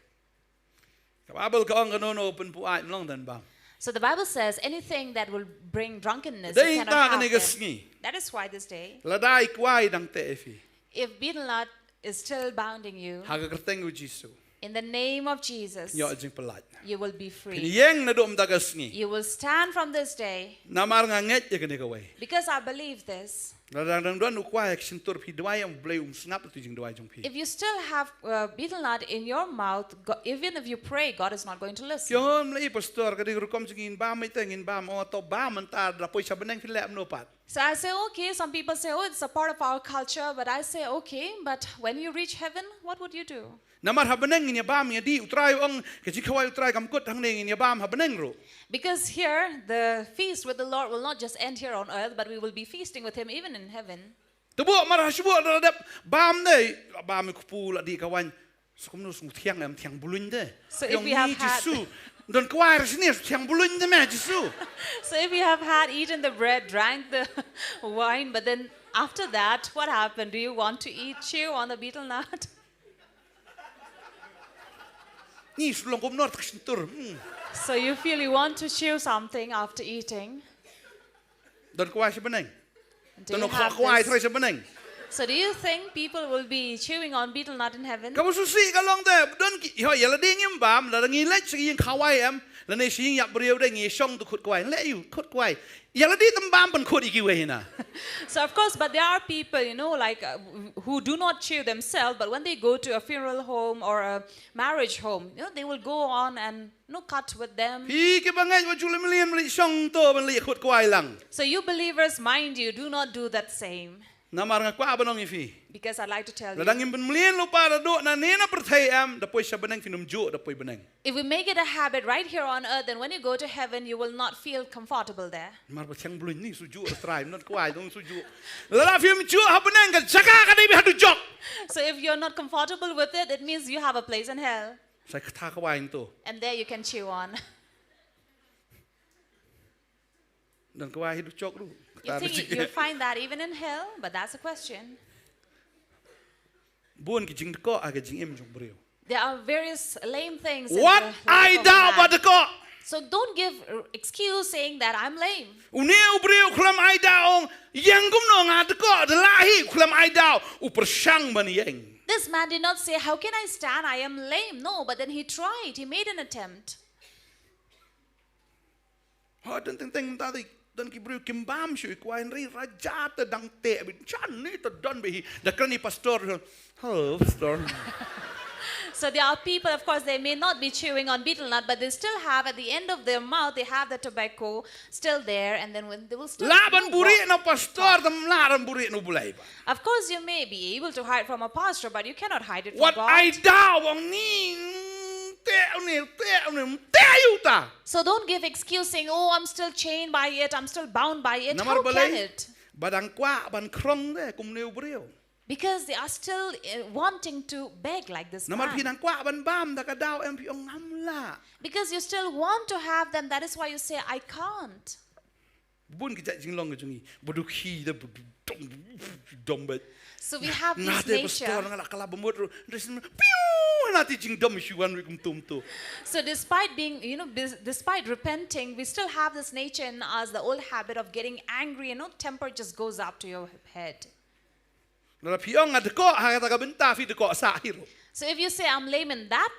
Ka Baibl ka ong, "Kano kano ba pynbuaid ym long don bam." So the Bible says anything that will bring drunkenness, you Dei cannot ta have kane ka them. Sngi. That is why this day, Lada i kwai dang teh ïa phi, if betel nut is still bounding you, ha ka kyrteng u Jisu, in the name of Jesus, ïoh jingpyllait. You will be Phin free. ïeng naduh mynta ka sngi. You will stand from this day Namar nga ngeit ïa kane kawei. Because I believe this. Lada dang don u kwai ha ka shyntur phi, duwai em, U Blei um sngap ïa ka jingduwai jong phi. If you still have uh, betel nut in your mouth, God, even if you pray, God is not going to listen. Ki ong, "Ym lei pastor, ka dei ka rukom jong ngi, ngin bam, mynta ngin bam." Oh, to bam mynta, da poi sha bneng phin leh kumno pat? So I say, okay, some people say, oh, it's a part of our culture, but I say, okay, but when you reach heaven, what would you do? Namar ha bneng ngin ïa bam ïa dih, U Trai u ong, ka jingkhawai U Trai kam kut hangne, ngin ïa bam ha bneng ruh. Because here, the feast with the Lord will not just end here on earth, but we will be feasting with Him even in heaven. Te buh mar ha shuh buh la dep bam de, la bam ïa u kpu, la dih ka wain. Sa kumno, shu thiang em, thiang bluiñ de. So if we have had Jisu, don kwai ra shane, shu thiang bluiñ de me Jisu. So if you have had eaten the bread, drank the wine, but then after that, what happened? Do you want to eat, chew on the betel nut? Ni shu long kumno ha ka shyntur. Hmm. So you feel you want to chew something after eating? Don kwai sha bneng. Do you have this? Don kwai sha bneng. So do you think people will be chewing on betel nut in heaven? Kaba sngewsih ka long te, don ki, ho, ïa lade ngim bam, lada ngi leit sha ïing khawai em, lane sha ïing ïap briew de ngi shong tu khut kwai, leh ïa u khut kwai. Ïa lade tam bam pynkhut ïa kiwei na. So of course, but there are people, you know, like uh, who do not chew themselves, but when they go to a funeral home or a marriage home, you know, they will go on and, you know, cut with them. Phi kiba ngeit wat ju leh mlien, mlien shong to ban leh khut kwai lang. So you believers, mind you, do not do that same. Namar nga kwah ban ong ïa phi. Because I'd like to tell you. Lada ngim pynmlien lypa da duh na ne na pyrthei em, da poi sha bneng phin ym juh da poi bneng. If we make it a habit right here on earth, then when you go to heaven, you will not feel comfortable there. Mar ba thiang bluiñ ni shu juh, Trai, ym don kwai dong shu juh. Lada phim juh ha bneng, ka jaka ka dei ba ha dujok. So if you're not comfortable with it, it means you have a place in hell. Sa kata kwai to. And there you can chew on. Don kwai ha dujok ruh. You think you'll find that even in hell? But that's a question. Bun ki jingdkoh ha ka jingim jong briew. There are various lame things in the life of a man. Wat ai daw ba dkoh. So don't give uh, excuse saying that I'm lame. Une u briew u khlem ai daw, ong, ïeng kumno, nga dkoh, da lah hi, u khlem ai daw, u pyrshang ban ïeng. This man did not say, how can I stand? I am lame. No, but then he tried. He made an attempt. Ha, don teng teng mynta te, don ki briew kim bam shuh ïa u kwai, hynrei raja te dang teh beit, shane te don beit hi. Da kren ïa u pastor, hello pastor. So there are people, of course, they may not be chewing on betel nut, but they still have, at the end of their mouth, they have the tobacco still there, and then when they will still, you know, walk. Lah ban buhrieh na u pastor, te ym lah ban buhrieh na U Blei pat. Of course, you may be able to hide from a pastor, but you cannot hide it from God. Wat ai daw, ong ni, teh une, teh une, teh ïa uta. So don't give excuse saying, oh, I'm still chained by it, I'm still bound by it. How can it? Namar balei? Ba dang kwah ban khrong de, kumne u briew. Because they are still uh, wanting to beg like this man. Namar phi dang kwah ban bam da ka daw em, phi ong ngam lah. Because you still want to have them, that is why you say, I can't. Bun ki jait jinglong ka jong ngi. Ba dukhi de, ba dom, dom beit. So we have this nature. Nga te pastor, nga la kylla ba mut ruh. Piu, nga te jingdom shu wan ruh kumto kumto. So despite being, you know, bes- despite repenting, we still have this nature in us, the old habit of getting angry, you know, temper just goes up to your head. Lada phi ong nga dkoh ha kata ka bynta, phi dkoh sah hi ruh. So if you say, I'm lame in that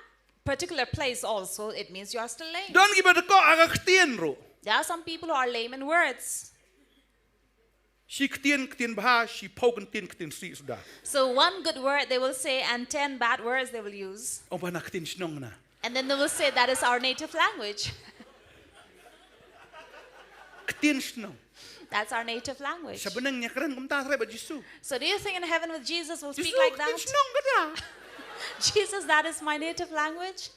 particular place also, it means you are still lame. Don kiba dkoh ha ka ktien ruh. There are some people who are lame in words. Shi ktien, ktien bha, shiphew ktien, ktien sih suda. So one good word they will say and ten bad words they will use. Ong ba na ktien shnong na. And then they will say, that is our native language. Ktien shnong. That's our native language. Sha bneng ngi kren kumta hynrei bad Jisu. So do you think in heaven with Jesus we'll speak like that? Jisu, ktien shnong kata. Jesus, that is my native language.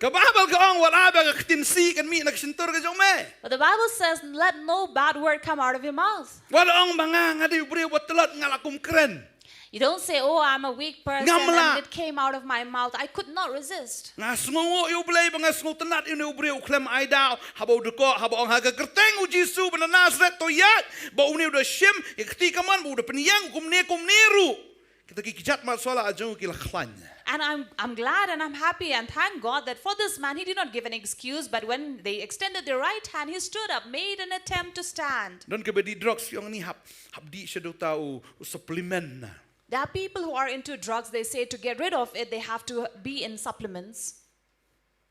Ka Baibl ka ong wat ai ba ka ktien sih kan mih na ka shyntur ka jong me. But the Bible says, let no bad word come out of your mouth. Wat ong ba nga, nga dei u briew ba tlot, nga la kum kren. You don't say, oh, I'm a weak person and it came out of my mouth. I could not resist. Nga sngewnguh ïa U Blei ba nga sngewtynnat ïa une u briew u khlem ai daw, haba u dkoh, haba ong ha ka kyrteng u Jisu ba na Nasareth to ïaid, ba une u da shim ïa ka kti kamon, ba u da pynïeng, kumne kumne ruh. Kita ki kjat mat sola jong u ki la khlaiñ. And I'm, I'm glad and I'm happy and thank God that for this man, he did not give an excuse, but when they extended their right hand, he stood up, made an attempt to stand. Don kiba dih drugs, ong ni hap, hap dih shaduh ta u, u supplement na. There are people who are into drugs, they say to get rid of it, they have to be in supplements.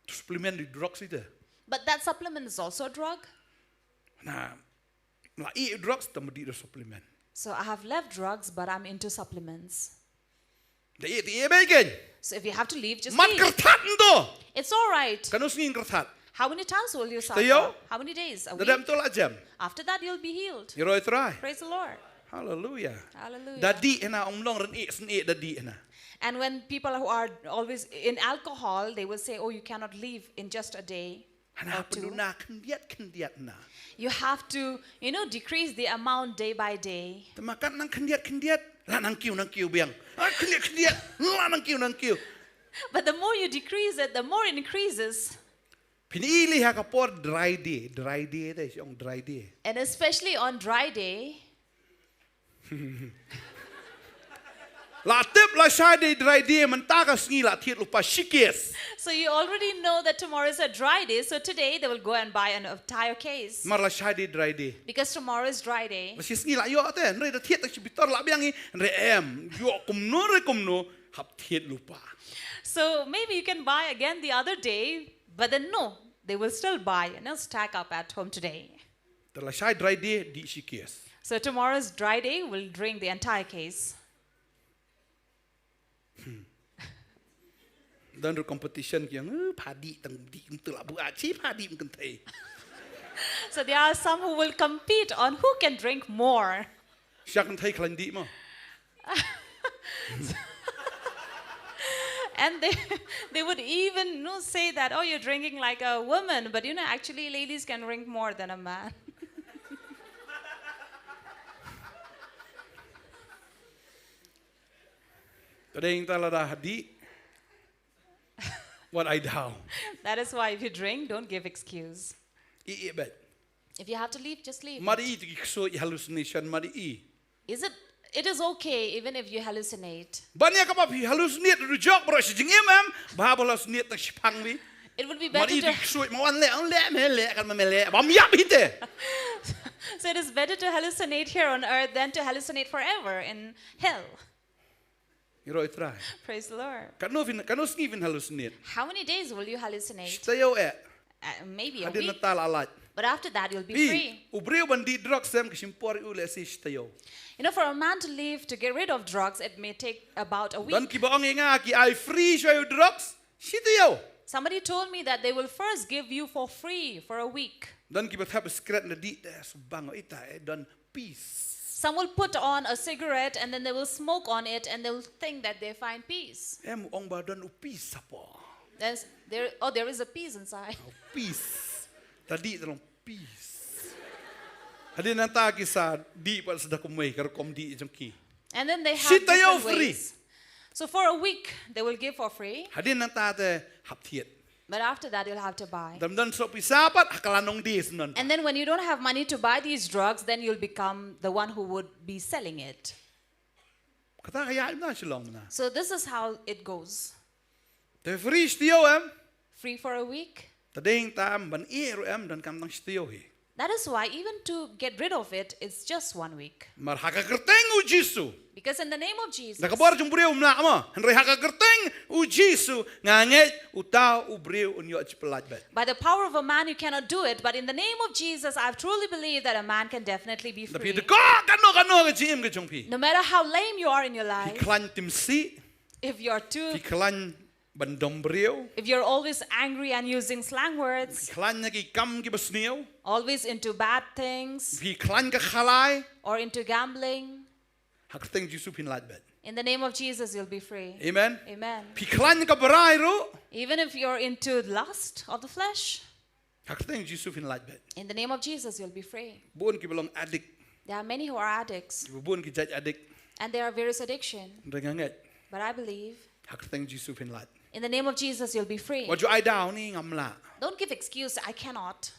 Supplement dih drugs ita. But that supplement is also a drug. Na, la i drugs ta madi da supplement. So I have left drugs, but I'm into supplements. Da ïeh, da ïeh beit kein. So if you have to leave, just leave. Mat kyrthat nto. It's all right. Katno sngi kyrthat? How many times will you suffer? Shi taïew. How many days? A week? Da dep nto la jem. After that, you'll be healed. Ïaroh ïa U Trai. Praise the Lord. Hallelujah. Hallelujah. Da dih hana, ym long rynïeh snïeh, da dih hana. And when people who are always in alcohol, they will say, "Oh, you cannot leave in just a day." Hana, or two. Pyndonkam khyndiat khyndiat na. You have to, you know, decrease the amount day by day. Te ma kat nang khyndiat khyndiat, la nang kiew nang kiew biang. Ah, khyndiat khyndiat, la nang kiew nang kiew. But the more you decrease it, the more it increases. Phin ïohi ha ka por dry day, dry day te, shong dry day. And especially on dry day. La tip lashai dei dry day, mynta ka sngi la thied lypa shi case. So you already know that tomorrow is a dry day, so today they will go and buy an entire case. Namar lashai dei dry day. Because tomorrow is dry day. Shi sngi la ïoh te, hynrei da thied tang shi bitar la biang hi, hynrei em, ïoh kumno re kumno, hap thied lypa. So maybe you can buy again the other day, but then no, they will still buy and stack up at home today. Te lashai dry day, dih shi case. So tomorrow's dry day, we'll drink the entire case. Don ruh competition ki ong, "Eh, pha dih tang dih kumtu la buh, ah, shi pha dih ym kynthei." So there are some who will compete on who can drink more. Sha kynthei khlaiñ dih mo. And they, they would even, you know, say that, "Oh, you're drinking like a woman," but, you know, actually ladies can drink more than a man. Te dei nangta lada dih, wat ai daw. That is why if you drink, don't give excuse. Ïeh, ïeh beit. If you have to leave, just leave. Mar ïa i te ki ksuid hallucination, mar ïa i. Is it, it is okay even if you hallucinate. Ban ïa kaba phi hallucinate ruh jok baroh shi jingim em, bha ba hallucinate tang shiphang beit. It would be better to, mar ïa i te ki ksuid ma wan leh, wan leh, me leh, kan ma me leh, bam ïap hi te. So it is better to hallucinate here on earth than to hallucinate forever in hell. Ïaroh ïa U Trai. Praise the Lord. Katno phin, katno sngi phin hallucinate? How many days will you hallucinate? Shi taïew eh. Uh, maybe a week. Hadien nangta la lait. But after that, you'll be free. Phi, u briew ban dih drugs em ka shim por ïa u lehse shi taïew. You know, for a man to leave, to get rid of drugs, it may take about a week. Don kiba ong ïa nga ki ai free shuwa ïa u drugs shi taïew. Somebody told me that they will first give you for free for a week. Don kiba thep sikret na dih te shu bang ita eh don peace. Some will put on a cigarette and then they will smoke on it and they will think that they find peace. Em ong ba don u peace hapoh. There's, there, oh, there is a peace inside. Oh, peace. Te dih te long peace. Hadien nangta ki sa dih pat sa da kumwei ka rukom dih jong ki. And then they have different ways. Shi taïew free. So for a week, they will give for free. Hadien nangta te hap thied. But after that, you'll have to buy. Dam don soh pisa pat ha ka la nong die snon. And then when you don't have money to buy these drugs, then you'll become the one who would be selling it. Kata ka ïa na shi long na. So this is how it goes. Te free shi taïew em. Free for a week. Te dei nangta em ban ïeh ruh em donkam tang shi taïew hi. That is why even to get rid of it, it's just one week. Mar ha ka kyrteng u Jisu. Because in the name of Jesus. Na ka bor jong u briew ym lah mo. Hynrei ha ka kyrteng u Jisu nga ngeit uta u briew un ïoh jingpyllait beit. By the power of a man, you cannot do it, but in the name of Jesus, I truly believe that a man can definitely be free. Lada phi dkoh kano kano ka jingim ka jong phi. No matter how lame you are in your life. Phi khlaiñ timsih. If you're too. Phi khlaiñ ban dom briew. If you're always angry and using slang words, phi khlaiñ na ki kam kiba sniew, always into bad things, phi khlaiñ ka khalai, or into gambling, ha ka kyrteng Jisu phin lait beit. In the name of Jesus, you'll be free. Amen. Amen. Phi khlaiñ ka brai ruh. Even if you're into lust of the flesh, ha ka kyrteng Jisu phin lait beit. In the name of Jesus, you'll be free. Bun kiba long addict. There are many who are addicts. Kiba bun ki jait addict. And there are various addiction. Hynrei nga ngeit. But I believe. Ha ka kyrteng Jisu phin lait. In the name of Jesus, you'll be free. Wat ju ai daw ni ngam lah. Don't give excuse, "I cannot."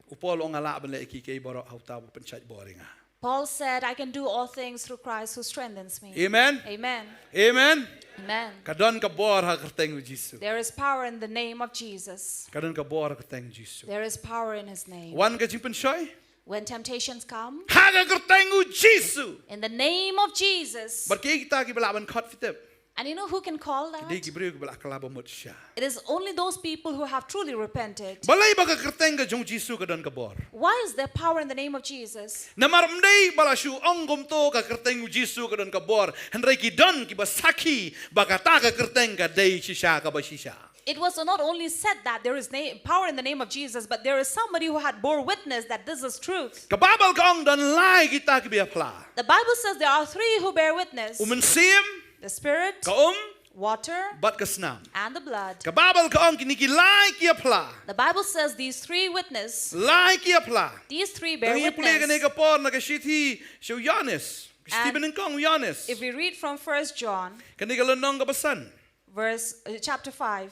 U Paul u ong nga lah ban leh ïa kiei kiei baroh ha uta uba pynshait bor ïa nga. Paul said, "I can do all things through Christ who strengthens me." Amen. Amen. Amen. Amen. Ka don ka bor ha ka kyrteng u Jisu. There is power in the name of Jesus. Ka don ka bor ha ka kyrteng u Jisu. There is power in his name. Wan ka jingpynshoi. When temptations come, ha ka kyrteng u Jisu. In the name of Jesus. Bad kiei kita kiba lah ban khot phi tip. And you know who can call that? Dei ki briew kiba la kylla bamut shisha. It is only those people who have truly repented. Balei ba ka kyrteng ka jong u Jisu ka don ka bor? Why is there power in the name of Jesus? Namar ym dei ba la shu ong kumto ka kyrteng u Jisu ka don ka bor. Hynrei ki don kiba sakhi ba kata ka kyrteng ka dei shisha kaba shisha. It was not only said that there is na- power in the name of Jesus, but there is somebody who had bore witness that this is truth. Ka Baibl ka ong don lai kita kiba ïa phla. The Bible says there are three who bear witness. U Mynsiem, The Spirit, ka um, water, bad ka snam. And the blood. Ka Baibl ka ong kine ki lai ki ïa phla. The Bible says these three witness. Lai ki ïa phla. These three bear Dang ïa pule kane witness. Ka por na ka shithi sha u Ïoannis. Ka shithi And banyngkong u Ïoannis. If we read from First John, Kane ka lynnong kaba san. Verse uh, chapter five,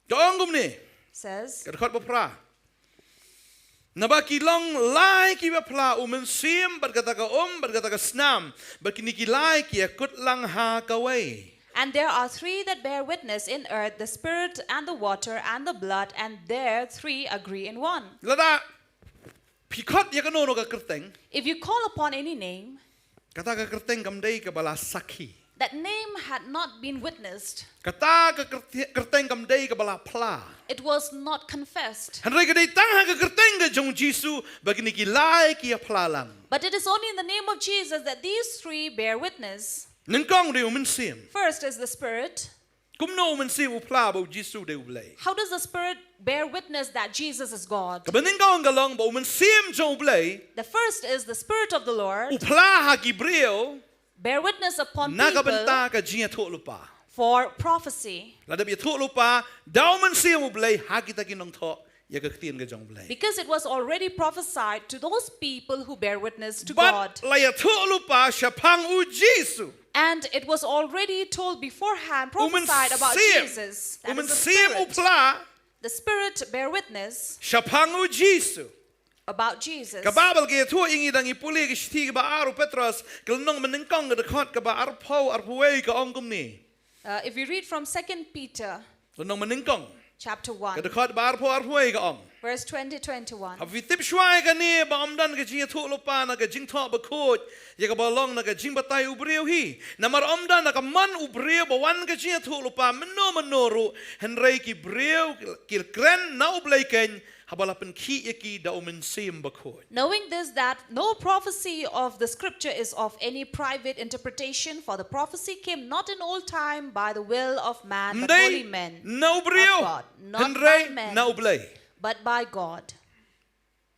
Ka ong kumne. Says, Ka dkhot ba phra. Naba ki long lai kiba phla, u Mynsiem bad kata ka um bad kata ka snam, bad kine ki lai ki ïa kut lang ha kawei. And there are three that bear witness in earth, the spirit and the water and the blood, and there three agree in one. Lada phi khot ïa kano kano ka kyrteng. If you call upon any name, Kata ka kyrteng kam dei kaba la sakhi. That name had not been witnessed. Kata ka kyrte- kyrteng kam dei kaba la phla. It was not confessed. Hynrei ka dei tang ha ka kyrteng ka jong u Jisu ba kine ki lai ki ïa phla lang. But it is only in the name of Jesus that these three bear witness. Nyngkong dei u Mynsiem. First is the Spirit. Kumno u Mynsiem u phla ba u Jisu dei u Blei? How does the Spirit bear witness that Jesus is God? Kaba nyngkong ka long ba u Mynsiem jong u Blei. The first is the Spirit of the Lord. U phla ha ki briew. Bear witness upon Na ka people bynta ka jingïathuhlypa. For prophecy. La dep ïathuhlypa da u Mynsiem u Blei ha kita ki nongthoh ïa ka ktien ka jong u Blei. Because it was already prophesied to those people who bear witness to Bad God. La ïathuhlypa shaphang u Jisu. And it was already told beforehand, U prophesied about Mynsiem. Jesus. U That is the Mynsiem u Spirit. phla. The Spirit bear witness Shaphang u Jisu. About Jesus. Ka Baibl ka ïathuh ïa ngi, dang ïa pule ka shithi kaba ar u Petros, ka lynnong banyngkong ka dkhot kaba arphew, arphew wei ka ong kumne. Uh, if we read from Second Peter Lynnong banyngkong. Chapter one, Ka dkhot ba arphew, arphew wei ka ong. Verse twenty, twenty-one. Haba phi tip shuwa ïa kane ba ym don ka jingïathuhlypa na ka jingthoh bakhuid ïa kaba long na ka jingbatai u briew hi. Namar ym don ha ka mon u briew ba wan ka jingïathuhlypa mynno mynno ruh, hynrei ki briew ki kren na u Blei keiñ haba la pynkhih ïa ki da u Mynsiem Bakhuid. Knowing this, that no prophecy of the scripture is of any private interpretation, for the prophecy came not in old time by the will of man, but holy men Na u of briew, God, not by hynrei men, na u Blei. But by God.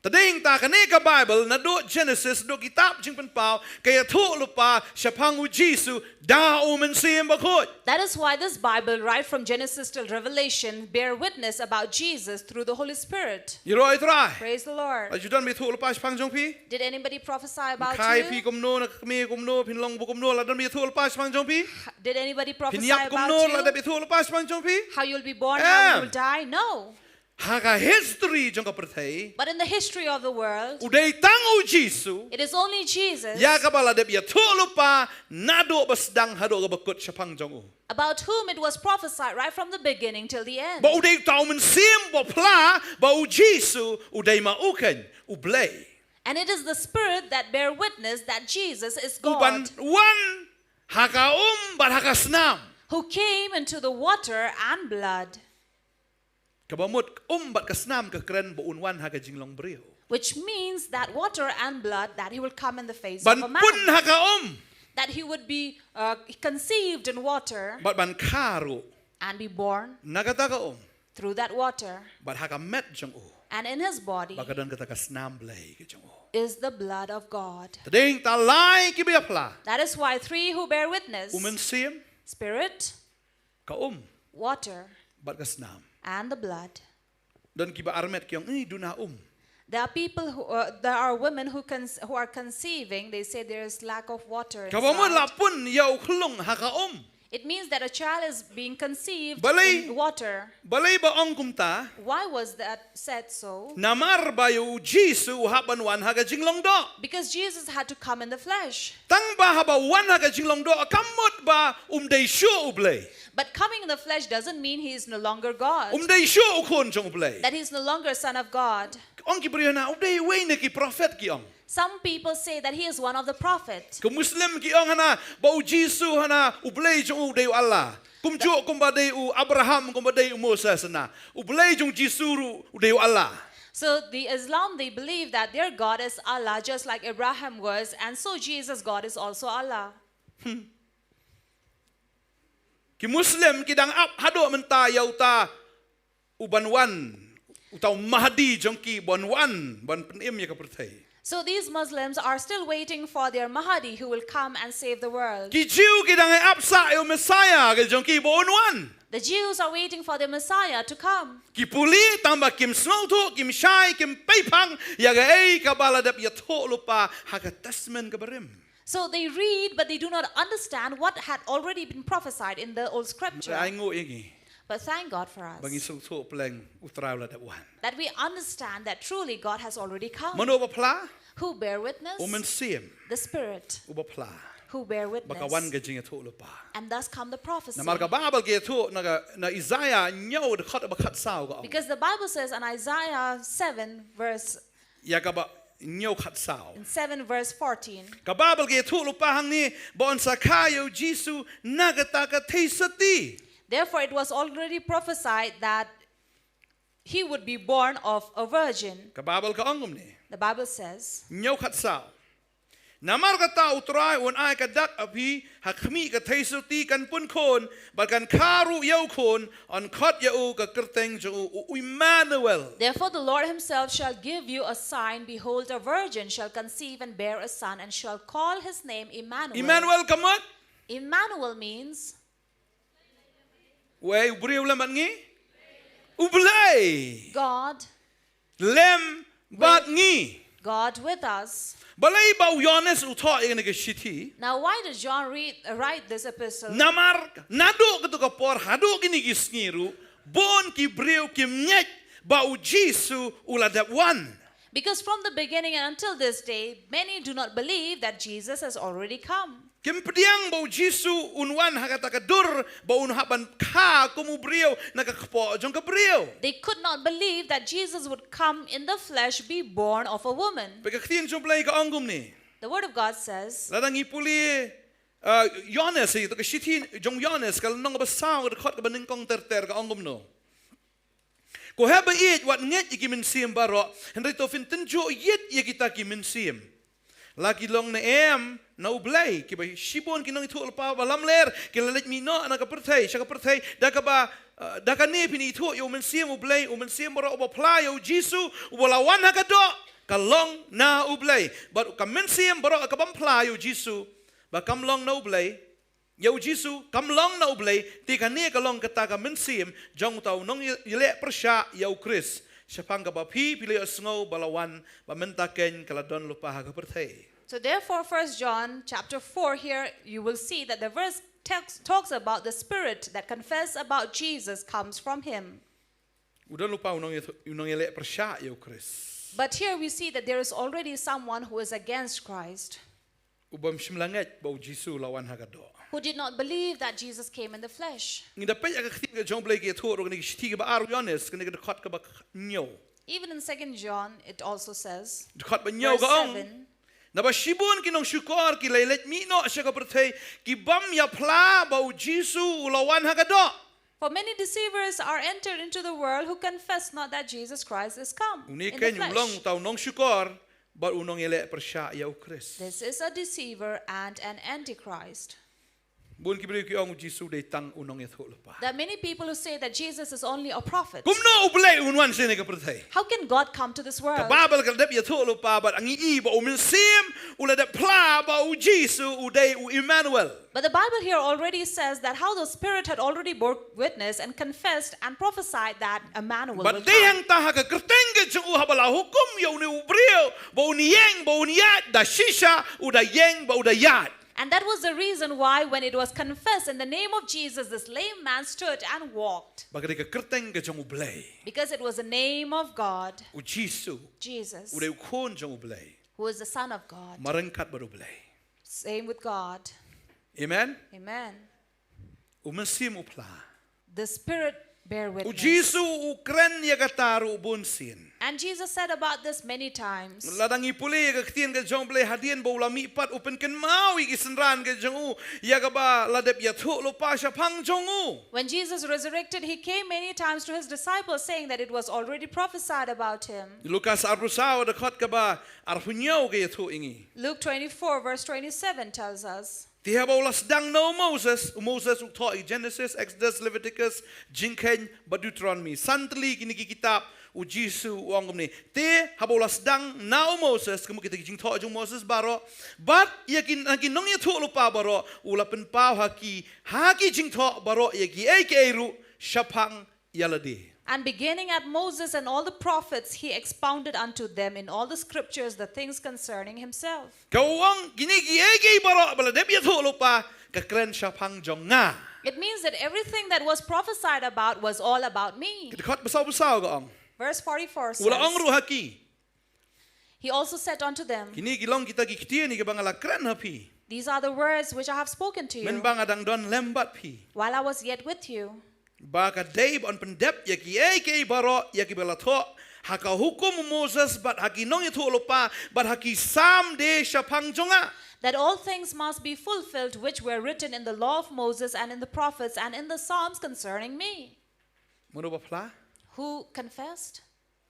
Te dei hangta kane ka Baibl naduh Genesis, duh kitab Jingpynpaw, ka ïathuhlypa shaphang u Jisu da u Mynsiem Bakhuid. That is why this Bible, right from Genesis till Revelation, bear witness about Jesus through the Holy Spirit. Ïaroh ïa u Trai. Praise the Lord. La ju don ba ïathuhlypa shaphang jong phi? Did anybody prophesy about Kha ïa phi you? Kumno, na ka kmie kumno, phin long ba kumno, la don ba ïathuhlypa shaphang jong phi? Did anybody Phin prophesy ïap about kumno, la you? don ba ïathuhlypa shaphang jong phi? How you'll be born, how Em. you will die? No. Ha ka history jong ka pyrthei, But in the history of the world, u dei tang u Jisu, it is only Jesus ïa kaba la dep ïathuhlypa naduh ba sdang haduh kaba kut shaphang jong u. about whom it was prophesied right from the beginning till the end. Ba u dei uta u Mynsiem ba phla ba u Jisu u dei ma u keiñ u Blei. And it is the Spirit that bear witness that Jesus is U ban God, wan ha ka um bad ha ka snam. who came into the water and blood, Kaba mut um bad ka snam ka kren ba un wan ha ka jinglong briew. which means that water and blood, that he will come in the face Ban of a man, pun ha ka um that he would be uh, conceived in water bad ban kha ruh and be born na kata ka um through that water, bad ha ka met jong u and in his body ba ka don kata ka snam Blei ka jong u. is the blood of God. Te dei hangta lai kiba ïa phla. That is why three who bear witness, U Mynsiem, Spirit, ka um water, bad ka snam. And the blood. Don kiba armet ki ong, "Ih, duna um." There are people who, uh, there are women who, con- who are conceiving, they say there is lack of water Kaba mut la inside. Pun ïa u khlung ha ka um. It means that a child is being conceived Balei- in water. Balei ba ong kumta? Why was that said so? Namar ba ïa u Jisu u hap ban wan ha ka jinglong doh. Because Jesus had to come in the flesh. Tang ba haba u wan ha ka jinglong doh, kam mut ba um dei shuh u Blei. But coming in the flesh doesn't mean he is no longer God, Um dei shuh u Khun jong u Blei. That he is no longer a son of God. Ong ki briew na, u dei uwei na ki prophet, ki ong. Some people say that he is one of the prophet. Ki Muslim ki ong hana ba u Jisu hana u Blei jong u dei u Allah. Kumjuh kumba dei u Abraham, kumba dei u Moses hana. U Blei jong u Jisu ruh u dei u Allah. So the Islam, they believe that their God is Allah, just like Abraham was, and so Jesus' God is also Allah. Ki Muslim ki dang ap haduh mynta ïa uta u ban wan, uta u Mahdi jong ki ban wan ban pynim ïa ka pyrthei. So these Muslims are still waiting for their Mahdi who will come and save the world. Ki Jiw ki dang ap sa ïa u Messiah ka jong ki ba un wan. The Jews are waiting for the Messiah to come. Ki pule tang ba kim sngewthuh, kim shai, kim peiphang ïa kaei kaba la dep ïathuh lypa ha ka Testament kaba rim. So they read, but they do not understand what had already been prophesied in the old scripture. Ai nguh ïa ngi. But thank God for us. Ba ngi sngewthuh pleng u Trai u la dep wan. That we understand that truly God has already come. Mano ba phla? Who bear witness? U Mynsiem. The Spirit. U ba phla. Who bear witness? Ba ka wan ka jingïathuh lypa. And thus come the prophecy. Namar ka Baibl ka ïathuh na ka, na Isaiah hynñiew dkhot ba khatsaw ka ong. Because the Bible says in Isaiah seven verse Ïa kaba hynñiew khatsaw. In seven verse fourteen. Ka Baibl ka ïathuh lypa hangne ba yn sa kha ïa u Jisu na kata ka theisotti. Therefore it was already prophesied that he would be born of a virgin. Ka Baibl ka ong kumne. The Bible says. Hynñiew khatsaw. Namar kata u Trai un ai ka dak ha phi, ha khmih ka theisotti kan pun khun, bad kan kha ruh ïa u khun, yn khot ïa u ka kyrteng jong u, u Immanuel. Therefore the Lord himself shall give you a sign: behold, a virgin shall conceive and bear a son, and shall call his name Emmanuel. Immanuel ka mut? Emmanuel means Wei u briew lem bad ngi? U Blei. God. Lem bad ngi. God with us. Balei ba u Ïoannis u thoh ïa kane ka shithi? Now, why did John read, write this epistle? Namar naduh kato ka por haduh kine ki sngi ruh, bun ki briew kim ngeit ba u Jisu u la dep wan. Because from the beginning and until this day, many do not believe that Jesus has already come. Kim pdiang ba u Jisu un wan ha kata ka dur, ba un hap ban kha kum u briew na ka kpoh jong ka briew. They could not believe that Jesus would come in the flesh, be born of a woman. Bad ka ktien jong u Blei ka ong kumne. The word of God says, lada ngi pule, uh, Ïoannis, ïa ka shithi jong u Ïoannis, ka lynnong ba saw, ka dkhot kaba nyngkong ter ter, ka ong kumno. Ko heh ba ïeit, wat ngeit ïa ki mynsiem baroh, hynrei to phin tynjuh ïit ïa kita ki mynsiem. La ki long ne em na u Blei, kiba shibun ki nongïathuhlypa ba lamler ki la leit mih noh na ka pyrthei, sha ka pyrthei, da kaba, eh, da kane phin ithuh ïa u Mynsiem u Blei, u Mynsiem baroh uba phla ïa u Jisu uba la wan ha ka doh, ka long na u Blei. Bad ka mynsiem baroh kabym phla ïa u Jisu ba kam long na u Blei, ïa u Jisu, kam long na u Blei, te kane ka long kata ka mynsiem jong uta u nongïaleh pyrshah ïa u Khrist. Shaphang kaba phi, phi la ïohsngew ba la wan, ba mynta keiñ ka la don lypa ha ka pyrthei. So therefore, First John chapter four here, you will see that the verse text talks about the spirit that confess about Jesus comes from him. U don lypa u nongïa-, u nongïaleh pyrshah ïa u Khrist. But here we see that there is already someone who is against Christ. Uba ym shym la ngeit ba u Jisu u la wan ha ka doh. Who did not believe that Jesus came in the flesh. Ngi da peit ha ka ktien ka jong u Blei ka ïathuh ruh, kane ka shithi kaba ar u Ïoannis, kane ka dkhot kaba hynñiew. Even in Second John, it also says, dkhot ba hynñiew ka ong, verse seven, naba shibun ki nongshukor ki la leit mih noh sha ka pyrthei, kibym ïaphla ba u Jisu u la wan ha ka doh. For many deceivers are entered into the world who confess not that Jesus Christ is come in the flesh. Une keiñ u long uta u nongshukor bad u nongïaleh pyrshah ïa u Khrist. This is a deceiver and an antichrist. Bun ki briew ki ong u Jisu dei tang u nongïathuhlypa. There are many people who say that Jesus is only a prophet. Kumno u Blei un wan sha kane ka pyrthei? How can God come to this world? Ka Baibl ka la dep ïathuhlypa bad ngi i ba u Mynsiem u la dep phla ba u Jisu u dei u Immanuel. But the Bible here already says that how the Spirit had already bore witness and confessed and prophesied that Emmanuel will come. Bad dei hangta ha ka kyrteng ka jong u haba la hukum ïa une u briew ba un ïeng ba un ïaid, da shisha u da ïeng bad u da ïaid. And that was the reason why when it was confessed in the name of Jesus, this lame man stood and walked. Ba ka dei ka kyrteng ka jong u Blei. Because it was the name of God. U Jisu. Jesus. U dei u Khun jong u Blei. Who is the Son of God. Mar ryngkat bad u Blei. Same with God. Amen. Amen. U Mynsiem u phla. The Spirit Bear U witness. Jisu u kren ïa kata ruh bun sien. And Jesus said about this many times. Lada ngi pule ïa ka ktien ka jong U Blei, hadien ba u la mihpat u pynkynmaw ïa ki synran ka jong u ïa kaba la dep ïathuh lypa shaphang jong u. When Jesus resurrected, he came many times to his disciples saying that it was already prophesied about him. Lukas arphew saw dkhot kaba arphew hynñiew ka ïathuh ïa ngi. Luke twenty-four, verse twenty-seven tells us. Te haba u la sdang na u Moses, u Moses u thoh ïa Genesis, Exodus, Leviticus, Jingkheiñ bad Deuteronomy. San tylli kine ki kitab, u Jisu u ong kumne. Te haba u la sdang na u Moses, ka mut kita ki jingthoh jong u Moses baroh, bad ïa ki, na ki nongïathuh lypa baroh, u la pynpaw ha ki, ha ki jingthoh baroh ïa kiei kiei ruh shaphang ïa lade. And beginning at Moses and all the prophets, he expounded unto them in all the scriptures the things concerning himself. Ka ong, kine kiei kiei baroh ba la dep ïathuh lypa, ka kren shaphang jong nga. It means that everything that was prophesied about was all about me. Dkhot ba saw phew saw ka ong. Verse forty-four U la ong says, ruh ha ki. He also said unto them, Kine ki long kita ki ktien ïa kiba nga la kren ha phi. These are the words which I have spoken to you Mynba nga dang don lem bad phi. while I was yet with you, Ba ka dei ban pyndep ïa kiei kiei baroh ïa kiba la thoh ha ka hukum u Moses bad ha ki nongïathuh lypa bad ha ki Salm de shaphang jong nga. that all things must be fulfilled which were written in the law of Moses and in the prophets and in the Psalms concerning me. Mano ba phla? Who confessed?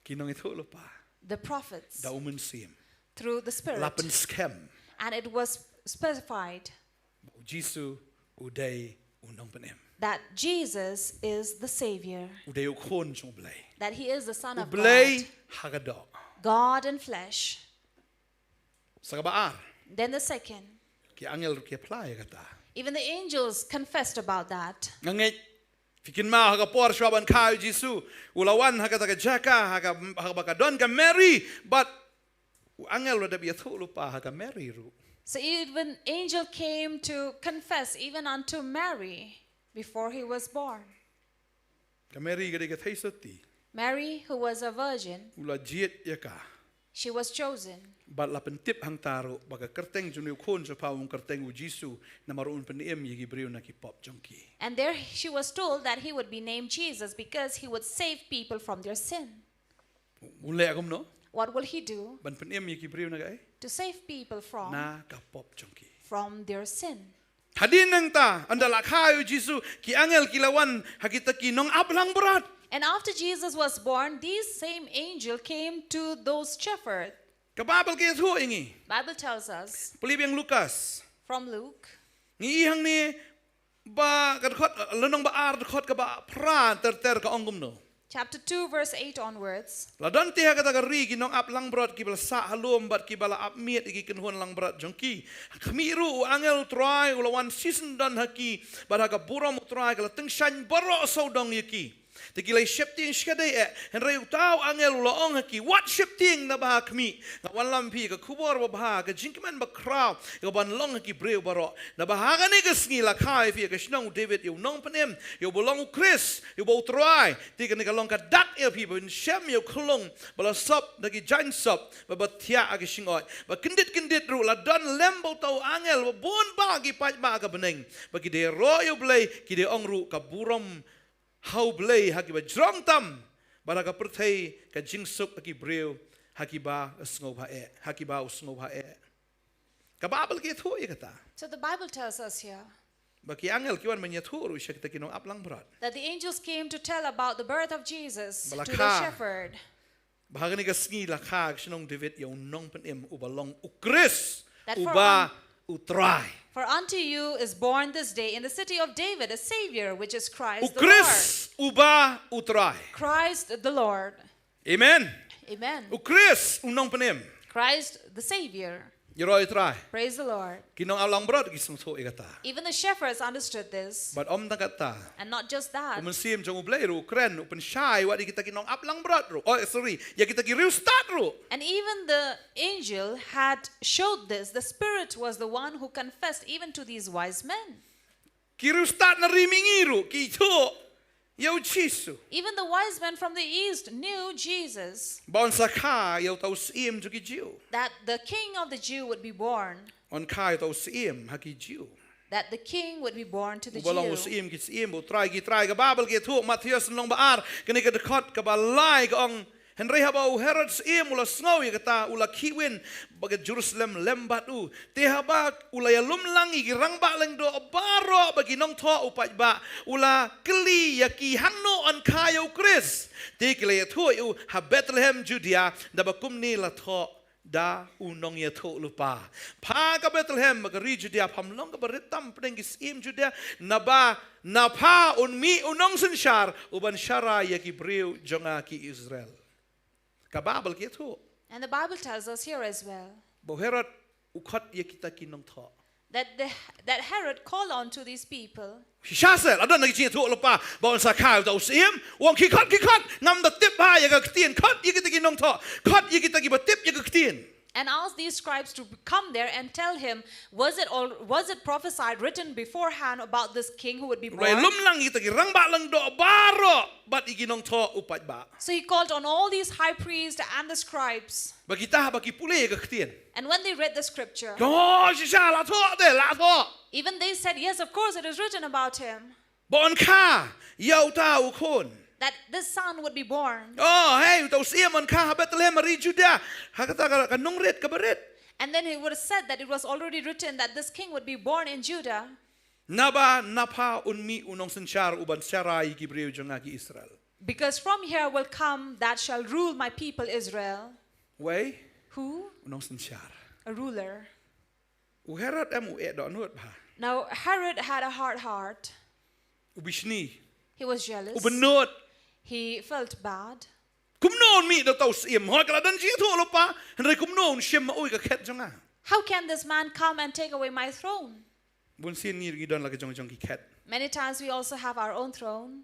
Ki nongïathuh lypa. The prophets. Da u Mynsiem. Through the Spirit. La pynskhem. And it was specified. U Jisu u dei u nongpynim. That Jesus is the Savior. U dei u khun jong U Blei. That he is the Son U of Blei God. Ha ka doh. God in flesh. Sa kaba ar. Then the second. Ki angel ruh ki phla ïa kata. Even the angels confessed about that. Nga ngeit. Phi kynmaw ha ka por shuwa ban kha ïa u Jisu. U la wan ha kata ka jaka, ha ka, ha kaba ka don ka Mary. Bad u angel u la dep ïathuh lypa ha ka Mary ruh. So even angel came to confess even unto Mary before he was born. Ka Mary ka dei ka theisotti. Mary, who was a virgin, U la jied ïa ka. she was chosen. Bad la pyntip hangta ruh ba ka kyrteng jong une u khun shaphang u kyrteng u Jisu namar un pynim ïa ki briew na ki pop jong ki. And there she was told that he would be named Jesus because he would save people from their sin. U leh kumno? What will he do ban pynim ïa ki briew na kaei? To save people from, Na ka pop jong ki. From their sin. Hadien nangta, ynda la kha ïa u Jisu, ki angel ki la wan ha kita ki nong-ap langbrot. And after Jesus was born, these same angel came to those shepherds. Ka Baibl ka ïathuh ïa ngi. Bible tells us. Pule biang Lukas. From Luke. Ngi i hangne ba ka dkhot, lynnong ba ar dkhot kaba phra ter ter ka ong kumno. Chapter two, verse eight onwards. La don te ha kata ka ri ki nong-ap langbrot kiba la sah ha lum bad kiba la ap miet ïa ki kynhun langbrot jong ki. Ha khmih ruh u angel u Trai u la wan shisyndon ha ki bad ha ka burom u Trai ka la tyngshaiñ baroh sawdong ïa ki. Te ki la ïa sheptieng shikatdei eh, hynrei uta u angel u la ong ha ki, wat sheptieng naba ha khmih nga wanlam ïa phi ka khubor babha, ka jingkmen bakhraw kaban long ha ki briew baroh. Naba ha kane ka sngi la kha ïa phi ha ka shnong u David ïa u nongpynim, ïa uba long u Khrist, ïa uba u Trai. Te kane ka long ka dak ïa phi ban shem ïa u khyllung ba la sop da ki jaiñ sop, ba ba thiah ha ki shyngoid. Ba kyndit kyndit ruh la don lem bad uta u angel ba bun bah ki paidbah ha ka bneng, ba ki dei ïaroh ïa u Blei, ki dei ong ruh ka burom ha u Blei ha kiba jrong tam, bad ha ka pyrthei ka jingsuk ha ki briew ha kiba u sngewbha eh, ha kiba u sngewbha eh. Ka Baibl ka ïathuh ïa kata. So the Bible tells us here Ba ki angel ki wan ban ïathuh ruh sha kita ki nong-ap langbrot. That the angels came to tell about the birth of Jesus Ba la to the kha. Shepherd. Ba ha kane ka sngi la kha ha ka shnong David ïa u nongpynim uba long u Khrist, That for uba un- u Trai. For unto you is born this day in the city of David a Savior, which is Christ U the Lord. Khrist, uba u Trai. Christ the Lord. Amen. Amen. U Khrist, u nongpynim. Christ the Savior. Ïaroh ïa u Trai. Praise the Lord. Ki nong-ap langbrot ki sngewthuh ïa kata. Even the shepherds understood this. Bad ym tang kata. And not just that. U Mynsiem jong u Blei ruh u kren, u pynshai wat ïa kita ki nong-ap langbrot ruh. Oh, sorry, ïa kita ki riewstad ruh. And even the angel had showed this. The Spirit was the one who confessed even to these wise men. Ki riewstad na ri mihngi ruh ki ïathuh ïa u Jisu. Even the wise men from the east knew Jesus. Ba un sa kha ïa uta u Syiem jong ki Jiw. That the king of the Jew would be born. Un kha ïa uta u Syiem ha ki Jiw. that the king would be born to the Jews. U ba long u syiem ki syiem, u trai ki trai. Ka Baibl ka ïathuh, Mathaios lynnong ba ar, kane ka dkhot kaba lai ka ong: Hynrei haba u Herod syiem u la sngew ïa kata, u la khihwin bad ka Jerusalem lem bad u. Te haba u la ïalum lang ïa ki rangbah lyngdoh baroh bad ki nongthoh u paidbah, u la kylli ïa ki: Hangno yn kha ïa u Khrist? Te ki la ïathuh ïa u: Ha Bethlehem Judia, naba kumne la thoh da u nongïathuhlypa: Pha ka Bethlehem, ha ka ri Judia, pham long kaba rit tam hapdeng ki syiem Judia, naba na pha un mih u nongsynshar uban sharai ïa ki briew jong nga ki Israel. Ka Baibl ka ïathuh. And the Bible tells us here as well. Ba u Herod u khot ïa kita ki nongthoh. That the, that Herod called on to these people. Shisha se, la don na ki jingïathuhlypa ba yn sa kha ïa uta u syiem. U ong, khie khot, khie khot, ngam da tip bha ïa ka ktien. Khot ïa kita ki nongthoh, khot ïa kita kiba tip ïa ka ktien. And asked these scribes to come there and tell him, was it all, was it prophesied, written beforehand about this king who would be born? U la ïalum lang ïa kita ki rangbah lyngdoh baroh bad ïa ki nongthoh u paidbah. So he called on all these high priests and the scribes. Ba kita haba ki pule ïa ka ktien, and when they read the scripture, oh, shisha, la thoh te, la thoh. Even they said, yes, of course, it is written about him. Ba yn kha ïa uta u khun. That this son would be born. Oh, hei, uta u syiem yn kha ha Bethlehem, ha ri Juda, ha kata ka, ka nongrit kaba rit. And then he would have said that it was already written that this king would be born in Judah. Naba na pha un mih u nongsynshar uban sharai ïa ki briew jong nga ki Israel. Because from here will come that shall rule my people Israel. Wei? Who? U nongsynshar. A ruler. U Herod em u eh dohnud bha. Now Herod had a hard heart. U bishni. He was jealous. U bynnud. He felt bad. Kumno un mih da uta u syiem? Hooid, ka la don jingïathuhlypa, hynrei kumno un shim ma u ïa ka khet jong nga? How can this man come and take away my throne? Bun sien ngi, ngi don la ka jong jong ki khet. Many times we also have our own throne.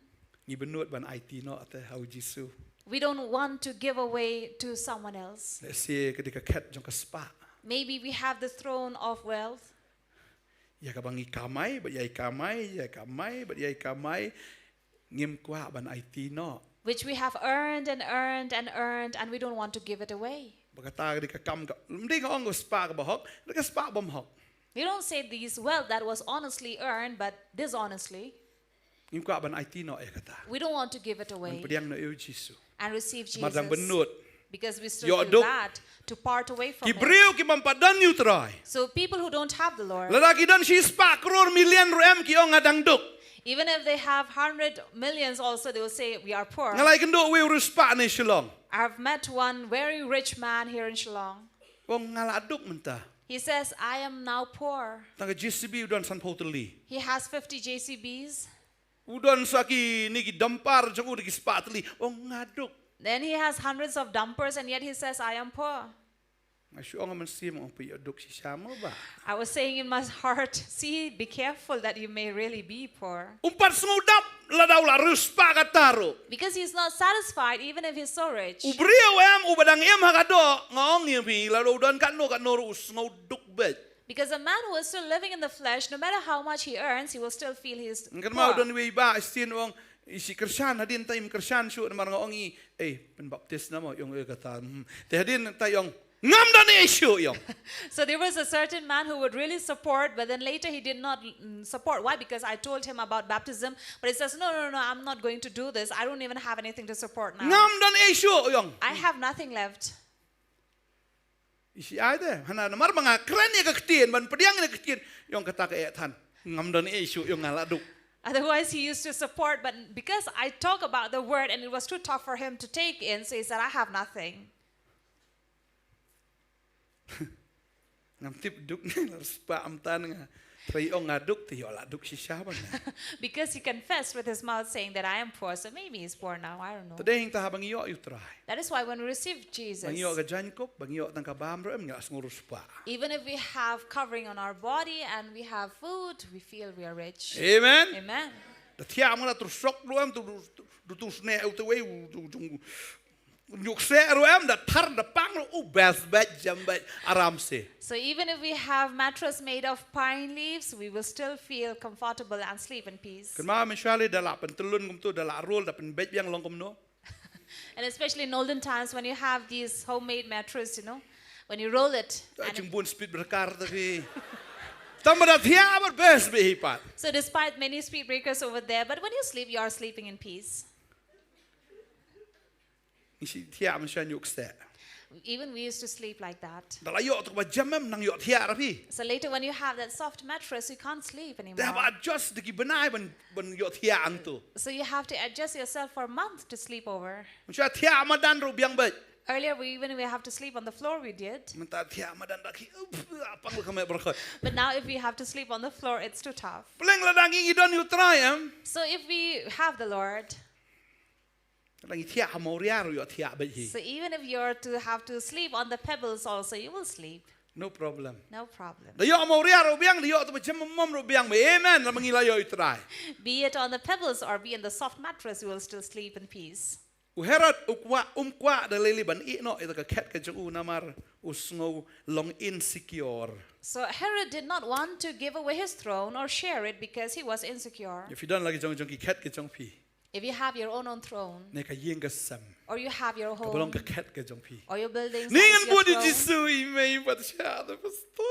Ngi bynnud ban aiti noh te ha u Jisu. We don't want to give away to someone else. Lehse ka dei ka khet jong ka spah. Maybe we have the throne of wealth. Ïa kaba ngi kamai bad ïai kamai, ïai kamai bad ïai kamai, ngim kwah ban aiti noh. Which we have earned and earned and earned, and we don't want to give it away. Ba kata ka dei ka kam ka, ym dei nga ong ka spah kaba hok, ka spah bym hok. We don't say this wealth that was honestly earned, but dishonestly. Ngim kwah ban aiti noh ïa kata. We don't want to give it away. Ban pdiang noh ïa u Jisu. And receive Jesus. Namar dang bynnud. Because we still feel bad to part away from it. Ki briew ki bym pat don ïa u Trai. So people who don't have the Lord, lada ki don shi spah klur million ruh em, ki ong nga dang duk. Even if they have hundred millions also, they will say, we are poor. Nga la ïakynduh wei u riewspah na Shillong. I have met one very rich man here in Shillong. U ong nga la duk mynta. He says, I am now poor. Tang ka J C B u don sanphew tylli. He has fifty J C Bs. U don sa kine ki dumper jong u da ki spah tylli. U ong nga duk. Then he has hundreds of dumpers and yet he says, I am poor. Nga shu ong ha mynsiem, ong phi ïoh duk shisha mo bah. I was saying in my heart, see, be careful that you may really be poor. Um pat sngewdap lada u la riewspah kata ruh. Because he's not satisfied even if he's so rich. U briew em uba dang im ha ka doh, nga ong ïa phi, lada u don katno katno ruh u sngewduk beit. Because a man who is still living in the flesh, no matter how much he earns, he will still feel he's poor. Nga kynmaw don wei bah, shisien u ong, i shi kyrshan, hadien ta im kyrshan shuh namar nga ong i, eh, pynbaptis na mo, i ong eh kata. Hmm. Te hadien ta i ong, ngam don ei shuh, i ong. So there was a certain man who would really support, but then later he did not, mm, support. Why? Because I told him about baptism, but he says, no, no, no, I'm not going to do this. I don't even have anything to support now. Ngam don ei shuh, i ong. I have nothing left. I shi ai te, hana namar ba nga kren ïa ka ktien, ban pdiang ïa ka ktien, i ong kata ka eh than. Ngam don ei shuh, i ong nga la duk. Otherwise, he used to support, but because I talk about the word and it was too tough for him to take in, so he said, I have nothing. Ngam tip duk ne la spah am tan nga. Trai ong nga duk te ïoh la duk shisha ban nga. Because he confessed with his mouth saying that I am poor, so maybe he's poor now, I don't know. Te dei hangta haba ngi ïoh ïa u Trai. That is why when we receive Jesus, ba ngi ïoh ka jaiñkup, ba ngi ïoh tang ka bam ruh em, ngi la sngew riewspah. Even if we have covering on our body and we have food, we feel we are rich. Amen. Amen. Da thiah ma la tur sok ruh em, tu, tu, tu, tu sne u te wei, tu, tu, Ñiuk seh ruh em, da thar da pang ruh, u best bed, jem bed, aram se. So even if we have mattress made of pine leaves, we will still feel comfortable and sleep in peace. Kynmaw mynshuwa lei da lah pyntyllun kumto, da lah roll, da pynbeit biang long kumno. And especially in olden times when you have these homemade mattress, you know, when you roll it, and it jingbun speed breaker ta ki. Tang ba da thiah bad best beit hi pat. So despite many speed breakers over there, but when you sleep, you are sleeping in peace. Ngi shu thiah mynshuwa ñiuh ksteh. Even we used to sleep like that. Da la ïoh to kaba jem em, nang ïoh thiah ra phi. So later when you have that soft mattress, you can't sleep anymore. Te haba adjust da ki bnai ban, ban ïoh thiah hangto. So you have to adjust yourself for a month to sleep over. Mynshuwa thiah madan ruh biang beit. Earlier, we, even we have to sleep on the floor, we did. Mynta thiah madan da ki, up, apang la ka meh brakot. But now, if we have to sleep on the floor, it's too tough. Pdeng lada ngi don ïa U Trai em. So if we have the Lord, lada ngi thiah ha mawria ruh ïoh thiah beit hi. So even if you're to have to sleep on the pebbles also, you will sleep. No problem. No problem. Da ïoh mawria ruh biang, da ïoh to ba jem mom ruh biang beit. Amen. Lada ngi la ïoh U Trai. Be it on the pebbles or be in the soft mattress, you will still sleep in peace. U Herod u kwah, um kwah da lei lei ban ïeh noh ïa ka khet ka jong u namar u sngew long insecure. So Herod did not want to give away his throne or share it because he was insecure. Ïa phi don la ki jong jong ki khet ka jong phi. If you have your own, own throne, ne ka ïing ka sem, or you have your home, kaba long ka khet ka jong phi. Or your buildings, that is your throne. Ni ngan bud ïa U Jisu, i mei pat sha da pastor.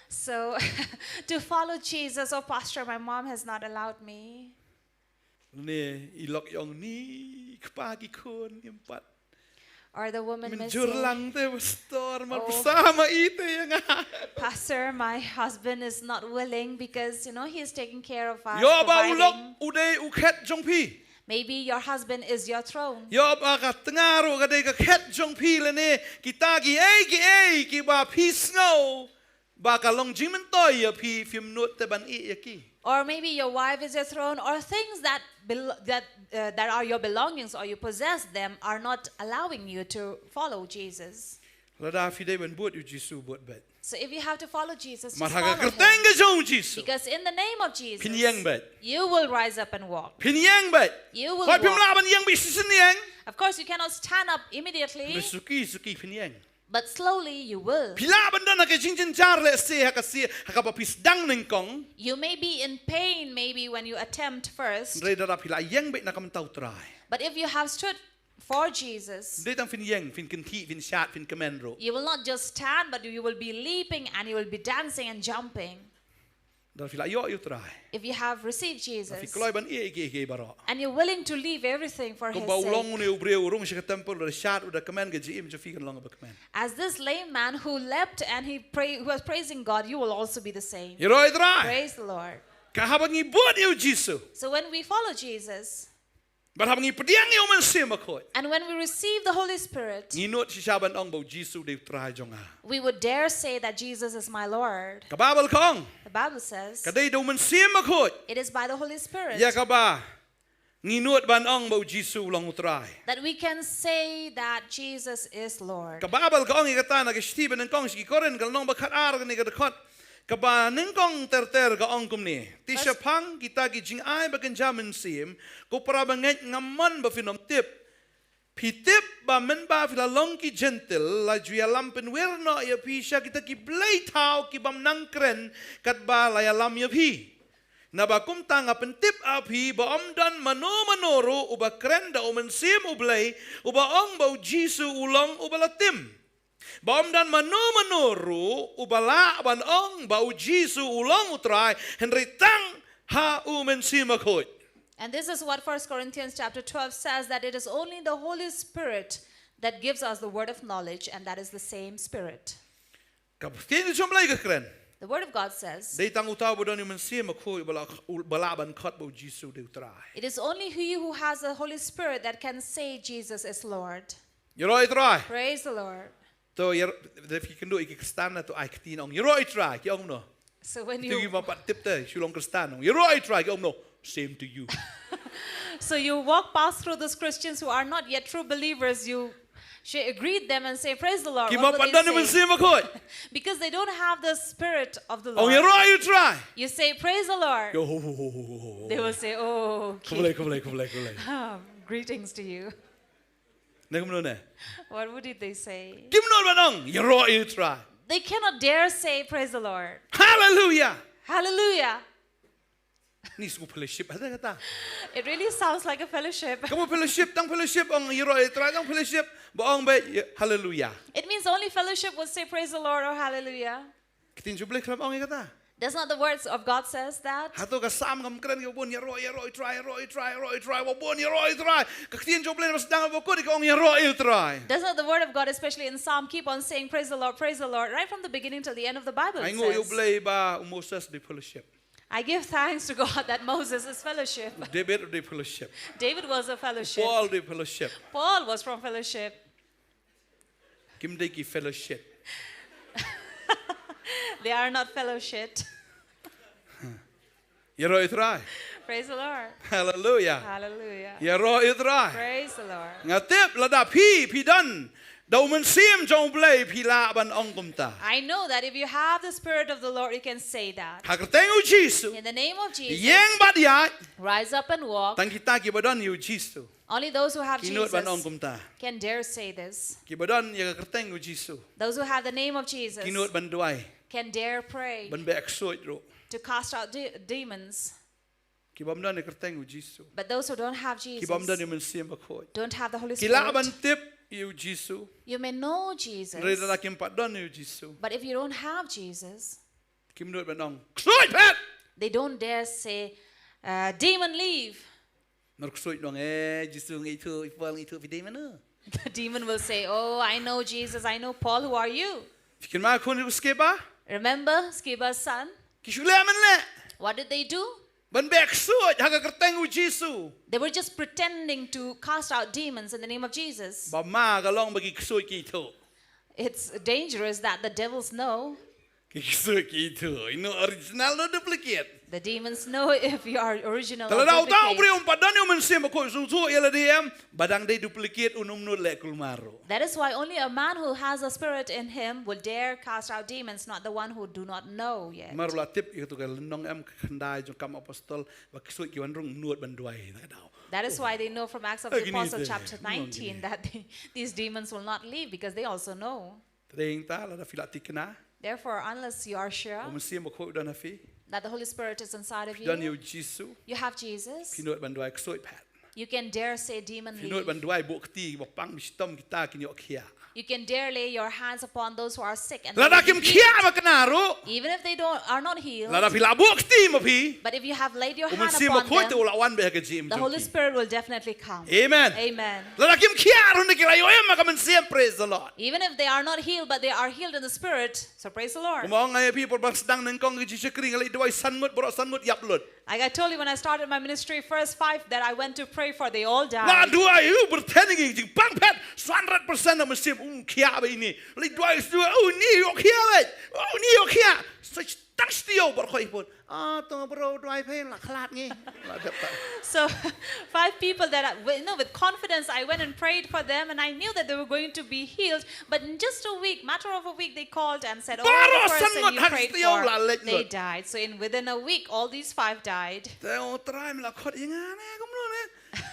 So, to follow Jesus, oh pastor, my mom has not allowed me. Ne i lok ïong ni kpa ki khun im pat. Or the woman may say, mynjur lang te pastor, mar pisa ma i te ïa nga. Pastor, my husband is not willing because, you know, he is taking care of us, ïoh ba u lok providing. U dei u khet jong phi. Maybe your husband is your throne. Ïoh ba ka tnga ruh ka dei ka khet jong phi lane kita ki ei ki ei kiba phi sngew ba ka long jingmyntoi ïa phi, phim nud te ban ïeh ïa ki. Or maybe your wife is your throne, or things that bel- that uh, that are your belongings, or you possess them, are not allowing you to follow Jesus. Lada phi dei ban bud ïa U Jisu, bud beit. So if you have to follow Jesus, just follow him. Mar ha ka kyrteng ka jong U Jisu. Because in the name of Jesus, phin ïeng beit. You will rise up and walk. Phin ïeng beit. You will walk. Hooid phim lah ban ïeng beit shisien ïeng. Of course, you cannot stand up immediately. Hynrei suki suki phin ïeng. But slowly you will. Phi lah ban don ha ka jingjynjar lehse ha ka sien, ha kaba phi sdang nyngkong. You may be in pain maybe when you attempt first. Hynrei lada phi la ïeng beit na ka bynta U Trai. But if you have stood for Jesus, ym dei tang phin ïeng, phin kynthih, phin shad, phin kmen ruh. You will not just stand, but you will be leaping and you will be dancing and jumping. Lada phi la ïoh ïa U Trai. If you have received Jesus, lada phi kloi ban ïeh ïa kiei kiei baroh. And you're willing to leave everything for his sake. Kumba u long une u briew u rung sha ka temple, u da shad, u da kmen, ka jingim jong phi kan long kaba kmen. As this lame man who leapt and he pray, who was praising God, you will also be the same. Ïaroh ïa U Trai. Praise the Lord. Ka haba ngi bud ïa U Jisu. So when we follow Jesus, bad haba ngi pdiang ïa U Mynsiem Bakhuid, and when we receive the Holy Spirit, ngi nud shisha ban ong ba U Jisu u dei U Trai jong nga. We would dare say that Jesus is my Lord. Ka Baibl ka ong, the Bible says, ka dei da U Mynsiem Bakhuid, it is by the Holy Spirit, ïa kaba ngi nud ban ong ba U Jisu u long U Trai. That we can say that Jesus is Lord. Ka Baibl ka ong ïa kata na ka shithi banyngkong sha ki Korinth, ka lynnong ba khatar, kane ka dkhot kaba nyngkong ter ter, ka ong kumne: Te shaphang kita ki jingai ba kynja mynsiem, ko para bangeit, ngam mon ba phin ym tip. Phi tip ba mynba phi la long ki Jentil, la ju ïalam pynwir noh ïa phi sha kita ki blei thaw ki bym nang kren, katba la ïalam ïa phi. Naba kumta nga pyntip ha phi ba ym don mano mano ruh uba kren da U Mynsiem U Blei uba ong ba U Jisu u long uba la tim. Ba ym don mano mano ruh uba lah ban ong ba U Jisu u long U Trai, hynrei tang ha U Mynsiem Bakhuid. And this is what First Corinthians chapter twelve says, that it is only the Holy Spirit that gives us the word of knowledge, and that is the same Spirit. Ka ktien jong U Blei ka kren, the word of God says, dei tang uta uba don U Mynsiem Bakhuid uba lah, uba lah ban khot ba U Jisu u dei U Trai. It is only he who has the Holy Spirit that can say Jesus is Lord. Ïaroh ïa U Trai. Praise the Lord. To ïa, lada phi kynduh ïa ki Khristan na to ai kti, nong ïaroh ïa U Trai, ki ong kumno? So when you, to ki bym pat tip te shu long Khristan, nong ïaroh ïa U Trai, ki ong kumno? Same to you. So you walk past through those Christians who are not yet true believers, you should greet them and say, "Praise the Lord." What would they say? Ki bym pat don U Mynsiem Bakhuid. Because they don't have the Spirit of the Lord. Ong ïaroh ïa U Trai. You say, "Praise the Lord." Yo, ho, ho, ho. They will say, "Oh, okay." Khublei, khublei, khublei, khublei. Um, greetings to you. Ne kumno ne? What would they say? Kim nud ban ong ïaroh ïa U Trai. They cannot dare say, "Praise the Lord." Hallelujah. Hallelujah. Ni shu fellowship ha kata. It really sounds like a fellowship. Ka mut fellowship, tang fellowship ong ïaroh ïa U Trai, tang fellowship ba ong ba ïa, hallelujah. It means only fellowship would say, "Praise the Lord" or "Hallelujah." Ka ktien jong U Blei kam ong ïa kata. Does not the words of God says that? Hato ka Salm kam kren ïa u bun ïaroh, ïaroh ïa u Trai, ïaroh ïa u Trai, ïaroh ïa u Trai, u bun ïaroh ïa u Trai. Ka ktien jong u Blei ba sdang ha Habakuk ka ong ïaroh ïa u Trai. Does not the word of God, especially in Psalm, keep on saying, "Praise the Lord, praise the Lord," right from the beginning till the end of the Bible? Ai nguh ïa u Blei ba u Moses u dei fellowship. I give thanks to God that Moses is fellowship. David u dei fellowship. David was a fellowship. Paul u dei fellowship. Paul was from fellowship. Kim dei ki fellowship. They are not fellowship. Ïaroh ïa u Trai. Praise the Lord. Hallelujah. Hallelujah. Ïaroh ïa u Trai. Praise the Lord. Nga tip lada phi, phi don da u Mynsiem jong u Blei phi lah ban ong kumta. I know that if you have the Spirit of the Lord, you can say that. Ha kyrteng u Jisu. In the name of Jesus, ïeng bad ïaid. Rise up and walk. Tang kita kiba don ïa u Jisu. Only those who have Jesus can dare say this. Ki nud ban ong kumta. Kiba don ïa ka kyrteng u Jisu. Those who have the name of Jesus Ki nud ban duwai. Can dare pray Ban beh ksuid ruh. To cast out de- demons. Ki bym don ïa ka kyrteng u Jisu. But those who don't have Jesus Ki bym don ïa u Mynsiem Bakhuid. Don't have the Holy Spirit. Ki lah ban tip ïa u Jisu. You may know Jesus. Hynrei lada kim pat don ïa u Jisu. But if you don't have Jesus, Kim nud ban ong, ksuid phet! They don't dare say, uh, "Demon, leave." Namar ksuid u ong, eh, Jisu nga ithuh, i Paul nga ithuh, phi dei mano? The demon will say, "Oh, I know Jesus, I know Paul, who are you?" Phi kynmaw khun u Skeva? Remember Skeva's son? Ki shu leh mynleh. What did they do? Ban beh ksuid ha ka kyrteng u Jisu. They were just pretending to cast out demons in the name of Jesus. Bad ma ka long ba ki ksuid ki ithuh. It's dangerous that the devils know. Ki ksuid ki ithuh. Ino original, no duplicate. The demons know if you are original or duplicate. Te lada uta u briew um pat don ïa u Mynsiem Bakhuid, sngewthuh ïa lade em, ba dang dei duplicate un ym nud leh kulmar ruh. That is why only a man who has a spirit in him will dare cast out demons, not the one who do not know yet. Namar la tip ïa katu ka lynnong em, ka khyndai jong Kam Apostol, ba ksuid ki wan rung, nud ban duwai na ka daw. That is why they know from Acts of the Apostles chapter nineteen that they, these demons will not leave because they also know. Te dei nangta lada phi la thikna. Therefore, unless you are sure U Mynsiem Bakhuid u don ha phi, that the Holy Spirit is inside of you, don ïa u Jisu, you have Jesus, phi nud ban duwai ksuid phet. You can dare say, "Demon, leave." Phi nud ban duwai buh kti ba pang ba shitom kita kin ïoh khiah. You can dare lay your hands upon those who are sick and they will be healed. Lada kim khiah bakna ruh. Even if they don't, are not healed. Lada phi la buh kti ma phi. But if you have laid your hand upon them, U Mynsiem Bakhuid te u la wan beit ha ka jingim jong phi. The Holy Spirit will definitely come. Amen. Amen. Lada kim khiah ruh, hynrei ki la ïoh im ha ka mynsiem, praise the Lord. Even if they are not healed, but they are healed in the spirit, so praise the Lord. Kumba ong nga ïa phi por ba nga sdang nyngkong ka jingshakri nga leit duwai san ngut, baroh san ngut ïap lut. Like I told you, when I started my ministry, first five that I went to pray for, they all died. Nga duwai, u, byrthen ïa ngi, jingpang phet, san hundred percent na mynsiem, u, khiah beit ine. Leit duwai, duwai, u, ine ïoh khiah beit. U, ine ïoh khiah. Sa tang shi taïew baroh khoit put. Ah, to nga bro duwai phi la khlad ngi. La dep ta. So, five people that I, with, you know, with confidence, I went and prayed for them, and I knew that they were going to be healed. But in just a week, matter of a week, they called and said, "Oh, the person you prayed for, they died." Baroh san ngut ha shi taïew la leit lut. So in within a week, all these five died. Te u Trai me la khot ïa nga ne, kumno ne.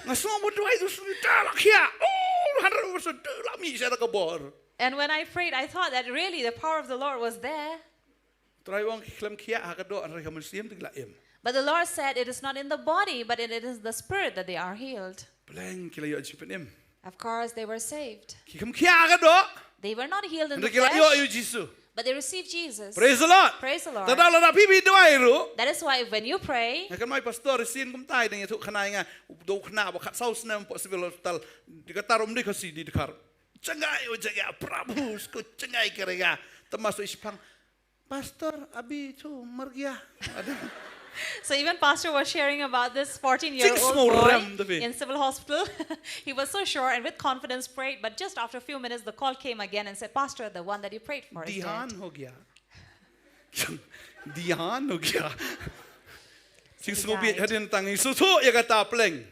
Nga sngew ba duwai tu sngewta la khiah. Oh, hundred percent la mih sha ka bor. And when I prayed, I thought that really the power of the Lord was there. Trai u ong ki khlem khiah ha ka doh, hynrei ha ka mynsiem te ki la im. But the Lord said, "It is not in the body, but it is the spirit that they are healed." Pleng ki la ïoh jingpynim. Of course, they were saved. Ki khlem khiah ha ka doh. They were not healed in the flesh, hynrei ki la ïoh ïa u Jisu. But they received Jesus. Praise the Lord. Praise the Lord. Te da lada phi, phi duwai ruh. That is why when you pray, nga kynmaw pastor shisien kumta i dang ïathuh khana ïa nga, u dei u khynnah ba khatsaw snem hapoh Civil Hospital. Dei kata ruh ym dei Khasi, dei Dkhar. Jngai, oh jngai, Prabhu, usko jngai karega. Te ma shu ïa shipang. Pastor, abhi to mar gaya. So even pastor was sharing about this fourteen-year-old boy in civil hospital. He was so sure and with confidence prayed, but just after a few minutes, the call came again and said, "Pastor, the one that you prayed for is dead." Dhyan ho gaya. Dhyan ho gaya. Jingsngewbieit hadien tang, jingsngewthuh ïa kata pleng.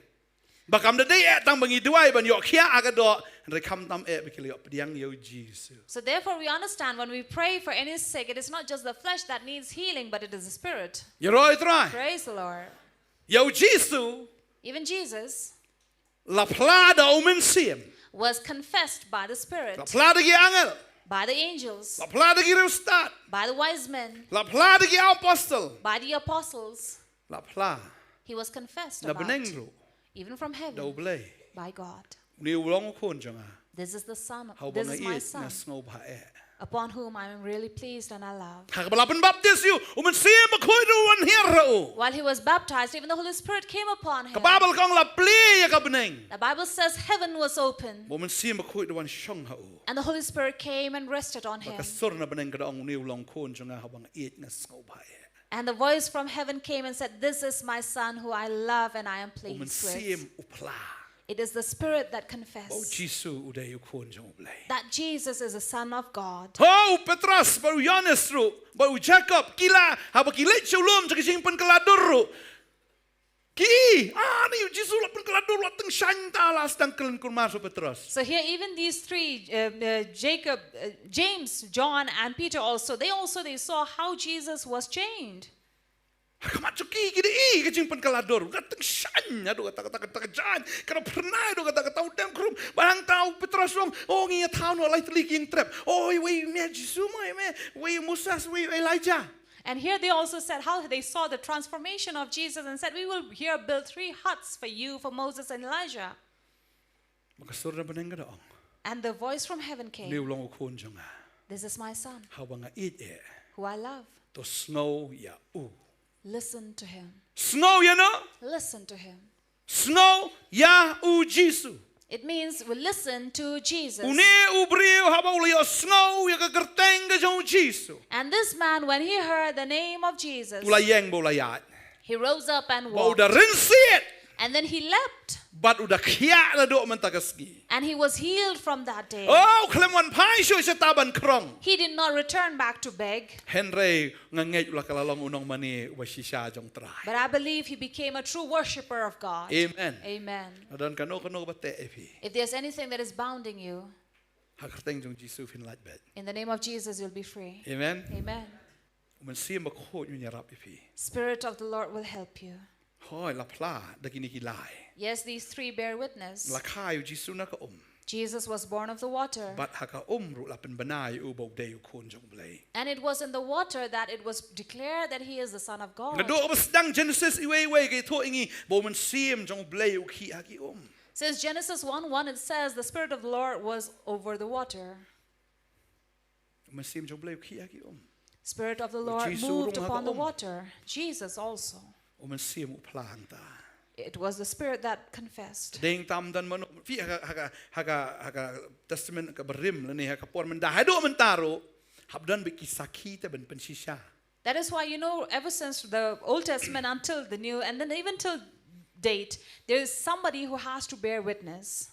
Ba kam da dei eh tang ba ngi duwai ban ïoh khiah ha ka doh, hynrei khamtam eh ba ki la ïoh pdiang ïa u Jisu. So therefore we understand when we pray for any sick, it is not just the flesh that needs healing, but it is the spirit. Ïaroh ïa u Trai. Praise the Lord. Ïa u Jisu. Even Jesus. La phla da u Mynsiem. Was confessed by the Spirit. La phla da ki angel. By the angels. La phla da ki riewstad. By the wise men. La phla da ki apostol. By the apostles. La phla. He was confessed about. Na bneng ruh. Even from heaven. Da u Blei. By God. Une u long u khun jong nga. This is the son of, this is my son. Haba nga ïeit nga sngewbha eh. upon whom I am really pleased and I love. Ha kaba la pynbaptis ïa u, u Mynsiem Bakhuid ruh u wan hiar ha u. While he was baptized, even the Holy Spirit came upon him. Ka Baibl ka ong la plie ïa ka bneng. The Bible says heaven was open. Ba u Mynsiem Bakhuid u wan shong ha u. And the Holy Spirit came and rested on him. Bad ka sur na bneng ka da ong, une u long khun jong nga haba nga ïeit nga sngew bha ïa. And the voice from heaven came and said, "This is my son who I love and I am pleased with." U Mynsiem u phla. It is the Spirit that confessed. Ba u Jisu u dei u khun jong u Blei. That Jesus is the Son of God. Ho, u Petros, bad u Ïoannis ruh, bad u Jakob, ki la, haba ki leit sha u lum, sha ka jingpynkylla dur ruh. Ki, ani, u Jisu la pynkylla dur, la tyngshaiñ ta, la sdang kren kulmar sha u Petros. So here, even these three, uh, uh, Jacob, uh, James, John, and Peter also, they also, they saw how Jesus was chained. Ha khmat jong ki, ki da i ka jingpynkylla dur, ka tyngshaiñ, haduh katta, katta, katta ka jaiñ, ka da phyrnai, haduh katta, katta u dem khrum, bad hangta u Petros u ong, o ngi ïa thaw noh lai tylli ki ïing trep, o wei me Jisu mo, me, wei Moses, wei Elijah. And here they also said how they saw the transformation of Jesus and said, "We will here build three huts for you, for Moses and Elijah." Bad ka sur na bneng ka da ong. And the voice from heaven came. Une u long u khun jong nga. "This is my son, Haba nga ïeit eh. Who I love. To sngew ïa u. Listen to him." Sngew ïa no? Listen to him. Sngew ïa u Jisu. It means we listen to Jesus. Une u briew haba u la ïohsngew ïa ka kyrteng ka jong u Jisu. And this man, when he heard the name of Jesus, u la ïeng bad u la ïaid. He rose up and walked. Bad u da rynsied. And then he leapt. Bad u da khiah naduh mynta ka sngi. And he was healed from that day. Oh, u khlem wan phai shuh shata ban khrong. He did not return back to beg. Hynrei nga ngeit u la ka la long u nongmane uba shisha jong Trai. But I believe he became a true worshipper of God. Amen. Amen. Lada don kano kano ba teh ïa phi, if there's anything that is bounding you, ha ka kyrteng jong u Jisu phin lait beit. In the name of Jesus, you'll be free. Amen. Amen. U Mynsiem Bakhuid un ïarap ïa phi. Spirit of the Lord will help you. Hooid, la phla da kine ki lai. Yes, these three bear witness. La kha ïa u Jisu na ka um. Jesus was born of the water. Bad ha ka um ruh la pynbna ïa u ba u dei u khun jong u Blei. And it was in the water that it was declared that he is the Son of God. Naduh ba sdang Genesis iwei iwei ka ïathuh ïa ngi ba u Mynsiem jong u Blei u khih ha ki um. Since Genesis one one, it says the Spirit of the Lord was over the water. U Mynsiem jong u Blei u khih ha ki um. Spirit of the Lord moved upon the water. U Jisu u rung ha ka um. Jesus also. U Mynsiem u phla hangta. It was the Spirit that confessed. Dei tam don mano, phi ha ka, ha ka, ha ka, ha ka Testament kaba rim lane ha ka por mynta, haduh mynta ruh, hap don beit ki sakhi te ban pynshisha. That is why, you know, ever since the Old Testament until the New, and then even till date, there is somebody who has to bear witness.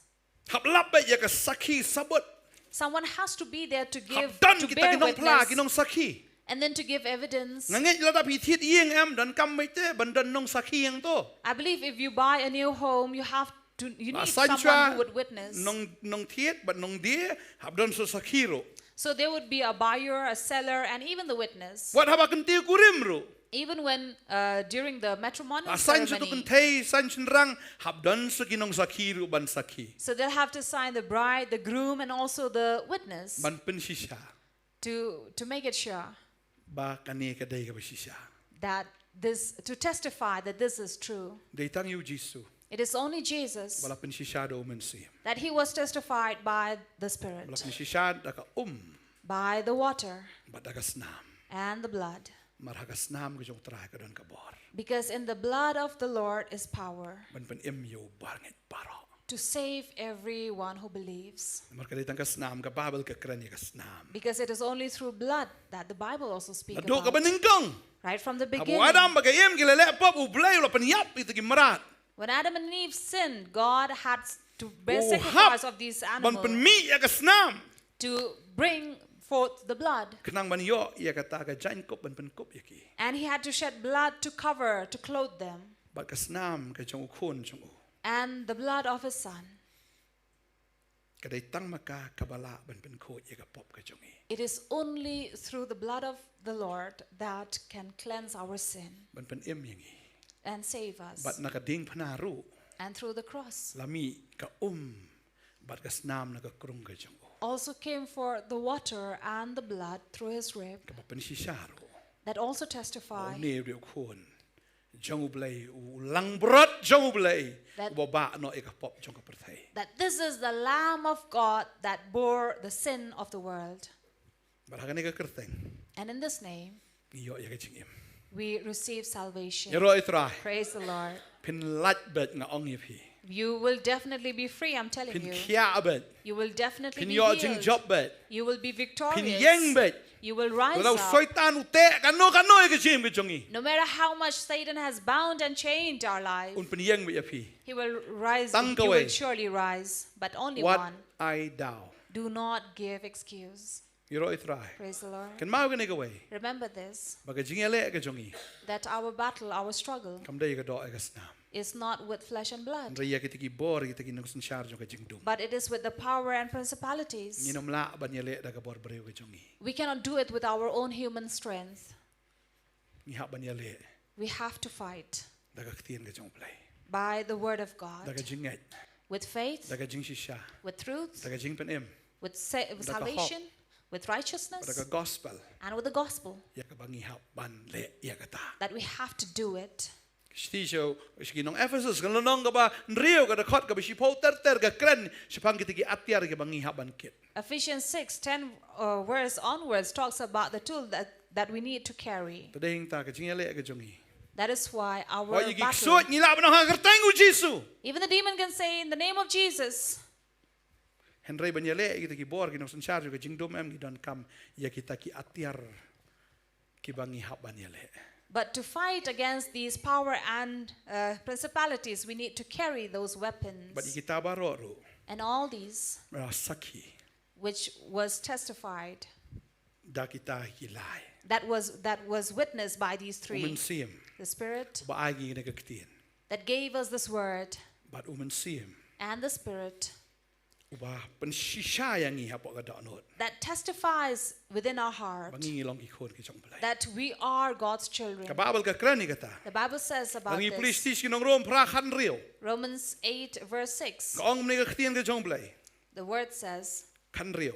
Hap lap beit ïa ka sakhi sabut. Someone has to be there to give, to bear witness. Hap don kita ki nongphla, ki nongsakhi. And then to give evidence. Nga ngeit lada phi thied ïing em, donkam beit te ban don nongsakhi hangto. I believe if you buy a new home, you have to, you need someone who would witness. La saiñ shuwa nong, nongthied bad nongdie, hap don sa sakhi ruh. So there would be a buyer, a seller, and even the witness. Wat haba kyntiew kurim ruh. Even when, uh, during the matrimonial ceremony. La saiñ sa tu kynthei, saiñ shynrang, hap don sa ki nongsakhi ruh ban sakhi. So they'll have to sign the bride, the groom, and also the witness. Ban pynshisha. To, to make it sure. Ba kane ka dei kaba shisha. That this, to testify that this is true. Dei tang ïa u Jisu. It is only Jesus. Ba la pynshisha da u Mynsiem. That he was testified by the Spirit. Ba la pynshisha da ka um. By the water. Bad da ka snam. And the blood. Namar ha ka snam ka jong u Trai ka don ka bor. Because in the blood of the Lord is power. Ban pynim ïa u bor ngeit baroh. To save everyone who believes. Namar ka dei tang ka snam, ka Baibl ka kren ïa ka snam. Because it is only through blood that the Bible also speaks about. Naduh kaba nyngkong. Right from the beginning. Haba u Adam bad ka Im ki la leh pop, u Blei u la pynïap ïa kita ki mrad. When Adam and Eve sinned, God had to bear sacrifice of these animals. U hap ban pynmih ïa ka snam. To bring forth the blood. Khnang ban ïoh ïa kata ka jaiñkup ban pynkup ïa ki. And he had to shed blood to cover, to clothe them. Bad ka snam ka jong u Khun jong u. And the blood of his son. Ka dei tang ma ka kaba lah ban pynkhuid ïa ka pop ka jong ngi. It is only through the blood of the Lord that can cleanse our sin. Ban pynim ïa ngi. And save us. Bad na ka diengphna ruh. And through the cross. La mih ka um bad ka snam na ka krung ka jong u. Also came forth the water and the blood through his rib. Kaba pynshisha ruh. That also testify. Ba une u dei u Khun jong u Blei, u langbrot jong u Blei, uba bah noh ïa ka pop jong ka pyrthei. That this is the Lamb of God that bore the sin of the world. Bad ha kane ka kyrteng, And in this name, ngi ïoh ïa ka jingim. We receive salvation. Ïaroh ïa U Trai. Praise the Lord. Phin lait beit, nga ong ïa phi. You will definitely be free, I'm telling Phin you. Khiah beit. You will definitely Phin be ïoh healed. Jingjop beit. You will be Phin victorious. Ïeng beit. You will rise Walau up. Soitan u teh kano kano ïa ka jingim ka jong ngi. No matter how much Satan has bound and chained our life, Un pynïeng beit ïa phi. He will rise. Tang He kawei. Will surely rise. But only Wat one. Ai daw. Do not give excuse. Ïaroh ïa U Trai. Praise the Lord. Kynmaw kane kawei. Remember this, Ba ka jingïaleh ka jong ngi. That our battle, our struggle, Kam dei ïa ka doh ïa ka snam. Is not with flesh and blood. Hynrei ïa kita ki bor, ïa kita ki nongsynshar jong ka jingdum. But it is with the power and principalities. Ngim lah ban ïaleh da ka bor briew ka jong ngi. We cannot do it with our own human strength. Ngi hap ban ïaleh. We have to fight. Da ka ktien ka jong U Blei. By the word of God. Da ka jingngeit. With faith. Da ka jingshisha. With truth. Da ka jingpynim. With, sa- with Da ka hok. Salvation. With righteousness. Da ka gospel. And with the gospel. Ïa kaba ngi hap ban leh ïa kata. That we have to do it. Shi sha ki nong Ephesus, ka lynnong kaba hynriew, ka dkhot kaba shiphew ter ter ka kren shaphang kita ki atiar kiba ngi hap ban kit. Ephesians six ten, uh, verse onwards, talks about the tool that, that we need to carry. Te dei hangta ka jingïaleh ka jong ngi. That is why our Wat ïa ki battle, ksuid ngi lah ban ong ha ka kyrteng u Jisu. Even the demon can say, "In the name of Jesus." Hynrei ban ïaleh ïa kita ki bor, ki nongsynshar jong ka jingdum, em, ngi donkam ïa kita ki atiar kiba ngi hap ban ïaleh. But to fight against these power and, uh, principalities, we need to carry those weapons. Bad ïa kita baroh ruh. And all these, Ba sakhi. Which was testified. Da kita ki lai. That was, that was witnessed by these U three. Mynsiem. The Spirit. Ba ai ngi kane ka ktien. That gave us this word. Bad U Mynsiem. And the Spirit. Uba pynshisha ïa ngi hapoh ka dohnud. That testifies within our heart. Ba ngi ngi long ki khun ki jong U Blei. That we are God's children. Ka Baibl ka kren ïa kata. The Bible says about Ngi pule this. Sha ki nong Rom phra khathynriew. Romans eight verse six. Ka ong kumne ka ktien ka jong U Blei. The word says, Khathynriew.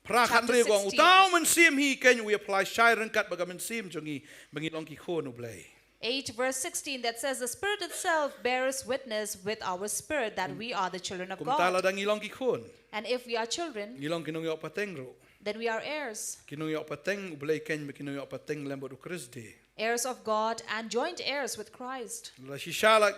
Phra Chapter khathynriew ka ong, sixteen. Uta U Mynsiem hi ken u ïa phla shai ryngkat bad ka mynsiem jong ngi ba ngi long ki khun U Blei. Eight verse sixteen, that says, "The Spirit itself bears witness with our spirit that we are the children of God." Kumta lada ngi long ki khun. And if we are children, Ngi long ki nongïoh pateng ruh. Then we are heirs. Ki nongïoh pateng U Blei ken bad ki nongïoh pateng lem bad U Khrist de. Heirs of God and joint heirs with Christ. Lada shisha la,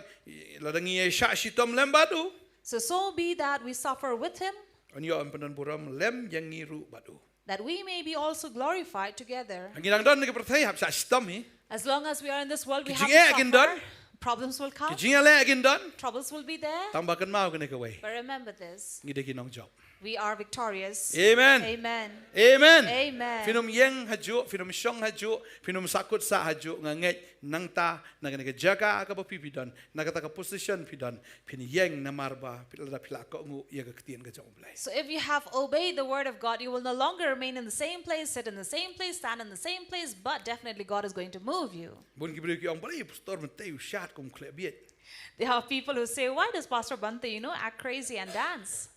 lada ngi ïa shah shitom lem bad u. So, so be that we suffer with him, Yn ïoh ban pyndonburom lem ïa ngi ruh bad u. That we may be also glorified together. Ngi dang don ha ka pyrthei hap shah shitom hi. As long as we are in this world, we Ki have jingeh to kin suffer. Don. Problems will Ki come. Jingïaleh kin don. Troubles will be there. Tang ba kynmaw kane kawei. But remember this. Ngi dei ki nongjop. We are victorious. Amen. Amen. Amen. Amen. Phin ym ïeng hajuh, phin ym shong hajuh, phin ym sahkut sah hajuh, nga ngeit nangta na kane ka jaka kaba phi phi don, na kata ka position phi don, phin ïeng namar ba phi la, phi la kohnguh ïa ka ktien ka jong U Blei. So if you have obeyed the word of God, you will no longer remain in the same place, sit in the same place, stand in the same place, but definitely God is going to move you. Bun ki briew ki ong, "Balei pastor mynta u shad kum khleh bieit?" There are people who say, "Why does Pastor Bhante, you know, act crazy and dance?"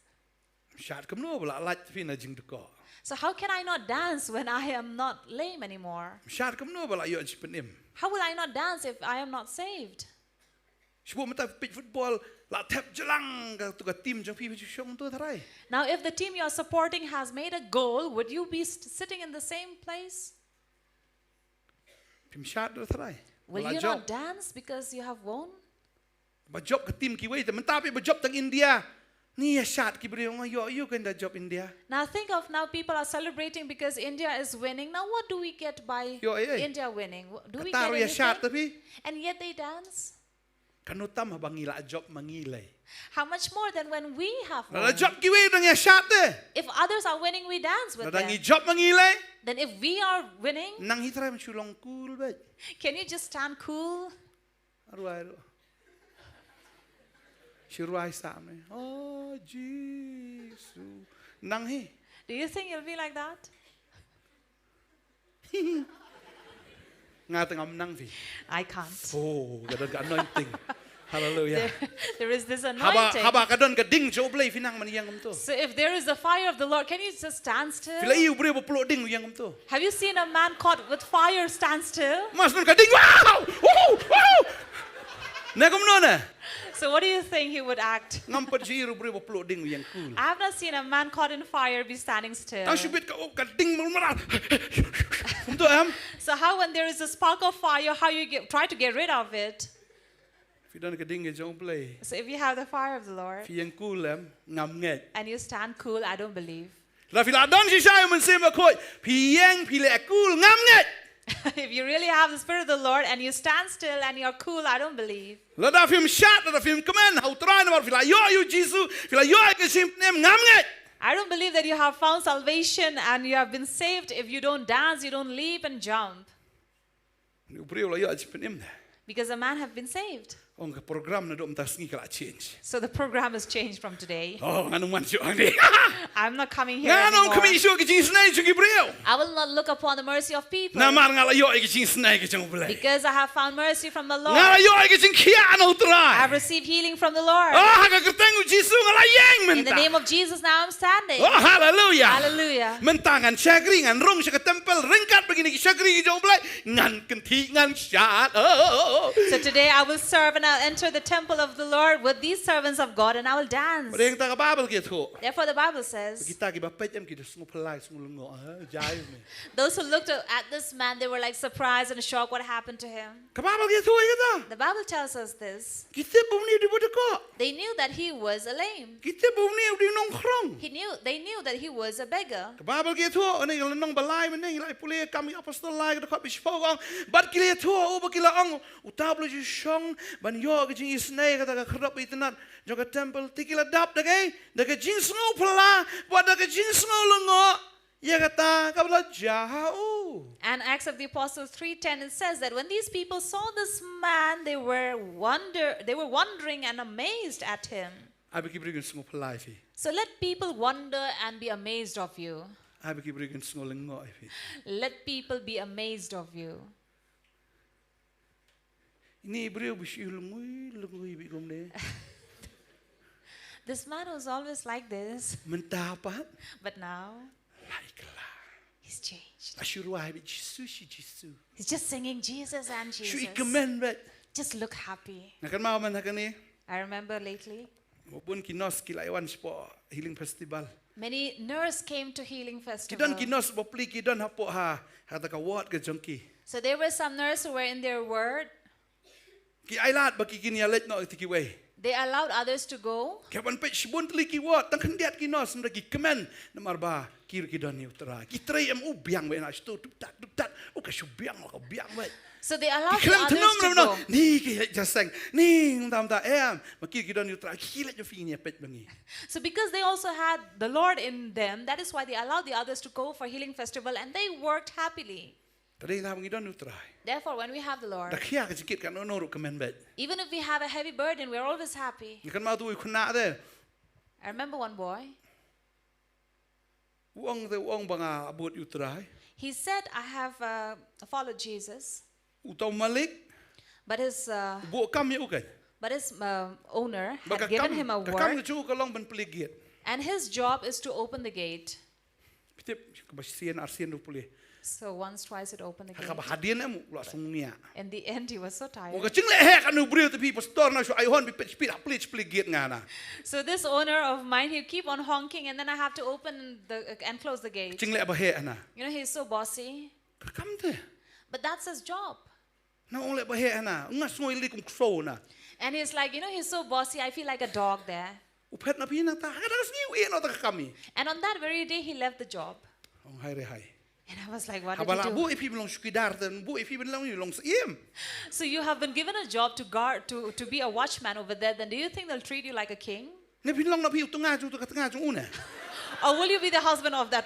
Shad kumno ba la lait phi na jingdukor. So how can I not dance when I am not lame anymore? Shad kumno ba la ïoh jingpynim. How will I not dance if I am not saved? Shu mynta peit football la thep jlang ka tu ka team jong phi, phi shong tu tharai. Now, if the team you are supporting has made a goal, would you be st- sitting in the same place? Phim shad tu tharai. Will you not dance because you have won? Ba jop ka team kiwei te mynta phi ba jop tang India. Ngi ïa shad ki briew nga ïoh ïoh kan da jop India. Now think of now people are celebrating because India is winning. Now what do we get by Ïoh, eh, eh. India winning? Wh- Do we Qatar get ïa shad anything? Te phi. And yet they dance. Kano tam haba ngi la jop ma ngi lei. How much more than when we have La won? jop kiwei dang ïa shad te. If others are winning, we dance with La dang them. Ngi jop ma ngi lei. Then if we are winning, Nang hi trai man shu long cool beit. Can you just stand cool? Arwai ro. Shi rwai sam ne. Oh Jisu. Nang hi. Do you think you'll be like that? Nga teng am nang phi. I can't. Oh, ka don ka anointing. Hallelujah. There, there is this anointing. Haba, haba ka don ka ding jong U Blei phi nang man ïeng kumto. So if there is the fire of the Lord, can you just stand still? Phi la ïohi u briew ba pluh ding ïeng kumto. Have you seen a man caught with fire stand still? Mas don ka ding. Wow! Wow! Wow! Ne kumno ne? So what do you think he would act? Ngam pat shu i ruh u briew ba pluh ding u ïeng cool. I have not seen a man caught in fire be standing still. Tang shu bit ka, oh, ka ding mar mar. Kumto em? So how, when there is a spark of fire, how you get, try to get rid of it? Phi don ka ding ka jong U Blei. So if you have the fire of the Lord, phi ïeng cool em? Ngam ngeit. And you stand cool, I don't believe. Lada phi la don shisha ïa u Mynsiem Bakhuid, phi ïeng, phi leh cool, ngam ngeit. If you really have the Spirit of the Lord and you stand still and you're cool, I don't believe. Lada phim shad, lada phim kmen ha U Trai namar phi la ïoh ïa u Jisu, phi la ïoh ïa ka jingpynim, ngam ngeit. I don't believe that you have found salvation and you have been saved if you don't dance, you don't leap and jump. U briew la ïoh jingpynim de. Because a man have been saved. Ong ka program naduh mynta sngi ka la change. So the program has changed from today. Oh, ngan ym wan shuh hangne. I'm not coming here anymore. Ngan ym khmih shuh ka jingisynei jong ki briew. I will not look upon the mercy of people. Namar nga la ïoh ïa ka jingisynei ka jong U Blei. Because I have found mercy from the Lord. Nga la ïoh ïa ka jingkhiah na U Trai. I have received healing from the Lord. Oh, ha ka kyrteng U Jisu nga la ïeng mynta. In the name of Jesus, now I'm standing. Oh, hallelujah. Hallelujah. Mynta ngan shakri, ngan rung sha ka temple, ryngkat bad kine ki shakri ki jong U Blei. Ngan kynthih ngan shad. Oh. So today I will serve and I'll enter the temple of the Lord with these servants of God and I will dance. Bad ïa kata ka Baibl ka ïathuh. Therefore the Bible says, kita kiba peit em ki da sngewphylla, sngewlyngngoh, eh, jai me. Those who looked at this man, they were, like, surprised and shocked what happened to him. Ka Baibl ka ïathuh ïa kata. The Bible tells us this. Ki tip ba une u dei u badkoh. They knew that he was a lame. Ki tip ba une u dei u nongkhrong. He knew, they knew that he was a beggar. Ka Baibl ka ïathuh, ha kane ka lynnong ba lai mynne, ngi la pule Kam ki Apostol lai ka dkhot ba shiphew, ka ong, bad ki la ïathuh, oh, bad ki la ong, uta u la ju shong ban ïoh ka jingisynei, kata ka khyrdop ba itynnad jong ka temple, te ki la dap da kaei, da ka jingsngewphylla bad da ka jingsngewlyngngoh ïa kata kaba la jia ha u. And Acts of the Apostles three ten, it says that when these people saw this man, they were wonder, they were wondering and amazed at him. Ai ba ki briew kin sngewphylla ïa phi. So let people wonder and be amazed of you. Ai ba ki briew kin sngewlyngngoh ïa phi. Let people be amazed of you. Ine i briew ba shu lyngngoh lyngngoh beit kumne. This man was always like this. Mynta pat, but now, la i kylla. He's changed. La shu rwai beit Jisu, shi Jisu. He's just singing Jesus and Jesus. Shu i kmen beit. Just look happy. Nga kynmaw mynta kane. I remember lately. Bun ki nurse ki la wan shapoh Healing Festival. Many nurse came to Healing Festival. Ki don ki nurse bapli ki don hapoh ha, ha kata ka ward ka jong ki. So there were some nurse who were in their ward. Ki ai lad ba ki kin ïa leit noh ïa kiwei. They allowed others to go. Ki wan peit shibun tylli ki ward, tang khyndiat ki nurse, namar ki kmen, namar ba ki ruh ki don ïa U Trai. Ki trei em, u biang beit na shatu, tup tat, tup tat, u ka shu biang, u ka biang beit. So they allowed the others to go. Ki khlem thnum ruh noh, ni ki leit ja seng, ni ngam tam ta em, ma ki ki don ïa U Trai, ki leit ïa phi ngi ïa peit ba ngi. So because they also had the Lord in them, that is why they allowed the others to go for Healing Festival and they worked happily. Te dei tang ba ngi don U Trai. Therefore, when we have the Lord, da khia ka jingkit katno katno ruh kmen beit. Even if we have a heavy burden, we are always happy. Nga kynmaw utu u khynnah te. I remember one boy. U ong te, u ong ba nga la bud ïa U Trai. He said, "I have, uh, followed Jesus." Uta u malik. But his, uh, u buh kam ïa u keiñ. But his, uh, owner had given him a work. Bad ka kam, ka kam ka jong u ka long ban plie gate. And his job is to open the gate. Phi tip, kaba sien ar sien ruh plie. So once, twice it opened the gate. Ha kaba hadien em u la sngewniah. In the end, he was so tired. U ong ka jingleh heh kane u briew te phi pastor, nga shu ai horn, phi peit, phi peit, plie, plie gate nga na. So this owner of mine, he keep on honking, and then I have to open the, uh, and close the gate. Jingleh ba heh na. You know, he's so bossy. Ka kam te. But that's his job. Na, ong leh ba heh na, nga sngew lei kum ksew na. And he's like, you know, he's so bossy, I feel like a dog there. U phet na phi nangta, ha kata ka sngi u ïeh noh ta ka kam. And on that very day, he left the job. Ong hai re hai. And I was like, what did he do? Haba la buh ïa phi ban long chowkidar te, buh ïa phi ban long, long syiem. So you have been given a job to guard, to, to be a watchman over there, then do you think they'll treat you like a king? Ne phin long na phi u tnga jong, u tnga jong u ne? Or will you be the husband of that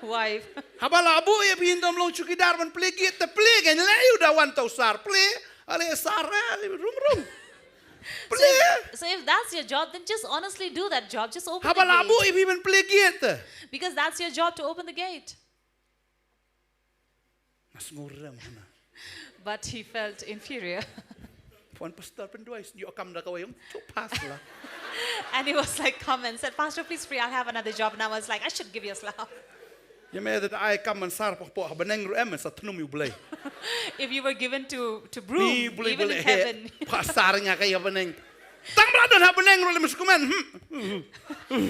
wife? Haba la buh ïa phi ban long chowkidar ban plie gate te plie, kan leh ïa u da wan ta u sar plie. Ale sar, eh, rum rum. Plie. So if, so if that's your job, then just honestly do that job. Just open the gate. Haba la buh ïa phi ban plie gate te. Because that's your job, to open the gate. Nga sngewrem hana. But he felt inferior. Phi wan pastor, pynduwai, ïoh kam da kawei, ong, to pass la. And he was like, come and said, "Pastor, please pray, I'll have another job." And I was like, I should give you a slap. Ïa me da ai kam ban sar, pok pok ha bneng ruh em, sa thnum ïa U Blei. If you were given to, to broom, even in heaven. Ni U Blei, U Blei, eh, pha sar nga ka ïa bneng. Tang ba la don ha bneng ruh lem sku men. Hmm.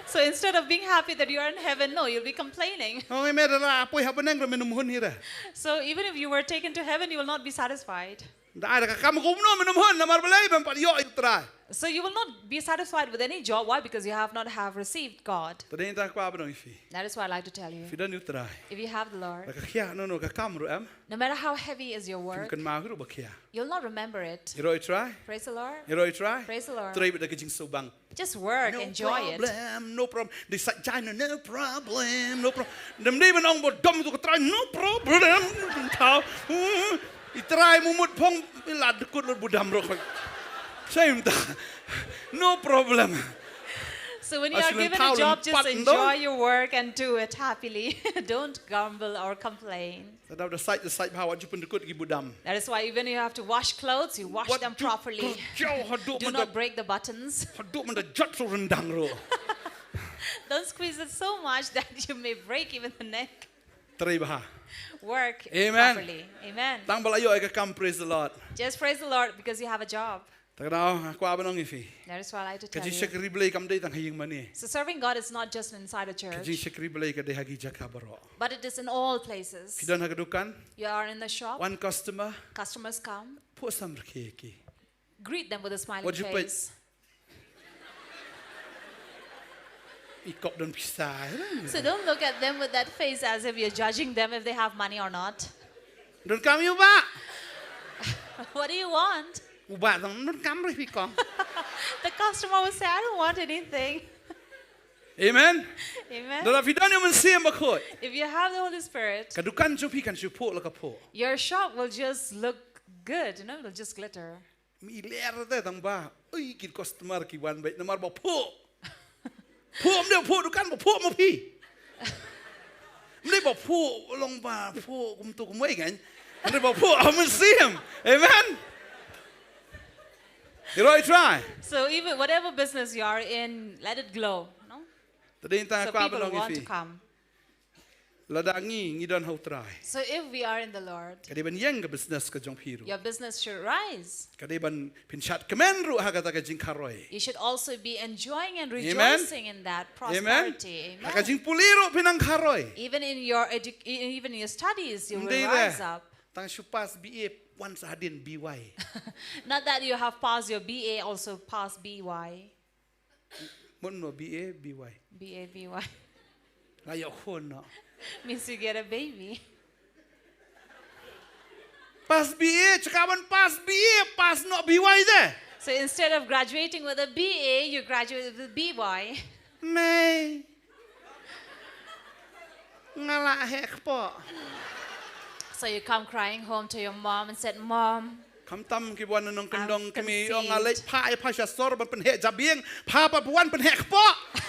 So instead of being happy that you are in heaven, no, you'll be complaining. Ong me da la poi ha bneng ruh men um hun hi re. So even if you were taken to heaven, you will not be satisfied. Da ai da ka kam kumno men um hun namar balei? Bym pat ïoh ïa U Trai. So you will not be satisfied with any job. Why? Because you have not have received God. Te dei ta kwah ban ong ïa phi. That is what I like to tell you. Phi don ïa U Trai. If you have the Lord, da ka khia no no ka kam ruh em. No matter how heavy is your work, kynmaw ruh ba khia. You'll not remember it. Ïaroh ïa U Trai. Praise the Lord. Ïaroh ïa U Trai. Praise the Lord. Trei bad da ka jingsngewbang. Just work, no enjoy it. No problem, no problem. Dei sait jai, no, no problem, no problem. Dei ban ong ba dom tu ka trai, no problem. Tau. Hmm. I trai mumut phong, la dkut lut budam rok. Same ta. No problem. So when you are given a job, just enjoy your work and do it happily. Don't grumble or complain. Sa da sait, da sait bha wat ju pyndkut ki budam. That is why even you have to wash clothes, you wash them properly. Do not break the buttons. Haduh mynta jot su rendang ruh. Don't squeeze it so much that you may break even the neck. Trei bha. Work properly. Amen. Tang ba la ïoh ïa ka kam, praise the Lord. Just praise the Lord because you have a job. Te kane nga kwah ban ong ïa phi. That is what I like to tell you. Ka jingshakri Blei kam dei tang ha ïing mane. So serving God is not just inside a church. Ka jingshakri Blei ka dei ha ki jaka baroh. But it is in all places. Phi don ha ka dukan. You are in the shop. Wan customer. Customers come. Phuh samrkhie ïa ki. Greet them with a smiling face. Wat ju peit. I kop don pisa. So don't look at them with that face as if you're judging them if they have money or not. Don kam ïa u bah. What do you want? U bah tang don kam ruh phi kong. The customer will say, "I don't want anything." Amen. Amen. Lada phi don ïa u Mynsiem Bakhuid, if you have the Holy Spirit, ka dukan jong phi kan shu phuh la ka phuh. Your shop will just look good, you know, it'll just glitter. Mi ler te tang ba, ui, ki customer ki wan beit namar ba phuh. Phuh, ym dei phuh dukan, ba phuh ma phi. Ym dei ba phuh long ba phuh kumto kumwei kan. Ym dei ba phuh ha u Mynsiem. Amen. Ïaroh ïa U Trai. So even whatever business you are in, let it glow, no? Te dei tang kwah ban ong ïa phi. So people want to come. Lada ngi, ngi don ha U Trai, so if we are in the Lord, ka dei ban ïeng ka business ka jong phi ruh. Your business should rise. Ka dei ban pynshad kmen ruh ha kata ka jingkharoi. You should also be enjoying and rejoicing in that prosperity. Amen. Ha ka jingpule ruh phin nang kharoi. Even in your edu-, even in your studies, you will rise up. Tang shu pass B A, wan sa hadien B Y. Not that you have passed your B A, also pass B Y. Mut mo B A, B Y. B A, B Y. Nga ïoh khun noh. Means you get a baby. Pass B A, chaka ban pass B A, pass noh B Y de. So instead of graduating with a B A, you graduate with a B Y. Mei. Nga la heh kpoh. So you come crying home to your mom and said, "Mom, khamtam ki wan nongkyndong kmie, ong nga leit phah ïa pha sha sor ban pynheh jabieng, pha pat wan pynheh kpoh."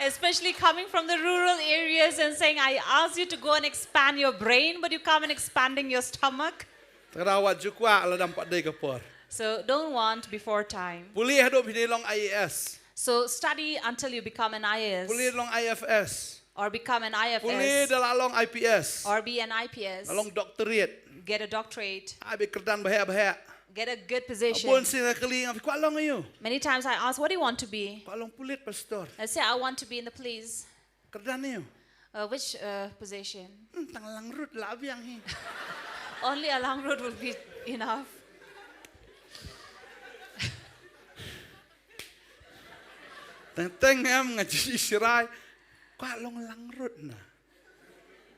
Especially coming from the rural areas and saying, "I asked you to go and expand your brain, but you come and expanding your stomach." Te kata wat ju kwah lada ym pat dei ka por. So don't want before time. Pule haduh phi dei long I A S. So study until you become an I A S. Pule long I F S. Or become an I F S. Pule da lah long I P S. Or be an I P S. Lah long doctorate. Get a doctorate. Ai beit kyrdan baheh baheh. Get a good position. Bun sien nga kylli, nga phi kwah long aïu? Many times I ask, "What do you want to be?" Kwah long pulit, pastor. I say, "I want to be in the police." Kyrdan aïu? Uh, which, uh, position? Hmm, tang langrut lah biang hi. Only a langrut will be enough. Teng teng em nga ji shirai. Kwah long langrut na.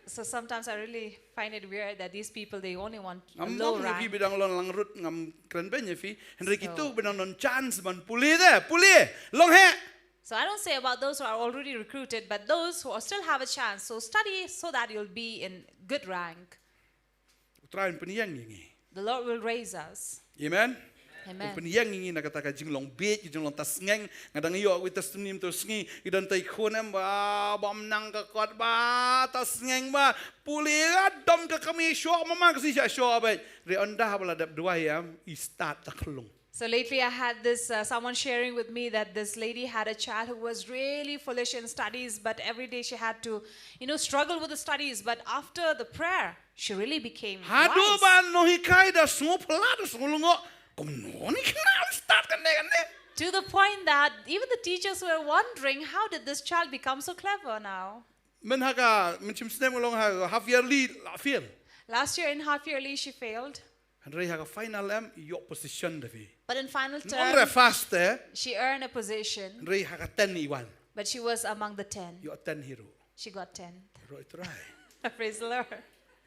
So sometimes I really find it weird that these people, they only want a low rank. Ngam ong ïa phi ba dang long langrut ngam kren beiñ ïa phi. Hynrei kito ba dang don chance ban pule de, pule. Long heh. So I don't say about those who are already recruited, but those who are still have a chance. So study so that you'll be in good rank. U Trai un pynïeng ïa ngi. The Lord will raise us. Amen. Amen. Un pynïeng ïa ngi na kata ka jinglong bieit, ka jinglong tasngeng. Nga dang ïoh wei testimony mynta sngi, ki don tai khun em ba, bym nang ka kot ba, tasngeng ba. Pule, dom ka kmie shoh, mama ka si sha shoh beit. Re onda ba la dep duwai em, i stad ta khlung. So lately I had this, uh, someone sharing with me that this lady had a child who was really foolish in studies, but every day she had to, you know, struggle with the studies. But after the prayer, she really became wise. Haduh ba nonghikai da sngew pla da sngew lyngngoh. Kumno ni kane, start kane kane. To the point that even the teachers were wondering, "How did this child become so clever now?" Mynta ka, mynta snem ka long ha, half yearly la fail. Last year in half yearly, she failed. Hynrei ha ka final em, ïoh position da phi. But in final term, first, eh? She earned a position. Hynrei ha ka ten i wan. But she was among the ten. Ïoh ten hi ruh. She got ten. Ïaroh Trai. Praise the Lord.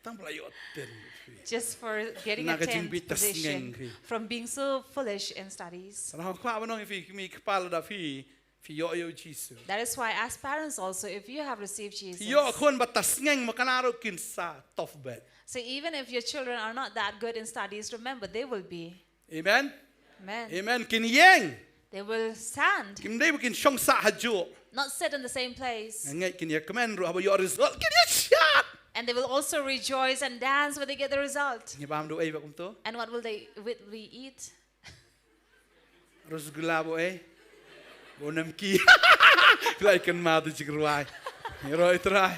Tang ba la ïoh ten hi. Just for getting a tenth position. Na ka jingbit ta sngeng hi. From being so foolish in studies. Sa nga kwah ban ong ïa phi, ki kmie ki kpa lada phi, phi ïoh ïa u Jisu. That is why, as parents also, if you have received Jesus, phi ïoh khun ba ta sngeng, ma kane ruh kin sa tough bad. So even if your children are not that good in studies, remember they will be. Amen. Amen. Amen. Kin ïeng. They will stand. Kim dei ba kin shong sah hajuh. Not sit in the same place. Nga ngeit kin ïa kmen ruh haba ïoh result. Kin ïa shad. And they will also rejoice and dance when they get the result. Ngi bam duh ei ba kumto. And what will they, will we eat? Rasgulla bo ei. Bo namki. Lai kan ma tu jikrwai. Ïaroh Trai.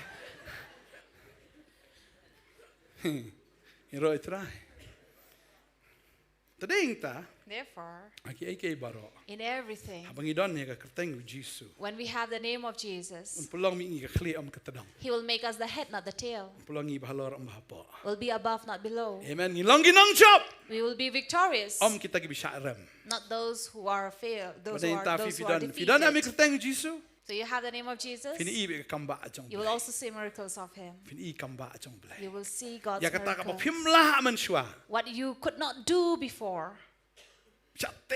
Ïaroh Trai. Tadei ta. Therefore, ha kiei kiei baroh. In everything, haba ngi don ïa ka kyrteng u Jisu, when we have the name of Jesus, un pynlong ïa ngi ka khlieh ym ka tdong. He will make us the head, not the tail. Un pynlong ïa ngi ba halor ym ba hapoh. Will be above, not below. Amen. Ngi long ki nongjop. We will be victorious. Ym kita kiba shah rem. Not those who are fail, those who are, those who are defeated. Tadei ta phi, phi don, phi don ïa ka kyrteng u Jisu. So you have the name of Jesus. Phin ïohi ïa ka kam ba jong Blei. You will also see miracles of him. Phin ïohi kam ba jong Blei. You will see God's miracle. Ïa kata kaba phim lah mynshuwa. What you could not do before. Shah teh.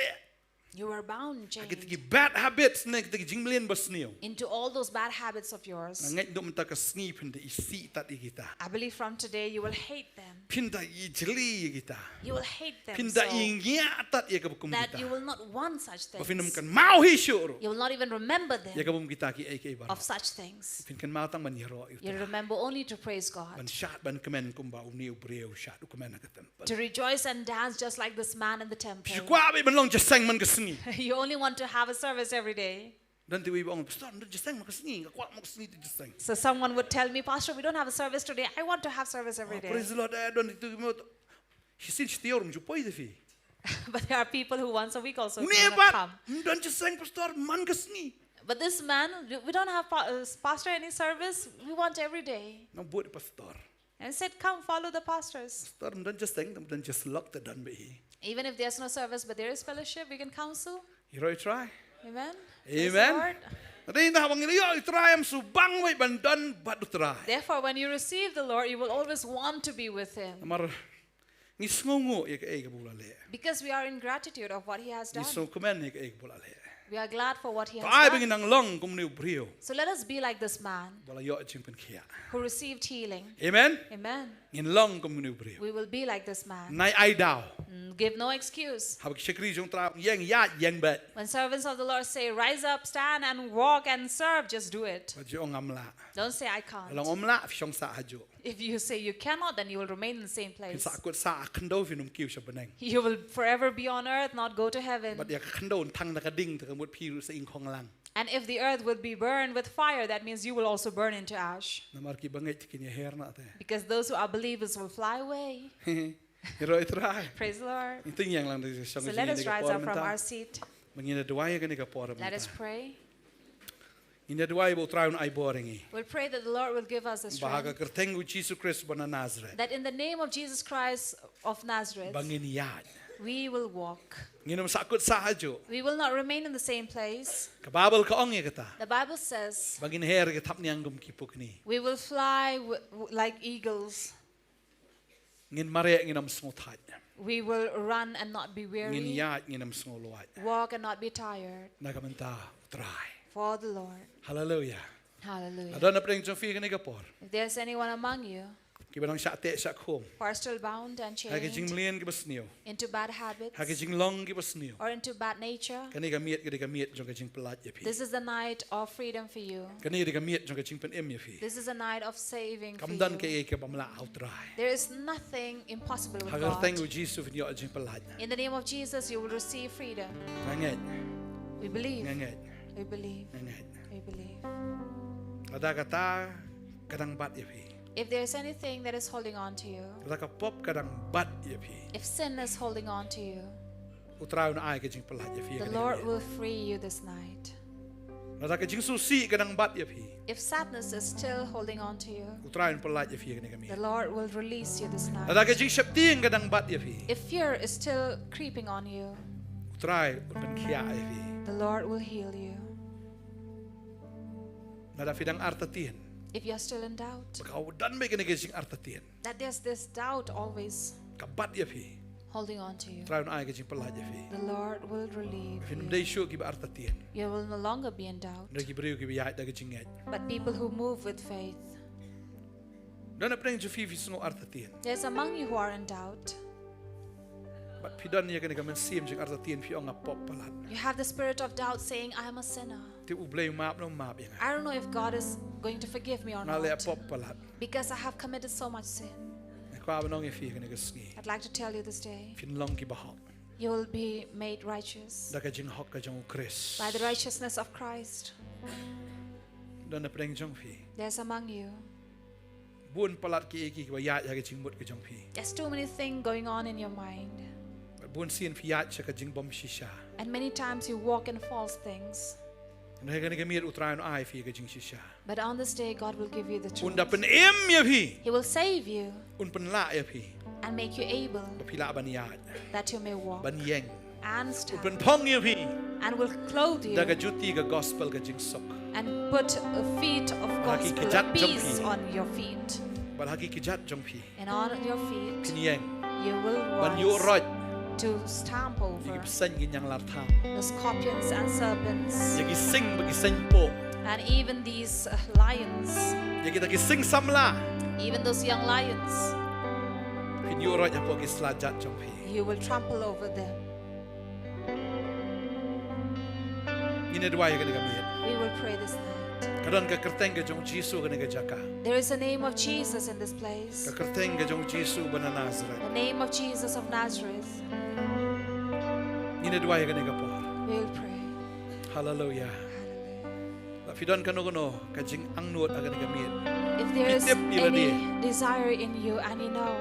You were bound, chained. Ha kita ki bad habits ne kita ki jingmlien basniew. Into all those bad habits of yours. Nga ngeit naduh mynta ka sngi phin da isih tad ïa kita. I believe from today you will hate them. Phin da ijli ïa kita. You will hate them so. Phin da ingiah tad ïa kaba kum kita. That you will not want such things. Ba phin ym kynmaw hi shuh ruh. You will not even remember them. Ïa kaba kum kita kiei kiei baroh. Of such things. Phin kynmaw tang ban ïaroh ïa u Trai. You remember only to praise God. Ban shad ban kmen kumba une u briew u shad u kmen ha ka temple. To rejoice and dance just like this man in the temple. Phi kwah beit ban long jingïaseng man ka sngi. You only want to have a service every day. Don kiwei ba ong, "Pastor, don jingïaseng man ka sngi, nga kwah man ka sngi to jingïaseng." So someone would tell me, "Pastor, we don't have a service today. I want to have service every day." Oh, praise the Lord, eh, don itu mo. Shisien shi taïew ruh ym ju poi te phi. But there are people who once a week also do not come. Une pat, "Ym don jingïaseng, Pastor, man ka sngi." But this man, "We don't have pa-, uh, Pastor, any service. We want every day." Nang bud pastor. And said, "Come, follow the pastors." Pastor, ym don jingïaseng, ym don jingïasyllok te don beit hi. Even if there's no service, but there is fellowship, we can counsel. Ïaroh Trai. Amen. Praise the Lord. Amen. Te haba ngi ïoh ïa u Trai, ym shu bang beit ban don bad u Trai. Therefore, when you receive the Lord, you will always want to be with him. Namar ngi sngewnguh ïa kaei kaba u la leh. Because we are in gratitude of what he has done. Ngi sngewkmen ïa kaei kaba u la leh. We are glad for what he has done. To ai ba ngin nang long kum une u briew. So let us be like this man. Ba la ïoh jingpynkhiah. Who received healing. Amen. Amen. Ngin long kum une u briew. We will be like this man. Nai ai daw. Mm, give no excuse. Haba ki shakri jong u Trai ïeng ïaid ïeng beit. When servants of the Lord say, "Rise up, stand and walk and serve," just do it. Wat ju ong ngam lah. Don't say, "I can't." Lada ong ym lah, phi shong sah hajuh. If you say you cannot, then you will remain in the same place. Phin sah kut sah ha khyndew, phin ym kiew sha bneng. You will forever be on earth, not go to heaven. Bad ïa ka khyndew un thang da ka ding, te ka mut phi ruh sa ïeng khong lang. And if the earth will be burned with fire, that means you will also burn into ash. Namar ki bangeit kin ïaher noh te. Because those who are believers will fly away. Ïaroh Trai. Praise the Lord. Ngin ïeng lang da ka shong. So let us rise up from our seat. Ba ngin ïa duwai ïa kane ka por mynta. Let us pray. Ngin ïa duwai ba u Trai un ai bor ïa ngi. We'll pray that the Lord will give us the strength. Ba ha ka kyrteng u Jisu Khrist ba na Nazareth. That in the name of Jesus Christ of Nazareth, ba ngin ïaid. We will walk. Ngin ym sah kut sah hajuh. We will not remain in the same place. Ka Baibl ka ong ïa kata. The Bible says, ba ngin her ïa ka thapniang kum ki pukni. We will fly w-, w-, like eagles. Ngin mareh ngin ym sngewthait. We will run and not be weary. Ngin ïaid ngin ym sngewlwait. Walk and not be tired. Na ka bynta u Trai. For the Lord. Hallelujah. Hallelujah. Lada don hapdeng jong phi kane ka por. If there's anyone among you, kiba dang shah teh shah khum, who are still bound and chained, ha ki jingmlien kiba sniew, into bad habits, ha ki jinglong kiba sniew, or into bad nature, kane ka miet ka dei ka miet jong ka jingpyllait ïa phi. This is the night of freedom for you. Kane ka dei ka miet jong ka jingpynim ïa phi. This is a night of saving for you. Kam don kaei kaei kaba ym lah ha u Trai. There is nothing impossible with God. Ha ka kyrteng u Jisu phin ïoh jingpyllait. In the name of Jesus, you will receive freedom. Nga ngeit. We believe. Nga ngeit. We believe. Nga ngeit. We believe. Lada kata ka dang bat ïa phi. If there is anything that is holding on to you, lada ka pop ka dang bat ïa phi, if sin is holding on to you, U Trai un ai ka jingpyllait ïa phi. The Lord will free you this night. Lada ka jingsngewsih ka dang bat ïa phi, if sadness is still holding on to you, U Trai un pyllait ïa phi kane ka miet. The Lord will release you this night. Lada ka jingsheptieng ka dang bat ïa phi, if fear is still creeping on you, U Trai un pynkhiah ïa phi. The Lord will heal you. Lada phi dang artatien, if you are still in doubt, ba ka u don bad kane ka jingartatien, that there's this doubt always, ka bat ïa phi, holding on to you, U Trai un ai ka jingpyllait ïa phi. The Lord will relieve you. Phin ym dei shuh kiba artatien. You will no longer be in doubt. Dei ki briew kiba ïaid da ka jingngeit. But people who move with faith. Don napdeng jong phi phi sngew artatien. There's among you who are in doubt. Bad phi don ïa kane ka mynsiem jingartatien, phi ong nga pop palat. You have the spirit of doubt saying, "I am a sinner." Te U Blei u map ne ym map ïa nga. I don't know if God is going to forgive me or not. Nga leh pop palat. Because I have committed so much sin. Nga kwah ban ong ïa phi kane ka sngi, I'd like to tell you this day, phin long kiba hok. You will be made righteous, da ka jinghok ka jong U Khrist, by the righteousness of Christ. Don napdeng jong phi. There's among you. Bun palat kiei kiei kiba ïaid ha ka jingmut ka jong phi. There's too many things going on in your mind. Bun sien phi ïaid sha ka jingbymshisha. And many times you walk in false things. Hynrei ha kane ka miet U Trai un ai phi ka jingshisha. But on this day, God will give you the truth. Un da pynim ïa phi. He will save you. Un pynlah ïa phi. And make you able. Ba phi lah ban ïaid. That you may walk. Ban ïeng. And stand. Un pynphong ïa phi. And will clothe you. Da ka juti ka gospel ka jingsuk. And put a feet of gospel of peace on your feet. Bad ha ki kjat jong phi. Bad ha ki kjat jong phi. And on your feet, phin ïeng. You will rise. Ban ïuh roit. To stamp over. Ïa ki bseiñ ki ñianglartham. The scorpions and serpents. Ïa ki sing bad ki seiñ poh. And even these, uh, lions. Ïa kita ki sing samla. Even those young lions. Phin ïuh roit hapoh ki sla jat jong phi. You will trample over them. Ngin ïa duwai ha kane ka miet. We will pray this night. Ka don ka kyrteng ka jong U Jisu ha kane ka jaka. There is a name of Jesus in this place. Ka kyrteng ka jong U Jisu ba na Nazareth. The name of Jesus of Nazareth. Ngin ïa duwai ha kane ka por. We will pray. Hallelujah. Hallelujah. Lada phi don kano kano ka jingangnud ha kane ka miet. If there is any desire in you and you know.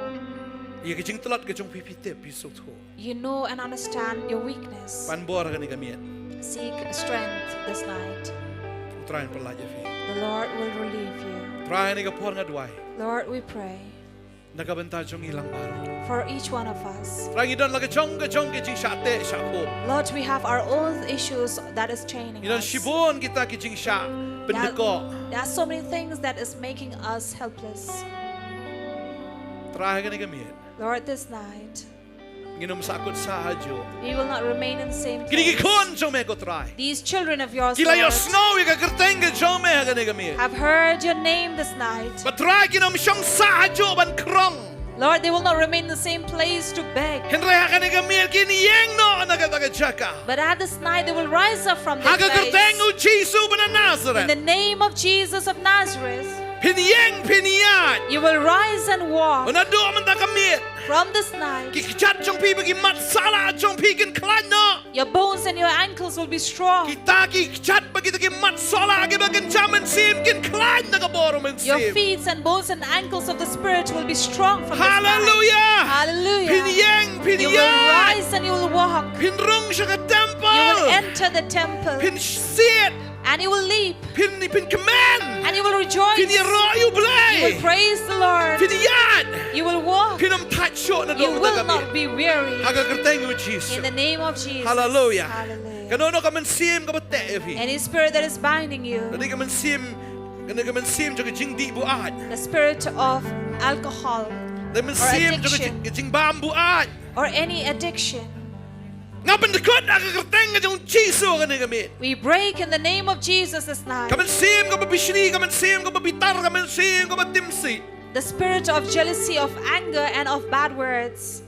Phi tip ïa lade. Ïa ka jingtlot ka jong phi, phi tip, phi sngewthuh. You know and understand your weakness. Pan bor ha kane ka miet. Seek strength this night. U Trai un pyllait ïa phi. The Lord will relieve you. Trai, ha kane ka por nga duwai. Lord, we pray. Na ka bynta jong ngi lang baroh. For each one of us. Trai, ngi don la ka jong ka jong ka jingshah teh shah khum. Lord, we have our own issues that is chaining us. Ngi don shibun kita ki jingshah pyndkoh. There are, there are so many things that is making us helpless. Trai, ha kane ka miet. Lord, this night. Ngin ym sahkut sah hajuh. We will not remain in the same place. Kine ki khun jong me ko Trai. These children of yours, Lord, ki la ïohsngew ïa ka kyrteng ka jong me ha kane ka miet. Have heard your name this night. Bad Trai kin ym shong sah hajuh ban krong. Lord, they will not remain in the same place to beg. Hynrei ha kane ka miet kin ïeng noh na kata ka jaka. But at this night they will rise up from their place. Ha ka kyrteng U Jisu ba na Nazareth. In the name of Jesus of Nazareth. Phin ïeng, phin ïaid. You will rise and walk. Naduh mynta ka miet. From this night. Ki kjat jong phi bad ki mat sahlah jong phi kin khlaiñ noh. Your bones and your ankles will be strong. Kita ki kjat bad kita ki mat sahlah kiba kynja mynsiem kin khlaiñ na ka bor u Mynsiem. Your feet and bones and ankles of the Spirit will be strong from this night. Hallelujah. Hallelujah. Phin ïeng, phin ïaid. You will rise and you will walk. Phin rung sha ka temple. You will enter the temple. Phin shit. And you will leap. Phin, phin kmen. And you will rejoice. Phin ïaroh ïa U Blei. You will praise the Lord. Phin ïaid. You will walk. Phin ym thait shuh naduh mynta ka miet. You will not be weary. Ha ka kyrteng U Jisu. In the name of Jesus. Hallelujah. Hallelujah. Kano kano ka mynsiem kaba teh ïa phi. Any spirit that is binding you. Lane ka mynsiem, lane ka mynsiem jong ka jingdih buaid. The spirit of alcohol. Lane ka mynsiem jong ka jing, ka jingbam buaid. Or any addiction. Nga pyndkut ha ka kyrteng ka jong U Jisu ha kane ka miet. We break in the name of Jesus this night. Ka mynsiem kaba bishni, ka mynsiem kaba bitar, ka mynsiem kaba timsih. The spirit of jealousy, of anger, and of bad words.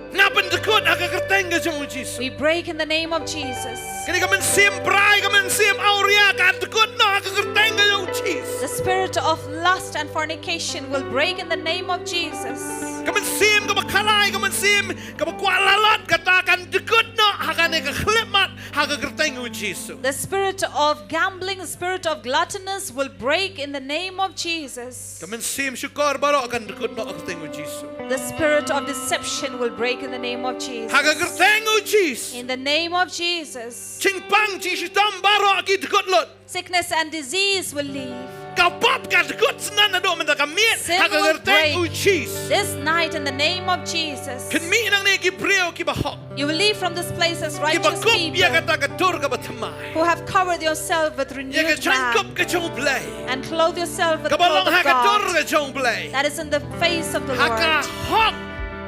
Nga pyndkut ha ka kyrteng ka jong U Jisu. We break in the name of Jesus. Kane ka mynsiem brai, ka mynsiem awria, kan dkut noh ha ka kyrteng ka jong U Jisu. The spirit of lust and fornication will break in the name of Jesus. Ka mynsiem kaba khalai, ka mynsiem kaba kwah lalot, kan kan dkut noh ha kane ka khyllipmat ha ka kyrteng u Jisu. The spirit of gambling, the spirit of gluttonous will break in the name of Jesus. Ka mynsiem shukor baroh kan dkut noh ha ka kyrteng u Jisu. The spirit of deception will break in the name of Jesus. Ha ka kyrteng u Jisu. In the name of Jesus. Jingpang jingshitom baroh ki dkut lut. Sickness and disease will leave. Ka pop ka dkut shen naduh mynta ka miet ha ka kyrteng u Jisu. Sin will break this night in the name of Jesus. Phin mih nangne ki briew kiba hok. You will leave from this place as righteous people. Kiba kup ïa kata ka dur kaba thymmai. Who have covered yourself with renewed man. Ïa ka jaiñkup ka jong u Blei. And clothe yourself with the cloth of God. Kaba long ha ka dur ka jong u Blei. That is in the face of the Lord. Ha ka hok.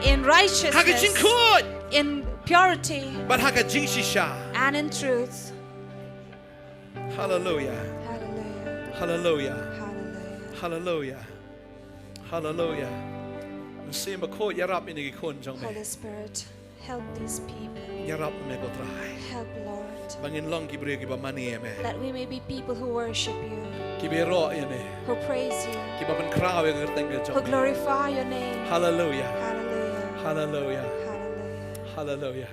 In righteousness. Ha ka jingkhuid. In purity. Bad ha ka jingshisha. And in truth. Hallelujah. Hallelujah. Hallelujah. Hallelujah. Hallelujah. Hallelujah. Mynsiem Bakhuid, ïarap ïa kine ki khun jong me. Holy Spirit, help these people. Ïarap me ko Trai. Help, Lord. Ba ngin long ki briew kiba mane ïa me. That we may be people who worship you. Kiba ïaroh ïa me. Who praise you. Kiba pynkhraw ïa ka kyrteng ka jong me. Who glorify your name. Hallelujah. Hallelujah. Hallelujah. Hallelujah.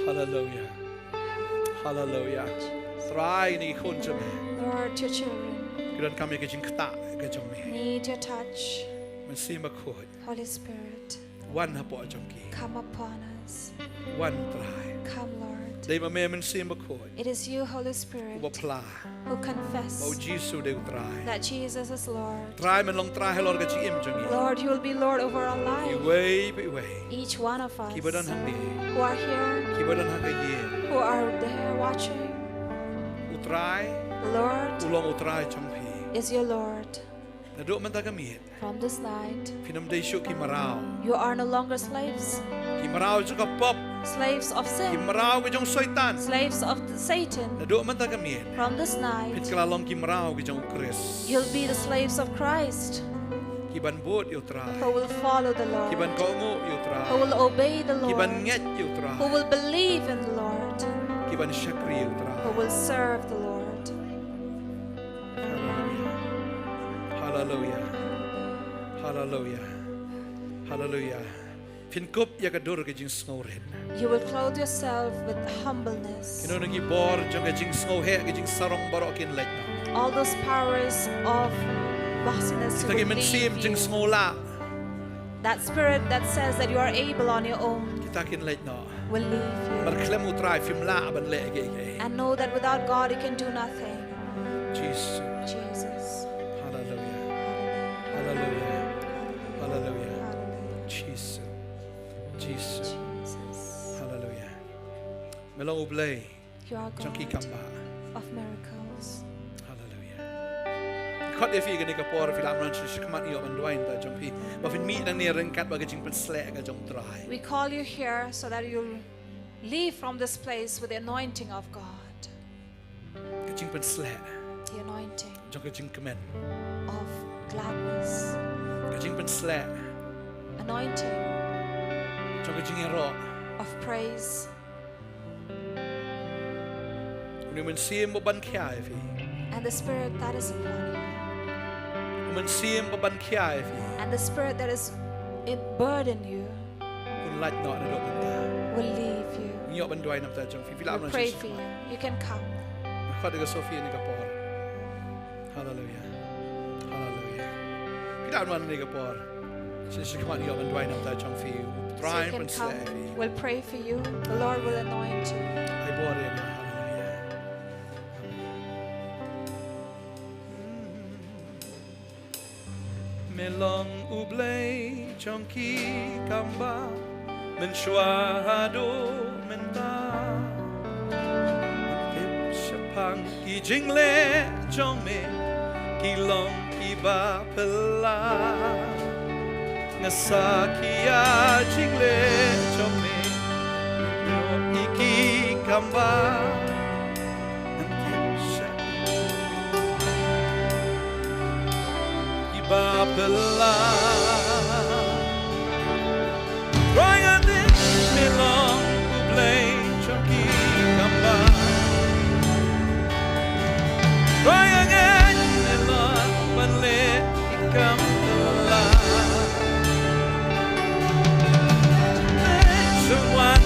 Hallelujah. Hallelujah. Hallelujah. Trai, kine ki khun jong me. Lord, your children. Ki donkam ïa ka jingktah ka jong me. Need your touch. Mynsiem Bakhuid. Holy Spirit. Wan hapoh jong ki. Come upon us. Wan Trai. Come, Lord. Dei ma me Mynsiem Bakhuid. It is you, Holy Spirit. Uba phla. Who confess. Ba u Jisu dei u Trai. That Jesus is Lord. Trai, men long Trai halor ka jingim jong ngi. Lord, you will be Lord over our life. Iwei pa iwei. Each one of us. Kiba don hangne. Who are here. Kiba don ha ka ïing. Who are there watching. U Trai. Lord. U long u Trai jong phi. Is your Lord. Naduh mynta ka miet. From this night, phin ym dei shuh ki mraw. You are no longer slaves. Ki mraw jong ka pop. Slaves of sin. Ki mraw ka jong Soitan. Slaves of the Satan. Naduh mynta ka miet. From this night, phin kylla long ki mraw ka jong u Khrist. You'll be the slaves of Christ. Ki ban bud ïa u Trai. Who will follow the Lord. Ki ban kohnguh ïa u Trai. Who will obey the Lord. Ki ban ngeit ïa u Trai. Who will believe in the Lord. Ki ban shakri ïa u Trai. Who will serve the Lord. Hallelujah. Hallelujah. Hallelujah. Hallelujah. Phin kup ïa ka dur ka jingsngewrit. You will clothe yourself with humbleness. Kino kino ki bor jong ka jingsngewheh, ka jingsarong baroh kin leit noh. All those powers of boastiness will leave you. Kita ki mynsiem jingsngewlah. That spirit that says that you are able on your own. Kita kin leit noh. Will leave you. Bad khlem u Trai phim lah ban leh kiei kiei. And know that without God you can do nothing. Jesus. Jesus. Hallelujah. Hallelujah. Hallelujah. Hallelujah. Hallelujah. Jesus. Jesus. Jesus. Hallelujah. Me long u Blei. You are God of miracles. Jong ki kam bah. Hallelujah. Khot ïa phi kane ka por, phi lah ban wan sha khmat, ïoh ban duwai na ka bynta jong phi. Ba phin mih nangne ryngkat bad ka jingpynshlur ka jong u Trai. We call you here so that you'll leave from this place with the anointing of God. Ka jingpynshlur. The anointing. Jong ka jingkmen. Of gladness. Ka jingpynshlur. Anointing. Jong ka jingïaroh. Of praise. Une u Mynsiem uba ban khia ïa phi. And the Spirit that is upon you. U Mynsiem uba ban khia ïa phi. And the Spirit that is in burden you. Un lait noh naduh mynta. Will leave you. Ngi ïoh ban duwai na ka bynta jong phi. Phi lah ban wan sha khmat. We'll pray for you. You can come. Khot ïa ka Sophie ha kane ka por. Hallelujah. Hallelujah. Phi lah ban wan ha kane ka por. Sha khmat, ïoh ban duwai na ka bynta jong phi. So you can come. U Trai un pynshlur ïa phi. We'll pray for you. The Lord will anoint you. Ai bor ïa nga. Hallelujah. Amen. Me long U Blei jong ki kam bah mynshuwa haduh mynta. Tip shaphang ki jingleh jong me ki long kiba phylla. Nga sakhi ïa jingleh jong me, ïa ki kam bah. Ngan tip shaphang kiba phylla. Trai, nga tip me long U Blei jong ki kam bah. Trai, nga ngeit me lah ban leh ki kam phylla. Leit sha wan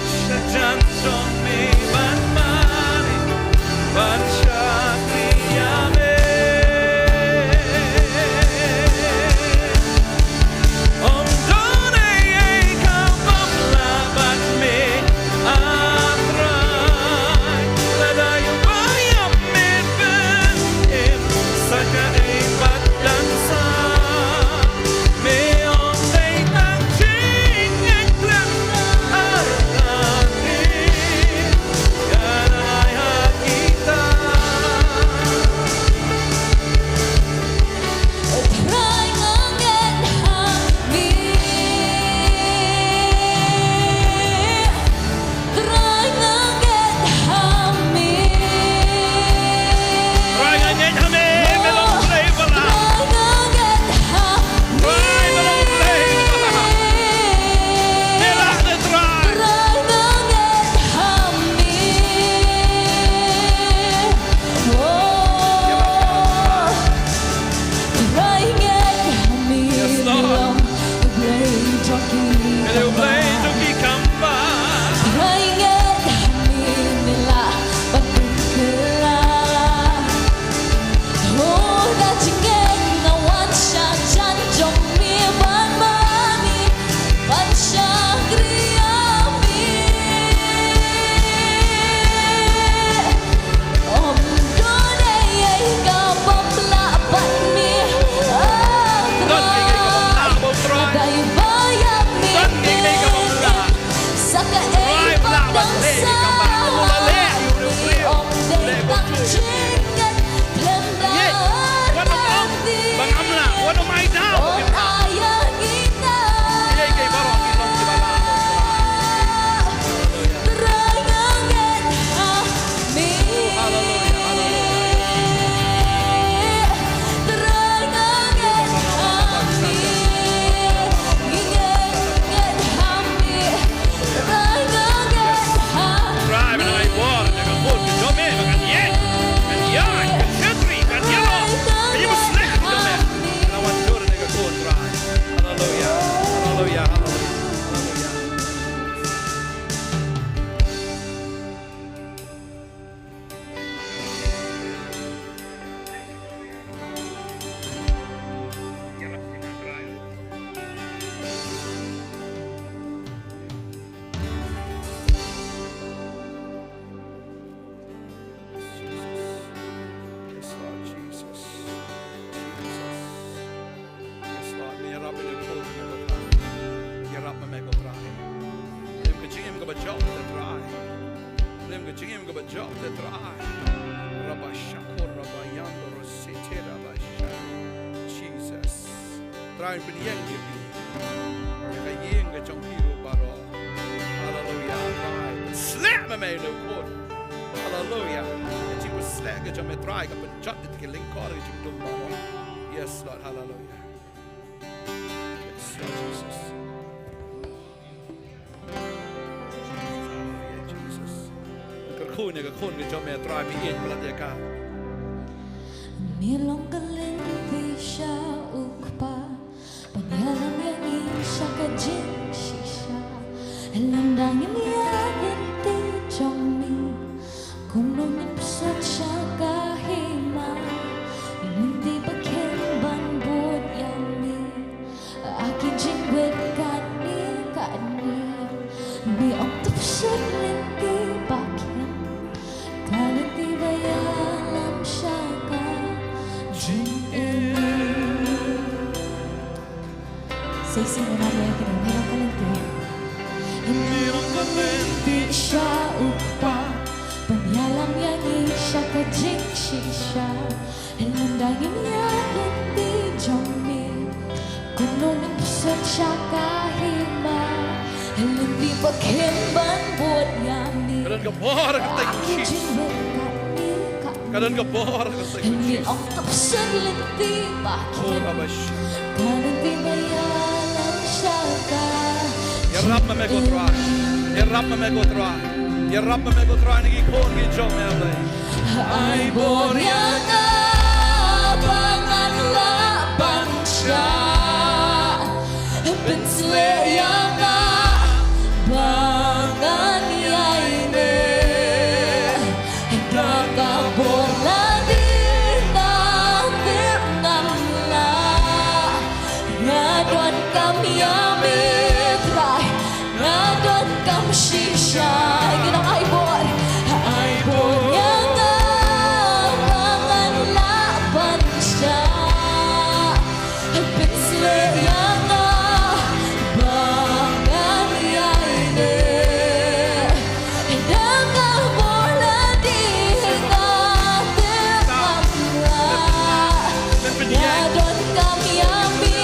Jop te Trai. Rabashakor rabayandor sete rabashak. Jesus. Trai, pynïeng ïa phi. Ïa ka ïing ka jong phi ruh baroh. Haleluya. Trai, sleh ma me ïa u khun. Haleluya. Ka jingpynsleh ka jong me Trai ka pynjot ïa ki lyngkor ka jingdum baroh. Yes, Lord. Haleluya. Yes, Lord Jesus. Haleluya, Jesus. Kyrkhu ïa ka khun ka jong me Trai, me ïeit palat ïa ka. Me long ka lynti sha u Kpa, ban ïalam ïa ngi sha ka jingshisha. Lada ngim ïa lynti jong me, kumno ngin pyrshah sha ka hima? Lynti ba khem ban bud ïa me. Ha ki jingwit katne katne, me ong to pyrshah lynti ba khem, ka lynti ba ïalam sha ka jingim. Sa shisien ngi ïa kane, me long ka lynti. Me long ka lynti sha u Kpa, ban ïalam ïa ngi sha ka jingshisha. Lada ngim ïa lynti jong me, kumno ngin pyrshah sha ka hima? Lynti ba khem ban bud ïa me. Ka don ka bor ka teng. Ka don ka bor ka teng. Me ong to pyrshah lynti ba khem, ka lynti ba ïalam sha ka. Ïarap ma me ko Trai. Ïarap ma me ko Trai. Ïarap ma me ko Trai na ki khun ki jong me Blei. Ai bor ïa nga ba ngan lah ban shah. Pynshlur ïa nga ba ngan ïaineh da ka bor lade, nga tip ngam lah. Nga donkam ïa me Trai, nga donkam shisha. Ngi ong ai bor, ai bor ïa nga ba ngan lah ban shah. Pynshlur ïa nga ba ngan ïaineh da ka bor lade, nga tip ngam lah. Nga donkam ïa me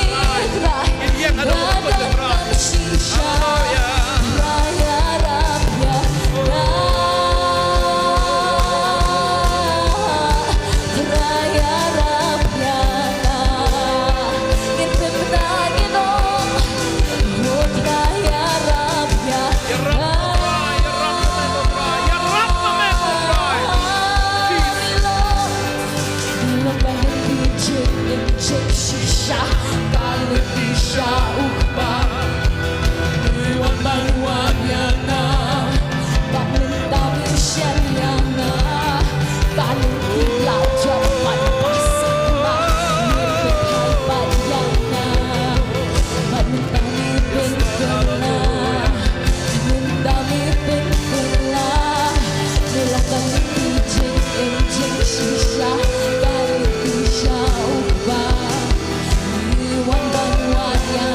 Trai, nga donkam shisha. Trai ïarap ïa nga. Trai ïarap ïa nga. Ngin pynbna ngin ong, oh Trai ïarap ïa nga. Ïarap ma me ko Trai, ïarap ma me ko Trai. Long ka lynti jingim jingshisha, ka lynti sha u Kpa. Me wan ban wan ïa nga. Bad mynta me shem ïa nga. Ka lynti la jot ban pass ïa nga. Me pynphai pat ïa nga. Bad mynta me pynkylla. Mynta me pynkylla. Me long ka lynti jingim jingshisha, ka lynti sha u Kpa. Me wan ban wan ïa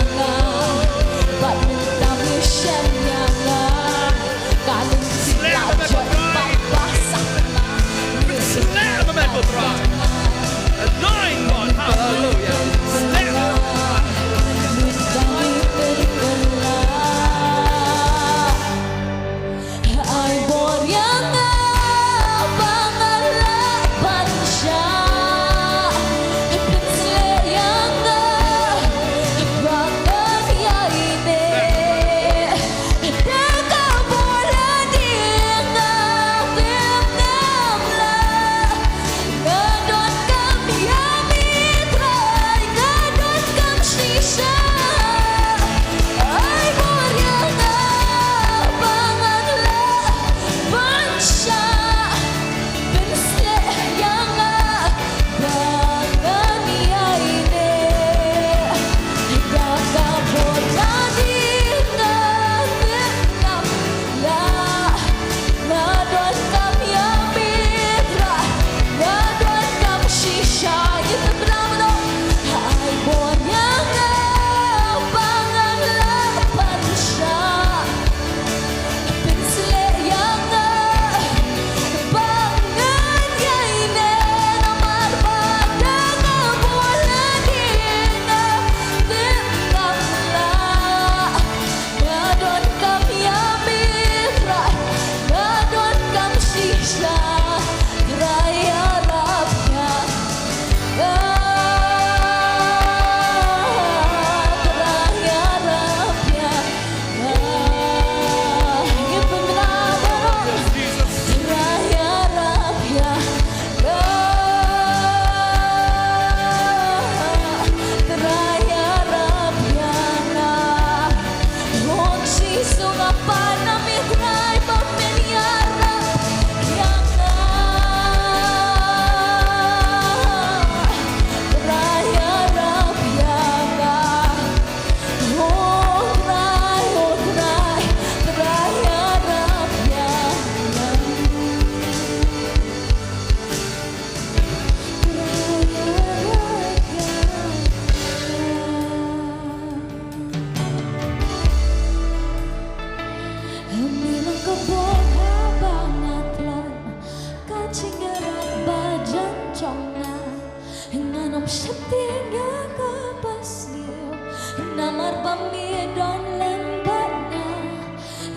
Namar ba me don lem bad nga,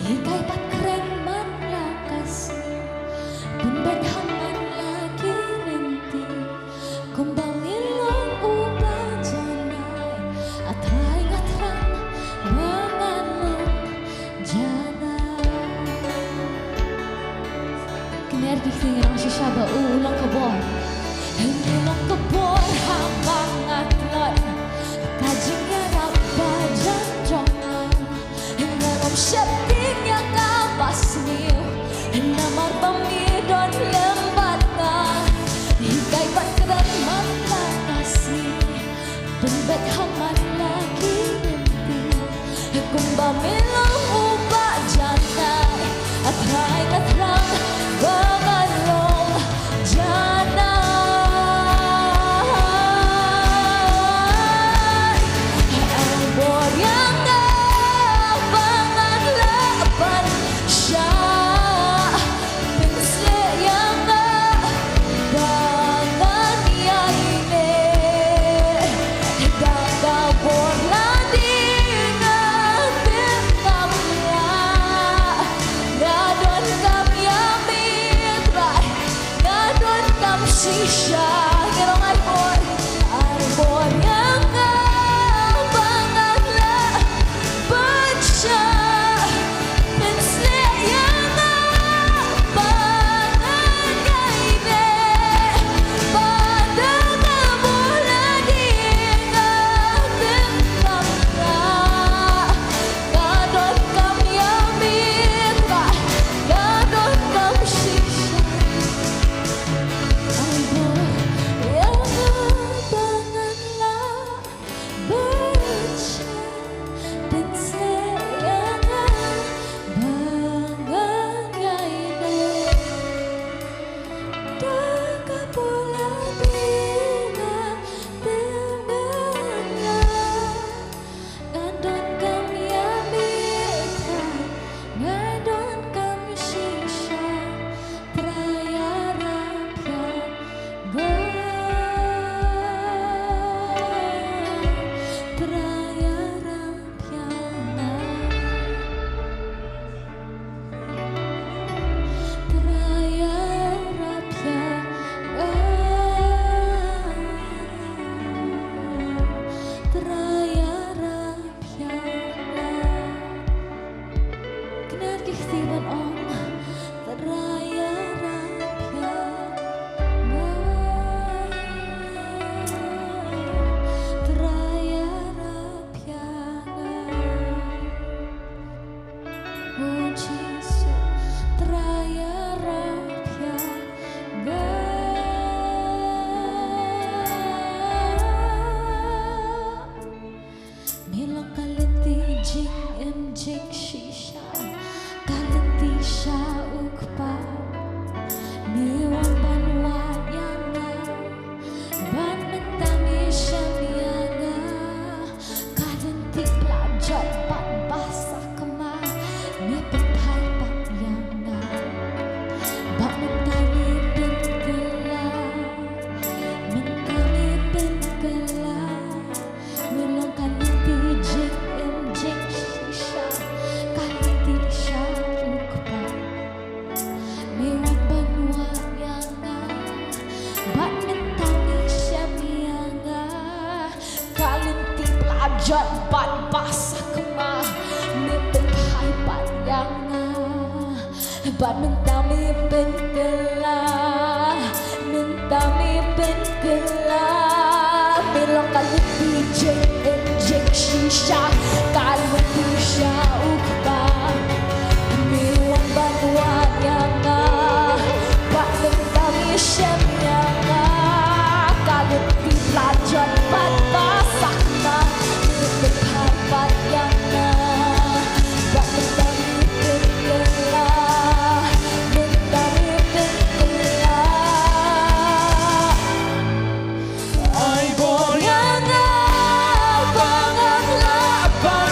hikai bad kren man la ka sngi. Pynbeit ha man la ki lynti, kumba me long uba janai. A Trai nga thrang ba ngan long janai. Kner ki kti ngi nang shisha ba u long ka bor. Hynrei long ka bor haba nga tlot, ka jingïarap ba jan jong nga. Nga ym sheptieng ïa kaba sniew, namar ba me don lem bad nga. Hikai bad kren man la ka sngi. Pynbeit ha man la ki lynti, kumba me long uba janai. A Trai nga thrang ba ngan long janai. Ai bor ïa nga ba ngan lah ban shah. Pynshlur ïa nga ba ngan ïaineh. Da ka bor lade nga tip ngam lah. Nga donkam ïa me Trai, nga donkam shisha. Ngi rong ai bor, ai bor ïa nga ba ngan lah ban shah. Pynshlur ïa nga ba ngan ïaineh. Ba da ka bor lade nga tip ngam lah. Nga donkam ïa me Trai, nga donkam shisha. Ai bor ïa nga ba ngan lah ban shah. Pynshlur ïa nga ba ngan ïaineh. Da ka bor lade nga tip ngam lah. Nga donkam ïa me Trai, nga donkam shisha. Trai ïarap ïa nga. Trai ïarap ïa nga. Trai ïarap ïa nga. Trai ïarap ïa nga. Kner ki kti ban ong. Trai ïarap ïa nga. Trai ïarap ïa nga. O Jisu, Trai ïarap ïa nga. Me long ka lynti jingim jingshisha, ka lynti sha u Kpa. Me wan ban wad ïa nga, bad mynta me shem ïa nga. Ka lynti ba la jot bad ba sakma, me pynphai pat ïa nga. Bad mynta me pynkylla, mynta me pynkylla. Me long ka lynti jingim jingshisha, ka lynti sha u Kpa. Me wan ban wad ïa nga, bad mynta me shem ïa nga. Ka lynti ba la jot bad ba sakma, me pynphai pat ïa nga. Bad mynta me pynkylla, mynta me pynkylla. Me long ka lynti jingim jingshisha, ka lynti sha u Kpa. Me wan ban wad ïa nga, bad mynta me shem ïa nga. Ka lynti ba la jot bad ba sakma, me pynphai pat ïa nga. Bad mynta me pynkylla, mynta me pynkylla. Ai bor ïa nga ba ngan lah ban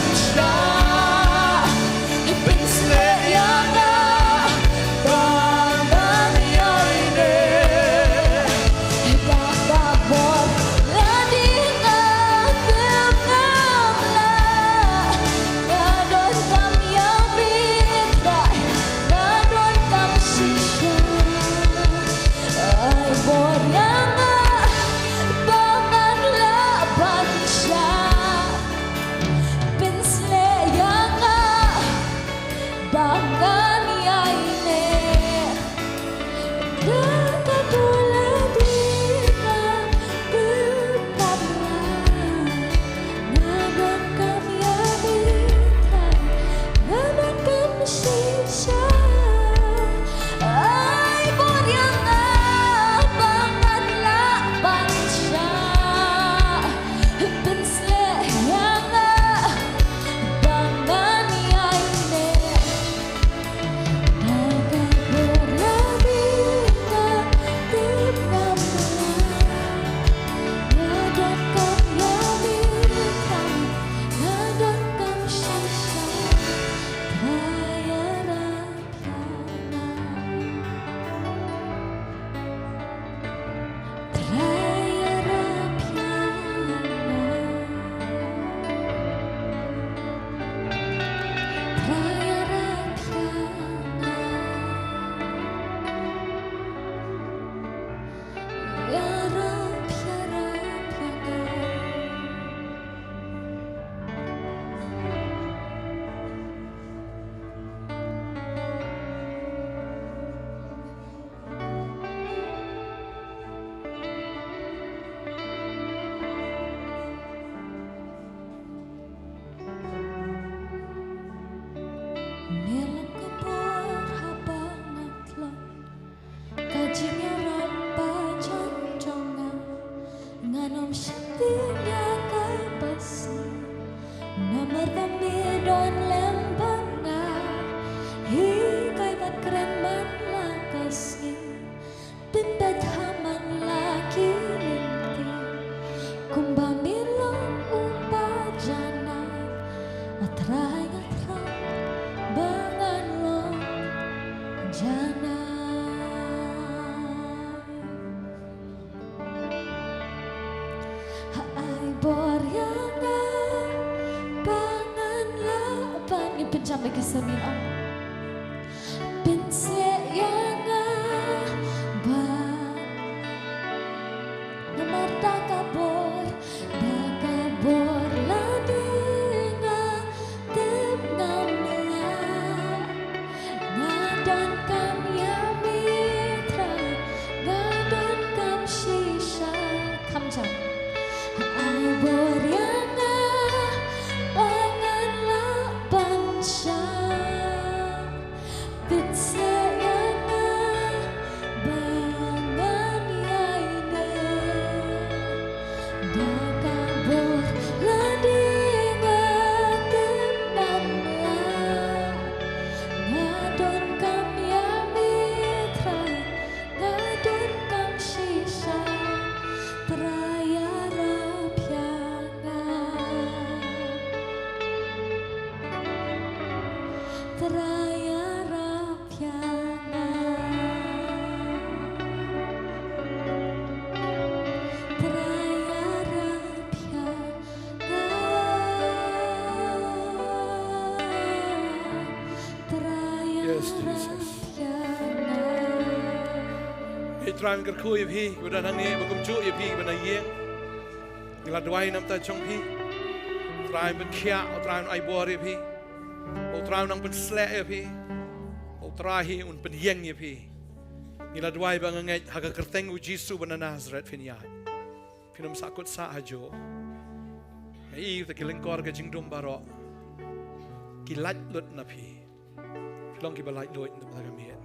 Namar ba me don lem bad nga, hikai bad kren man la ka sngi. Pynbeit ha man la ki lynti, kumba me long uba janai. A Trai, nga thrang ba ngan long janai. Ha ai bor ïa nga ba ngan lah ban, ngin pynjam bad ki sur, ngin ong. Pynseh ïa nga ba namar da ka bor, da ka bor lade nga tip ngam lah. Nga donkam ïa me Trai, nga donkam shisha. Kham jam. Ai bor ïa nga ba ngan lah ban shah. Pynseh ïa nga ba ngan ïaineh. Da ka bor lade nga tip ngam lah. Nga donkam ïa me Trai, nga donkam shisha. Trai, ïarap ïa nga. Trai, ïarap ïa nga. Trai, ïarap ïa nga. Trai, Yes, ïarap Jesus. Ïa nga. Hei Trai, ngi kyrkhu ïa phi, kiba don hangne, ba kumjuh ïa phi, kiba na ïing. Ngi la duwai na bynta jong phi. Trai, pynkhiah, O Trai, un ai bor ïa phi. O Trai, un nang pynsleh ïa phi. O Trai, hi un pynïeng ïa phi. Ngi la duwai ba nga ngeit ha ka kyrteng U Jisu ba na Nazareth phin ïaid. Phin ym sahkut sah hajuh. Nga i te ki lyngkor ka jingdum baroh ki lait lut na phi. Phi long kiba laitluid na ka bynta ka miet.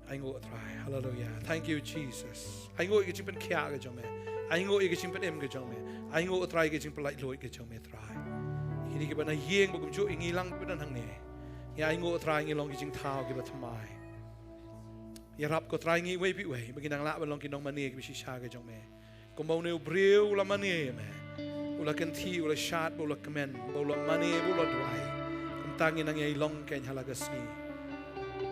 Ainguh Trai. Hallelujah. Thank you, Jesus. Ainguh ïa ka jingpynkhiah ka jong me. Ainguh ïa ka jingpynim ka jong me. Ainguh Trai ïa ka jingpynlaitluid ka jong me Trai. Kine kiba na ïing ba kumjuh ïa ngi lang kiba don hangne. Ngi ainguh Trai ngi long ki jingthaw kiba thymmai. Ïarap ko Trai ngi iwei pa iwei ba ngin nang lah ban long ki nongmane kiba shisha ka jong me. Kumba une u briew u la mane ïa me, u la kynthih, u la shad, ba u la kmen, ba u la mane, ba u la duwai. Kumta ngin nang ïai long kein ha la ka sngi.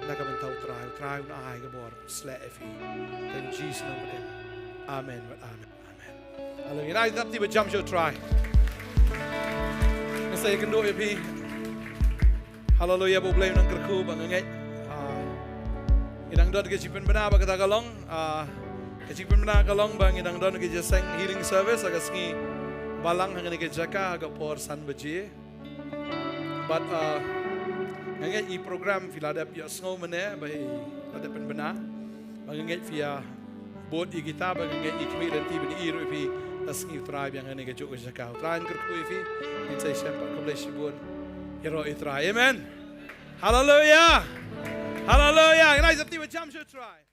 Na ka bynta U Trai, U Trai un ai ka bor, sleh ïa phi. Kyrteng Jisu nongpynim. Amen, amen, amen. Haleluia. Ngin ai dap ti ba jam sha U Trai. Ngin sa ïakynduh ïa phi. Haleluia, ba U Blei un nang kyrkhu ba nga ngeit. Ah, ngi dang don ka jingpynbna ba kata ka long. Ah, ka jingpynbna ka long ba ngi dang don ka jingïaseng healing service ha ka sngi Balang hangne ka jaka ha ka por san baje. Bad, ah, nga ngeit i program phi la dep ïohsngew mynne ba i la dep pynbna. Ba nga ngeit phi ïa bud ïa kita ba nga ngeit i khmih lynti ba i ruh phi la sngi U Trai biang hangne ka juh ka jaka. U Trai un kyrkhu ïa phi. Ngin sa ïashem pat, khublei shibun. Ïaroh ïa U Trai. Amen. Haleluia. Haleluia. Ngin ai dap ti ba jam sha U Trai.